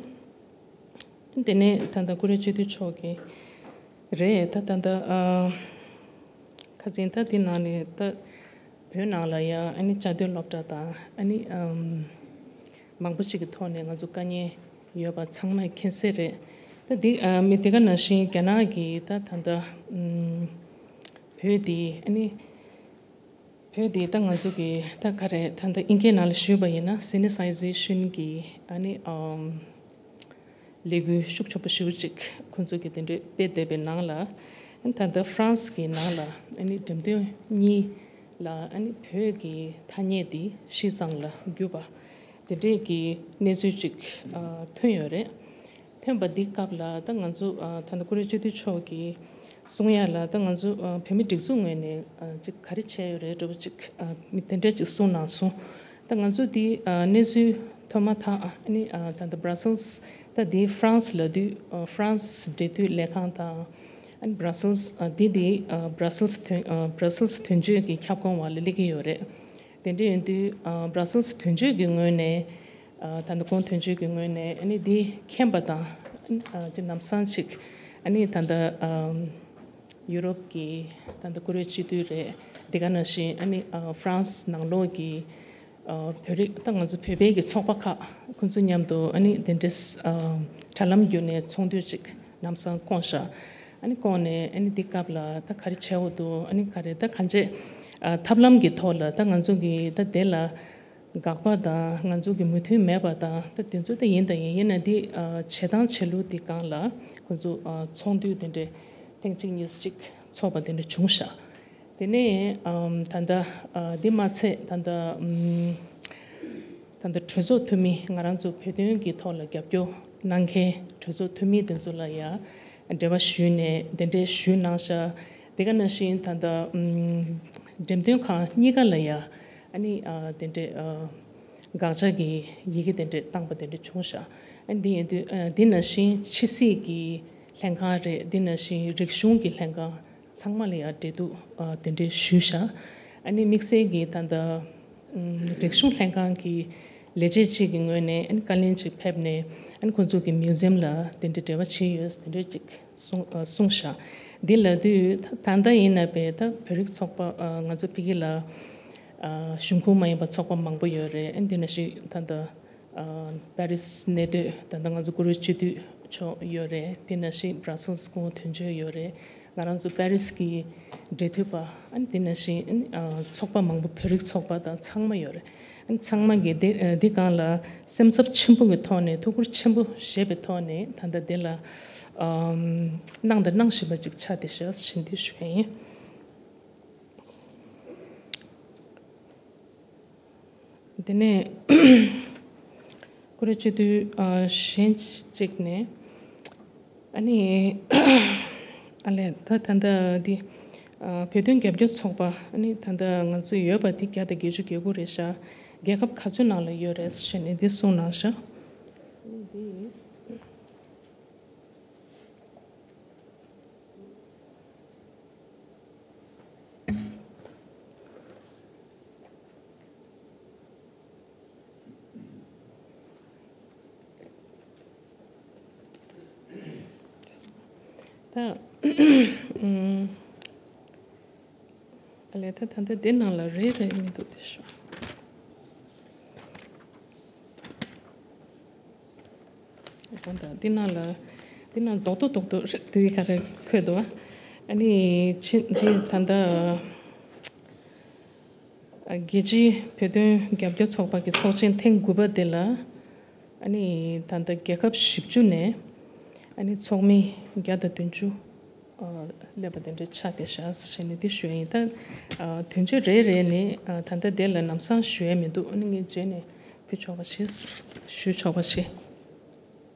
དེ་ནས་ད་ལྟ་ཀུ་རེ་སྤྱི་འཐུས་མཆོག་གིས་རེད། ད་ད་ལྟ་ཨ་ཁ་སང་ད་འདི་ནང་ནས་ད་བོད་ནང་ལ་ཡ་ཨ་ནི་བཅའ་སྡོད་སློབ་གྲྭ་དང་ཨ་ནི་ཨམ་མང་པོ་ཅིག་གི་ཐོག་ནས་ང་ཚོ་དཀའ་ངལ་ཡོད་པ་ཚང་མས་མཁྱེན་གསལ་རེད། ད་འདི་ཨ་མི་དེ་ག་ནང་བཞིན་རྒྱ་ནག་གིས་ད་ད་ལྟ་ཨམ་བོད་འདི་ཨ་ནི། བོད་འདི་ད་ང་ཚོ་གི་ད་ག་རེ་ད་ལྟ་དབྱིན་སྐད་ནང་ལ་ཞུས་པ་ཡིན་ན་སི་ནི་སའི་ཟེ་ཤན་གྱི་ཨ་ནི་ཨམ་ལས་འགུལ་ཤུགས་ཆེན་པོ་ཞེ་པོ་ཅིག་ཁོང་ཚོ་གི་དེ་འདྲའི་སྤེལ་བསྡད་པའི་ནང་ལ་ཨ་ནི་ད་ལྟ་ཧྥ་རན་སི་གི་ནང་ལ་ཨ་ནི་འགྲེམས་སྟོན་གཉིས་ལ་ཨ་ནི་བོད་ཀྱི་ཐ་སྙད་འདི་ཤིས་ཙང་ལ་བསྒྱུར་བ་དེ་འདྲས་ཀྱི་གནས་ཚུལ་ཅིག་ཨ་ཐོན་ཡོད་རེད། ཐོན་པ་འདི་སྐབས་ལ་ད་ང་ཚོ་ཨ་ད་ལྟ་ཀུ་རེ་སྤྱི་འཐུས་མཆོག་གིས་གསུང་ཡ་ལ་ད་ང་ཚོ་ཨ་བོད་མི་སྒྲིག་འཛུགས་ངོས་ནས་ཨ་ཅིག་ག་རེ་བྱས་ཡོད་རེད་འདྲ་བོ་ཅིག་ཨ་མི་དེ་འདྲས་ཅིག་གསུངས་གནང་སོང་། ད་ང་ཚོ་འདི་ཨ་གནས་ཚུལ་ཐོན་མ་ཐག་ཨ་ནི་ཨ་ད་ལྟ་Brussels་ད་འདི་ཧྥ་རན་སི་ལ་དུས་ཨ་ཧྥ་རན་སི་འབྲེལ་མཐུད་ལས་ཁང་དང་ཨ་ནི་Brussels་ཨ་འདི་འདི་ཨ་Brussels་དོན་ཨ་Brussels་དོན་གཅོད་ཀྱི་ཁྱབ་ཁོངས་བར་ལ་སླེབས་ཀྱི་ཡོད་རེད། དེ་འདྲ་ཡིན་དུས་ཨ་Brussels་དོན་གཅོད་ཀྱི་ངོས་ནས་ཨ་ད་ལྟ་ཁོང་དོན་གཅོད་ཀྱི་ངོས་ནས་ཨ་ནི་འདི་མཁྱེན་པ་དང་ཨ་ཅིག་ལམ་སང་ཅིག་ཨ་ནི་ད་ལྟ་ཨ་ཡུ་རོབ་ཀྱི་ད་ལྟ་ཀུ་རེ་སྤྱི་འཐུས་རེད། དེ་ག་ནང་བཞིན་ཨ་ནི་ཨ་ཧྥ་རན་སི་ནང་ལོགས་ཀྱི་ཨ་བོད་རིགས་ད་ང་ཚོ་བོད་པའི་གི་ཚོགས་པ་ཁག་ཁོང་ཚོ་མཉམ་དུ་ཨ་ནི་དེ་འདྲས་ཨ་དྲ་ལམ་བརྒྱུད་ནས་ཚོགས་འདུ་ཅིག་ལམ་སང་བསྐོངས་ཤག་ཨ་ནི་བསྐོངས་ནས་ཨ་ནི་འདི་སྐབས་ལ་ད་ག་རེ་བྱས་འོ་འདུག་ཨ་ནི་ག་རེ་ད་གང་ཅི་ཨ་ཐབས་ལམ་གྱི་ཐོག་ལ་ད་ང་ཚོ་གི་ད་དེ་ལ་དགག་པ་དང་ང་ཚོ་གི་མོས་མཐུན་མེད་པ་དང་ད་དེ་ཚོ་ད་ཡིན་ད་ཡིན་ཡིན་ན་འདི་ཨ་བྱེད་སྟངས་བྱེད་ལུགས་འདི་སྒང་ལ་ཁོང་ཚོ་ཨ་ཚོགས་འདུ་དེ་འདྲའི་ཐེངས་གཅིག་གཉིས་ཅིག་ཚོགས་པ་དེ་འདྲ་བྱུང་ཤག་དེ་ནས་ཨམ་ད་ལྟ་ཨ་འདི་མ་ཚད་ད་ལྟ་ཨམ་ད་ལྟ་གྲོས་ཚོགས་འཐུས་མི་ང་རང་ཚོ་བོད་དོན་གྱི་ཐོག་ལ་རྒྱབ་སྐྱོར་གནང་མཁན་གྲོས་ཚོགས་འཐུས་མི་དེ་ཚོ་ལ་ཡང་འབྲེལ་བ་ཞུས་ནས་དེ་འདྲའི་ཞུས་གནང་ཤག་དེ་ག་ནང་བཞིན་ད་ལྟ་ཨམ་འགྲེམས་སྟོན་ཁང་གཉིས་ཀ་ལ་ཡང་ཨ་ནི་ཨ་དེ་འདྲའི་ཨ་དགག་བྱ་གི་ཡི་གེ་དེ་འདྲའི་བཏང་པ་དེ་འདྲ་བྱུང་ཤག་ཨ་ནི་འདི་ཡིན་དུས་ཨ་འདི་ནང་བཞིན་ཕྱི་སྲིད་ཀྱི་ལྷན་ཁང་རེད། འདི་ནང་བཞིན་རིག་གཞུང་གི་ལྷན་ཁང་ཚང་མ་ལ་ཡང་འབྲེལ་གཏུག་ཨ་དེ་འདྲའི་ཞུས་ཤག་ཨ་ནི་དམིགས་བསལ་གྱིས་ད་ལྟ་ཨམ་རིག་གཞུང་ལྷན་ཁང་གི་ལས་བྱེད་ཅིག་གི་ངོས་ནས་ཨ་ནི་བཀའ་ལན་ཅིག་ཕེབས་ནས་ཨ་ནི་ཁོང་ཚོ་གི་མིའུ་ཛི་ཡམ་ལ་དེ་འདྲའི་འབྲེལ་བ་བྱས་ཡོད་དེ་འདྲའི་ཅིག་གསུངས་ཨ་གསུངས་ཤག་འདི་ལབ་དུས་ད་ད་ལྟ་ཡིན་ན་པས་ད་བོད་རིགས་ཚོགས་པ་ཨ་ང་ཚོ་ཕ་གི་ལ་ཨ་གཞུང་ཁོངས་མ་ཡིན་པ་ཚོགས་པ་མང་པོ་ཡོད་རེད། ཨ་ནི་འདི་ནང་བཞིན་ད་ལྟ་ཨ་པེ་རིས་གནས་སྡོད་ད་ལྟ་ང་ཚོ་ཀུ་རེ་སྤྱི་འཐུས་མཆོག་ཡོད་རེད། དེ་ནང་བཞིན་Brussels་སྐུ་ངོ་དོན་གཅོད་ཡོད་རེད། ང་རང་ཚོ་པེ་རིས་ཀྱི་འབྲེལ་མཐུད་པ་ཨ་ནི་དེ་ནང་བཞིན་ཨ་ནི་ཨ་ཚོགས་པ་མང་པོ་བོད་རིགས་ཚོགས་པ་དང་ཚང་མ་ཡོད་རེད། ཨ་ནི་ཚང་མ་གིས་དེ་ཨ་འདི་སྒང་ལ་སེམས་འཚབ་ཆེན་པོ་གི་ཐོག་ནས་ཐུགས་ཁུར་ཆེན་པོ་བཞེས་པའི་ཐོག་ནས་ད་ལྟ་དེ་ལ་ཨམ་གནང་དང་གནང་བཞིན་པ་ཅིག་ཆགས་བསྡད་ཤག་ཟེར་འདི་ཞུ་ཡ་ཡིན། དེ་ནས་ཀུ་རེ་སྤྱི་འཐུས་ཨ་གཞན་གཅིག་ནས་ཨ་ནི་ཨ་ལས་ད་ད་ལྟ་འདི་ཨ་བོད་དོན་རྒྱབ་སྐྱོར་ཚོགས་པ་ཨ་ནི་ད་ལྟ་ང་ཚོ་ཡོད་པ་འདི་བརྒྱ་དང་བརྒྱད་ཅུ་གྱ་དགུ་རེད་ཤག་རྒྱལ་ཁབ་ག་ཚོད་ནང་ལ་ཡོད་རེད་ཟེར་ནས་འདི་གསུངས་གནང་ཤག་ཨ་ནི་འདི། ད་ཨ་ལས་ད་ད་ལྟ་འདི་ནང་ལ་རེ་རེ་མི་འདུག་དེ་ཤོག་དགོངས་དག་འདི་ནང་ལ་འདི་ནང་རྡོག་རྡོག་རྡོག་རྡོག་རེད། འདི་ག་རེ་འཁོད་འདུག་ཨ་ནི་ཕྱི་འདི་ད་ལྟ་རྒྱལ་སྤྱིའི་བོད་དོན་རྒྱབ་སྐྱོར་ཚོགས་པ་གི་ཚོགས་ཆེན་ཐེངས་དགུ་པ་དེ་ལ་ཨ་ནི་ད་ལྟ་རྒྱལ་ཁབ་བཞི་བཅུ་ནས་ཨ་ནི་ཚོགས་མི་བརྒྱ་དང་བདུན་ཅུ་སླེབས་པ་དེ་འདྲ་ཆགས་བསྡད་ཤག་ཟེར་ནས་འདི་ཞུ་ཡ་ཡིན། ད་དོན་ཚན་རེ་རེ་ནས་ད་ལྟ་དེ་ལ་ལམ་སང་ཞུ་ཡ་མི་འདུག་ཨ་ནི་ངས་རྗེས་ནས་ཕུལ་ཆོག་པ་བྱེད། ཞུ་ཆོག་པ་བྱེད།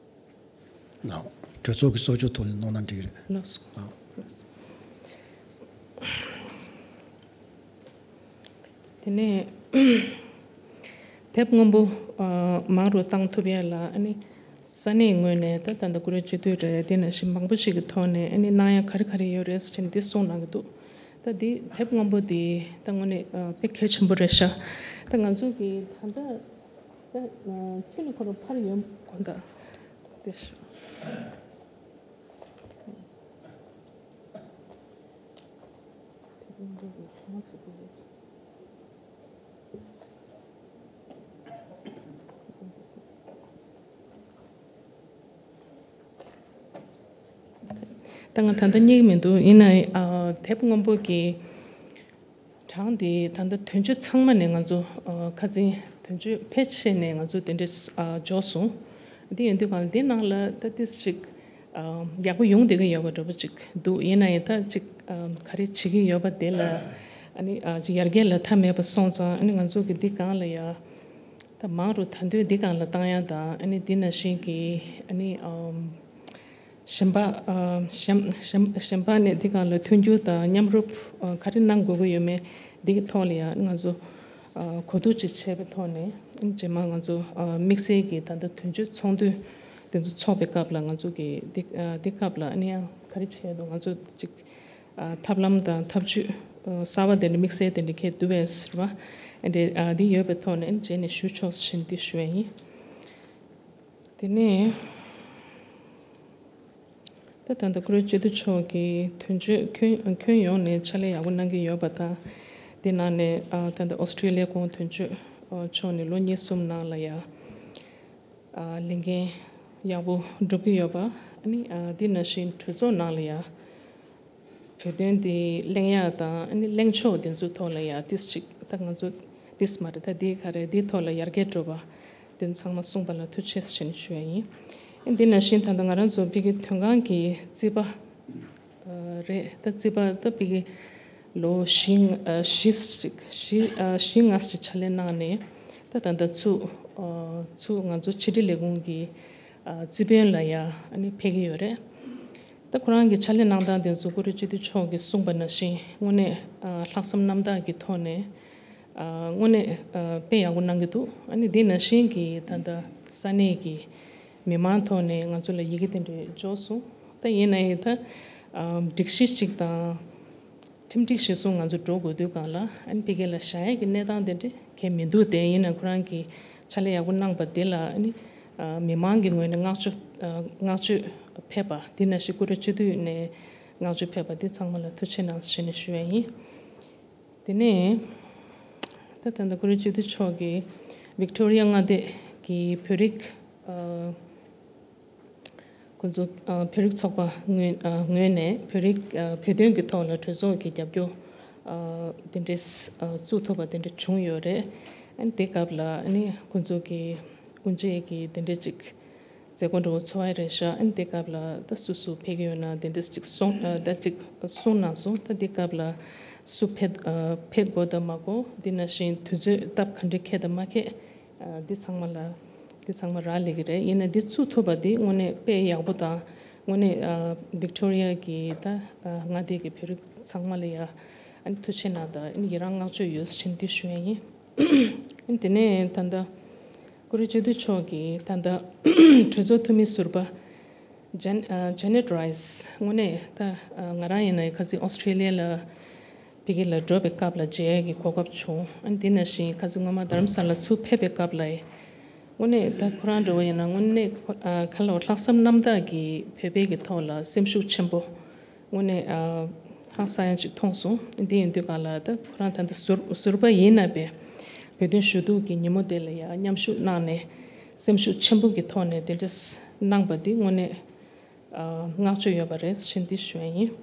ལགས། གྲོས་ཚོགས་ཀྱི་གསོལ་ཇ་ཐོག་ནས་གནང་ན་འགྲིག་གི་རེད། ལགས་སོ། ལགས། དེ་ནས་དེབ་སྔོན་པོ་མང་རུ་བཏང་ཐུབ་ཡ་ལ་ཨ་ནི་ས་གནས་ངོས་ནས་ད་ད་ལྟ་ཀུ་རེ་སྤྱི་འཐུས་རེད། དེ་ནང་བཞིན་མང་པོ་ཞིག་གི་ཐོག་ནས་ཨ་ནི་གནང་ཡ་ག་རེ་ག་རེ་ཡོད་རེད་ཟེར་ནས་འདི་གསུངས་གནང་གི་འདུག་ད་འདི་དེབ་སྔོན་པོ་འདི་ད་དངོས་གནས་དཔེ་གལ་ཆེན་པོ་རེད་ཤག་ད་ང་ཚོ་གི་ད་ལྟ་ད་ཁྱོད་ནི་ཁོ་རང་ཕར་ཡོང་དགོངས་དག་དེ་ཤོག་ད་ང་ད་ལྟ་རྙེད་ཀྱི་མི་འདུག་ཡིན་ནའི་ཨ་དེབ་སྔོན་པོ་གི་གྲངས་དེ་ད་ལྟ་དོན་གཅོད་ཚང་མ་ནས་ང་ཚོ་ཨ་ཁ་སང་དོན་གཅོད་ཕལ་ཆེར་ནས་ང་ཚོ་དེ་འདྲས་ཨ་འབྱོར་སོང་། དེ་ཡིན་དུས་གང་ལ་དེ་ནང་ལ་ད་ཏིས་ཅིག་ཨ་ཡག་པོ་ཡོང་བསྡད་ཀྱི་ཡོད་པ་འདྲ་པོ་ཅིག་འདུག་ཡིན་ན་ཡང་ད་ཅིག་ཨ་ག་རེ་བྱེད་ཀྱི་ཡོད་པ་དེ་ལ་ཨ་ནི་ཨ་ཅིག་ཡར་རྒྱས་ལ་མཐའ་མེད་པ་སོང་ཙང་ཨ་ནི་ང་ཚོ་གི་འདི་སྒང་ལ་ཡ་ད་མང་རུ་ད་འདོད་འདི་སྒང་ལ་བཏང་ཡ་དང་ཨ་ནི་འདི་ནང་བཞིན་གྱི་ཨ་ནི་ཨམ་གཞན་པ་ཨ་གཞན་གཞན་གཞན་པ་ནས་འདི་སྒང་ལ་མཐུན་འགྱུར་དང་མཉམ་རུབ་ཨ་ག་རེ་གནང་དགོས་ཀྱི་ཡོད་མེད་འདི་གི་ཐོག་ལ་ཡང་ང་ཚོ་ཨ་གོ་བསྡུར་ཅིག་བྱས་པའི་ཐོག་ནས་རྗེས་མ་ང་ཚོ་ཨ་དམིགས་བསལ་གྱི་ད་ལྟ་དོན་གཅོད་ཚོགས་འདུ་དེ་ཚོ་ཚོགས་པའི་སྐབས་ལ་ང་ཚོ་གི་འདི་ཨ་འདི་སྐབས་ལ་ཨ་ནི་ཡང་ག་རེ་བྱས་འདུག་ང་ཚོ་ཅིག་ཨ་ཐབས་ལམ་དང་ཐབས་ཇུས་ཨ་གསར་པ་དེ་འདྲ་དམིགས་བསལ་དེ་འདྲ་གལ་འདུག་པས་ཟེར་བ་ཨ་འདྲ་ཨ་འདི་ཡོད་པའི་ཐོག་ནས་ཨ་ནི་རྗེས་ནས་ཞུ་ཆོག་ཟེར་འདི་ཞུ་བ་ཡིན། དེ་ནས་ད་ད་ལྟ་ཀུ་རེ་སྤྱི་འཐུས་མཆོག་གིས་དོན་གཅོད་ཁྱོན་ཁྱོན་ཡོངས་ནས་ཕྱག་ལས་ཡག་པོ་གནང་གི་ཡོད་པ་དང་། དེ་ནང་ནས་ཨ་ད་ལྟ་ཨོ་སི་ཀྲི་ལི་ཡའི་གོང་དོན་གཅོད་ཨ་མཆོག་ནས་ལོ་གཉིས་གསུམ་ནང་ལ་ཡ་ཨ་ལས་འགན་ཡག་པོ་སྒྲུབ་ཀྱི་ཡོད་པ། ཨ་ནི་ཨ་དེ་ནང་བཞིན་གྲོས་ཚོགས་ནང་ལ་ཡ་བོད་དོན་དེ་གླེང་ཡག་དང་ཨ་ནི་གླེང་ཕྱོགས་དེ་ཚོའི་ཐོག་ལ་ཡ་ཏིས་ཅིག་ད་ང་ཚོ་ཏིས་མ་རེད། ད་དེ་ག་རེ་དེའི་ཐོག་ལ་ཡར་རྒྱས་འགྲོ་བ་དེ་ཚང་མ་གསུངས་པ་ལ་ཐུགས་རྗེ་ཆེ་ཞུ་ཡ་ཡིན། ཨ་འདི་ནང་བཞིན་ད་ལྟ་ང་རང་ཚོ་ཕ་གི་དོན་ཁང་གི་རྩིས་པ་ཨ་རེད། ད་རྩིས་པ་ད་ཕ་གི་ལོ་བཞི་ཨ་བཞི་ཅིག་བཞི་ཨ་བཞི་ལྔ་ཅིག་ཕྱག་ལས་གནང་ནས་ད་ད་ལྟ་ཚུར་ཨ་ཚུར་ང་ཚོ་ཕྱི་དྲིལ་ལས་ཁུངས་ཀྱི་ཨ་རྩིས་དཔོན་ལ་ཡ་ཨ་ནི་ཕེབས་ཀྱི་ཡོད་རེད། ད་ཁོ་རང་གི་ཕྱག་ལས་གནང་སྟངས་དེ་ཚོ་ཀུ་རེ་སྤྱི་འཐུས་མཆོག་གིས་གསུངས་པ་ནང་བཞིན་དངོས་གནས་ཨ་ལྷག་བསམ་རྣམ་དག་གི་ཐོག་ནས་ཨ་དངོས་གནས་ཨ་དཔེ་ཡག་པོ་གནང་གི་འདུག་ཨ་ནི་དེ་ནང་བཞིན་གྱི་ད་ལྟ་ས་གནས་ཀྱི་མི་མང་ཐོག་ནས་ང་ཚོ་ལ་ཡི་གེ་དེ་འདྲ་འབྱོར་སོང་། ད་ཡིན་ན་ཡང་ད་ཨ་སྒྲིག་གཞི་གཅིག་དང་ཁྲིམས་སྒྲིག་གཞི་བཟུང་ང་ཚོ་འགྲོ་དགོས་དུས་སྒང་ལ་ཨ་ནི་ཕ་གི་ལ་བཞག་ཡས་ཀྱི་གནས་སྟངས་དེ་འདྲ་གང་ཡང་མི་འདུག་དེ་ཡིན་ན་ཁོ་རང་གིས་ཕྱག་ལས་ཡག་པོ་གནང་པ་དེ་ལ་ཨ་ནི་ཨ་མི་མང་གི་ངོས་ནས་བསྔགས་བརྗོད་ཨ་བསྔགས་བརྗོད་ཕེབས་པ་དེ་ནང་བཞིན་ཀུ་རེ་སྤྱི་འཐུས་ནས་བསྔགས་བརྗོད་ཕེབས་པ་དེ་ཚང་མ་ལ་ཐུགས་རྗེ་གནང་ཞེས་ནས་ཞུ་ཡ་ཡིན། དེ་ནས་ད་ད་ལྟ་ཀུ་རེ་སྤྱི་འཐུས་མཆོག་གིས་ཝིག་ཏོ་རི་ཡ་མངའ་སྡེ་གི་བོད་རིགས་ཨ་ཁོང་ཚོ་ཨ་བོད་རིགས་ཚོགས་པ་ངོས་ཨ་ངོས་ནས་བོད་རིགས་ཨ་བོད་དོན་གྱི་ཐོག་ལ་གྲོས་ཚོགས་ཀྱི་རྒྱབ་སྐྱོར་ཨ་དེ་འདྲས་ཨ་བཙུགས་ཐུབ་པ་དེ་འདྲ་བྱུང་ཡོད་རེད། ཨ་ནི་དེ་སྐབས་ལ་ཨ་ནི་ཁོང་ཚོ་གི་དབུ་འབྱེད་ཀྱི་དེ་འདྲས་ཅིག་མཛད་སྒོ་འདྲ་བོ་ཚོགས་ཡ་རེད་ཤག་ཨ་ནི་དེ་སྐབས་ལ་ད་སུ་སུ་ཕེབས་ཀྱི་ཡོད་ན་དེ་འདྲས་ཅིག་གསུངས་ཨ་ད་ཅིག་གསུངས་གནང་སོང་། ད་དེ་སྐབས་ལ་སུ་ཕེབས་ཨ་ཕེབས་དགོས་དང་མ་དགོས་དེ་ནང་བཞིན་དུས་ཚོད་སྟབས་ག་འདྲས་འཁེལ་དང་མ་འཁེལ། ཨ་འདི་ཚང་མ་ལ་འདི་ཚང་མ་རག་ལས་ཀྱི་རེད། ཡིན་ན་འདི་བཙུགས་ཐུབ་པ་འདི་དངོས་གནས་དཔེ་ཡག་པོ་དང་དངོས་གནས་ཨ་ཝིག་ཏོ་རི་ཡ་གི་ད་ཨ་མངའ་སྡེ་གི་བོད་རིགས་ཚང་མ་ལ་ཡ་ཨ་ནི་ཐུགས་རྗེ་གནང་དང་ཨ་ནི་ཡི་རང་བསྔགས་བརྗོད་ཡོད་ཟེར་འདི་ཞུ་ཡ་ཡིན། ཨ་ནི་དེ་ནས་ད་ལྟ་ཀུ་རེ་སྤྱི་འཐུས་མཆོག་གིས་ད་ལྟ་གྲོས་ཚོགས་འཐུས་མི་ཟུར་པ་ཇན་ཨ་ཇེ་ནེད་རའི་སི་དངོས་གནས་ད་ཨ་ང་རང་ཡིན་ན་ཁ་སང་ཨོ་སི་ཀྲི་ལི་ཡ་ལ་ཕ་གི་ལ་འགྲོ་བའི་སྐབས་ལ་མཇལ་ཡས་ཀྱི་གོ་སྐབས་བྱུང་། ཨ་ནི་དེ་ནང་བཞིན་ཁ་སང་སྔོན་མ་རྡ་རམ་ས་ལ་ཚུར་ཕེབས་པའི་སྐབས་ལ་དངོས་གནས་ད་ཁོ་རང་འདྲ་བོ་ཡིན་ན་དངོས་གནས་ཁོ་ཨ་ག་ལ་བ་ལྷག་བསམ་རྣམ་དག་གིས་བོད་པའི་གི་ཐོག་ལ་སེམས་ཤུགས་ཆེན་པོ་ དངོས་གནས་ཨ་ཧང་སང་ཡ་ཅིག་མཐོང་སོང་། འདི་ཡིན་དུས་གང་ལ་ད་ཁོ་རང་ད་ལྟ་ཟུར་ཟུར་པ་ཡིན་ན་པས་བོད་དོན་ཞུ་གཏུག་གི་ཉིན་མོ་དེ་ལ་ཡ་མཉམ་ཞུགས་གནང་ནས་སེམས་ཤུགས་ཆེན་པོ་གི་ཐོག་ནས་དེ་འདྲ་གནང་པ་འདི་དངོས་གནས་ཨ་བསྔགས་བརྗོད་ཡོད་པ་རེད་ཞེས་འདི་ཞུ་ཡ་ཡིན།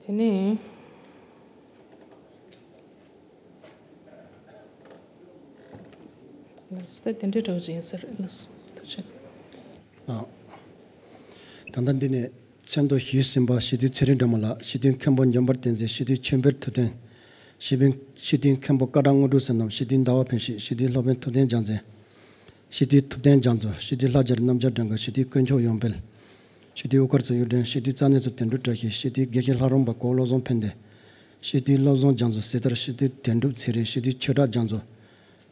དེ་ནས་ལགས་སོ། ད་དེ་འདྲའི་འདྲ་བོ་ཅིག་ཡིན་ས་རེད། ལགས་སོ། ཐུགས་རྗེ་ཆེ། ཨ། ད་ལྟ་འདི་ནས་མཚན་ཐོ་ཞུས་ཟིན་པ། སྤྱི་འཐུས་ཚེ་རིང་སྒྲོལ་མ་ལགས། སྤྱི་འཐུས་མཁན་པོ་འཇམ་དཔལ་བསྟན་འཛིན། སྤྱི་འཐུས་ཆོས་འཕེལ་ཐུབ་བསྟན། སྤྱི་འཐུས་སྤྱི་འཐུས་མཁན་པོ་ཀ་བྲག་དངོས་གྲུབ་བསོད་ནམས། སྤྱི་འཐུས་ཟླ་བ་ཕུན་སྐྱིད། སྤྱི་འཐུས་སློབ་དཔོན་ཐུབ་བསྟན་རྒྱལ་མཚན། སྤྱི་འཐུས་ཐུབ་བསྟན་རྒྱ་མཚོ། སྤྱི་འཐུས་ལྷ་རྒྱལ་རྣམ་རྒྱལ་སྒྲོལ་དཀར། སྤྱི་འཐུས་དཀོན་མཆོག་ཡོངས་འཕེལ། སྤྱི་འཐུས་དབུ་དཀར་ཚོགས་གཡུ་སྒྲོན། སྤྱི་འཐུས་རྩ་གནས་ཚོགས་དོན་གྲུབ་བཀྲ་ཤིས། སྤྱི་འཐུས་དགེ་བཤེས་ལྷ་རམས་པ་གོ་བློ་བཟང་ཕན་བདེ། སྤྱི་འཐུས་བློ་བཟང་རྒྱ་མཚོ་གཟི་ཐར། སྤྱི་འཐུས་དོན་གྲུབ་ཚེ་རིང་། སྤྱི་འཐུས་ཆོས་གྲགས་རྒྱ་མཚོ།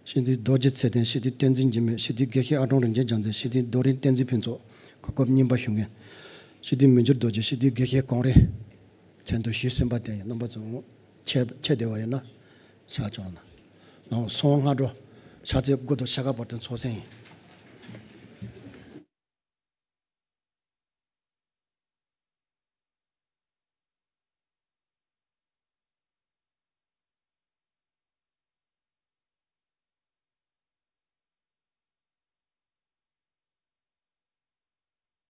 སྤྱི་འཐུས་རྡོ་རྗེ་ཚེ་བརྟན། སྤྱི་འཐུས་བསྟན་འཛིན་འཇིགས་མེད། སྤྱི་འཐུས་དགེ་བཤེས་ཨ་ཀྲོང་རིན་ཆེན་རྒྱལ་མཚན། སྤྱི་འཐུས་རྡོ་རིང་བསྟན་འཛིན་ཕུན་ཚོགས། གོ་སྐབས་རྙིང་པ་ཞུ་མཁན། སྤྱི་འཐུས་མི་འགྱུར་རྡོ་རྗེ། སྤྱི་འཐུས་དགེ་བཤེས་གངས་རི། མཚན་ཐོ་ཞུས་ཟིན་པ་དེ་ཡིན། རྣམ་པ་ཚོ་ཁྱེད་ཁྱེད་བདེ་བ་ཡིན་ན་ཕྱག་ཅོག་ན། ནང་སོང་སྔ་དྲོ་ཕྱག་ཚོད་དགུ་དང་ཕྱེད་ཀ་བར་དུ་ཚོགས་གསེང་ཡིན།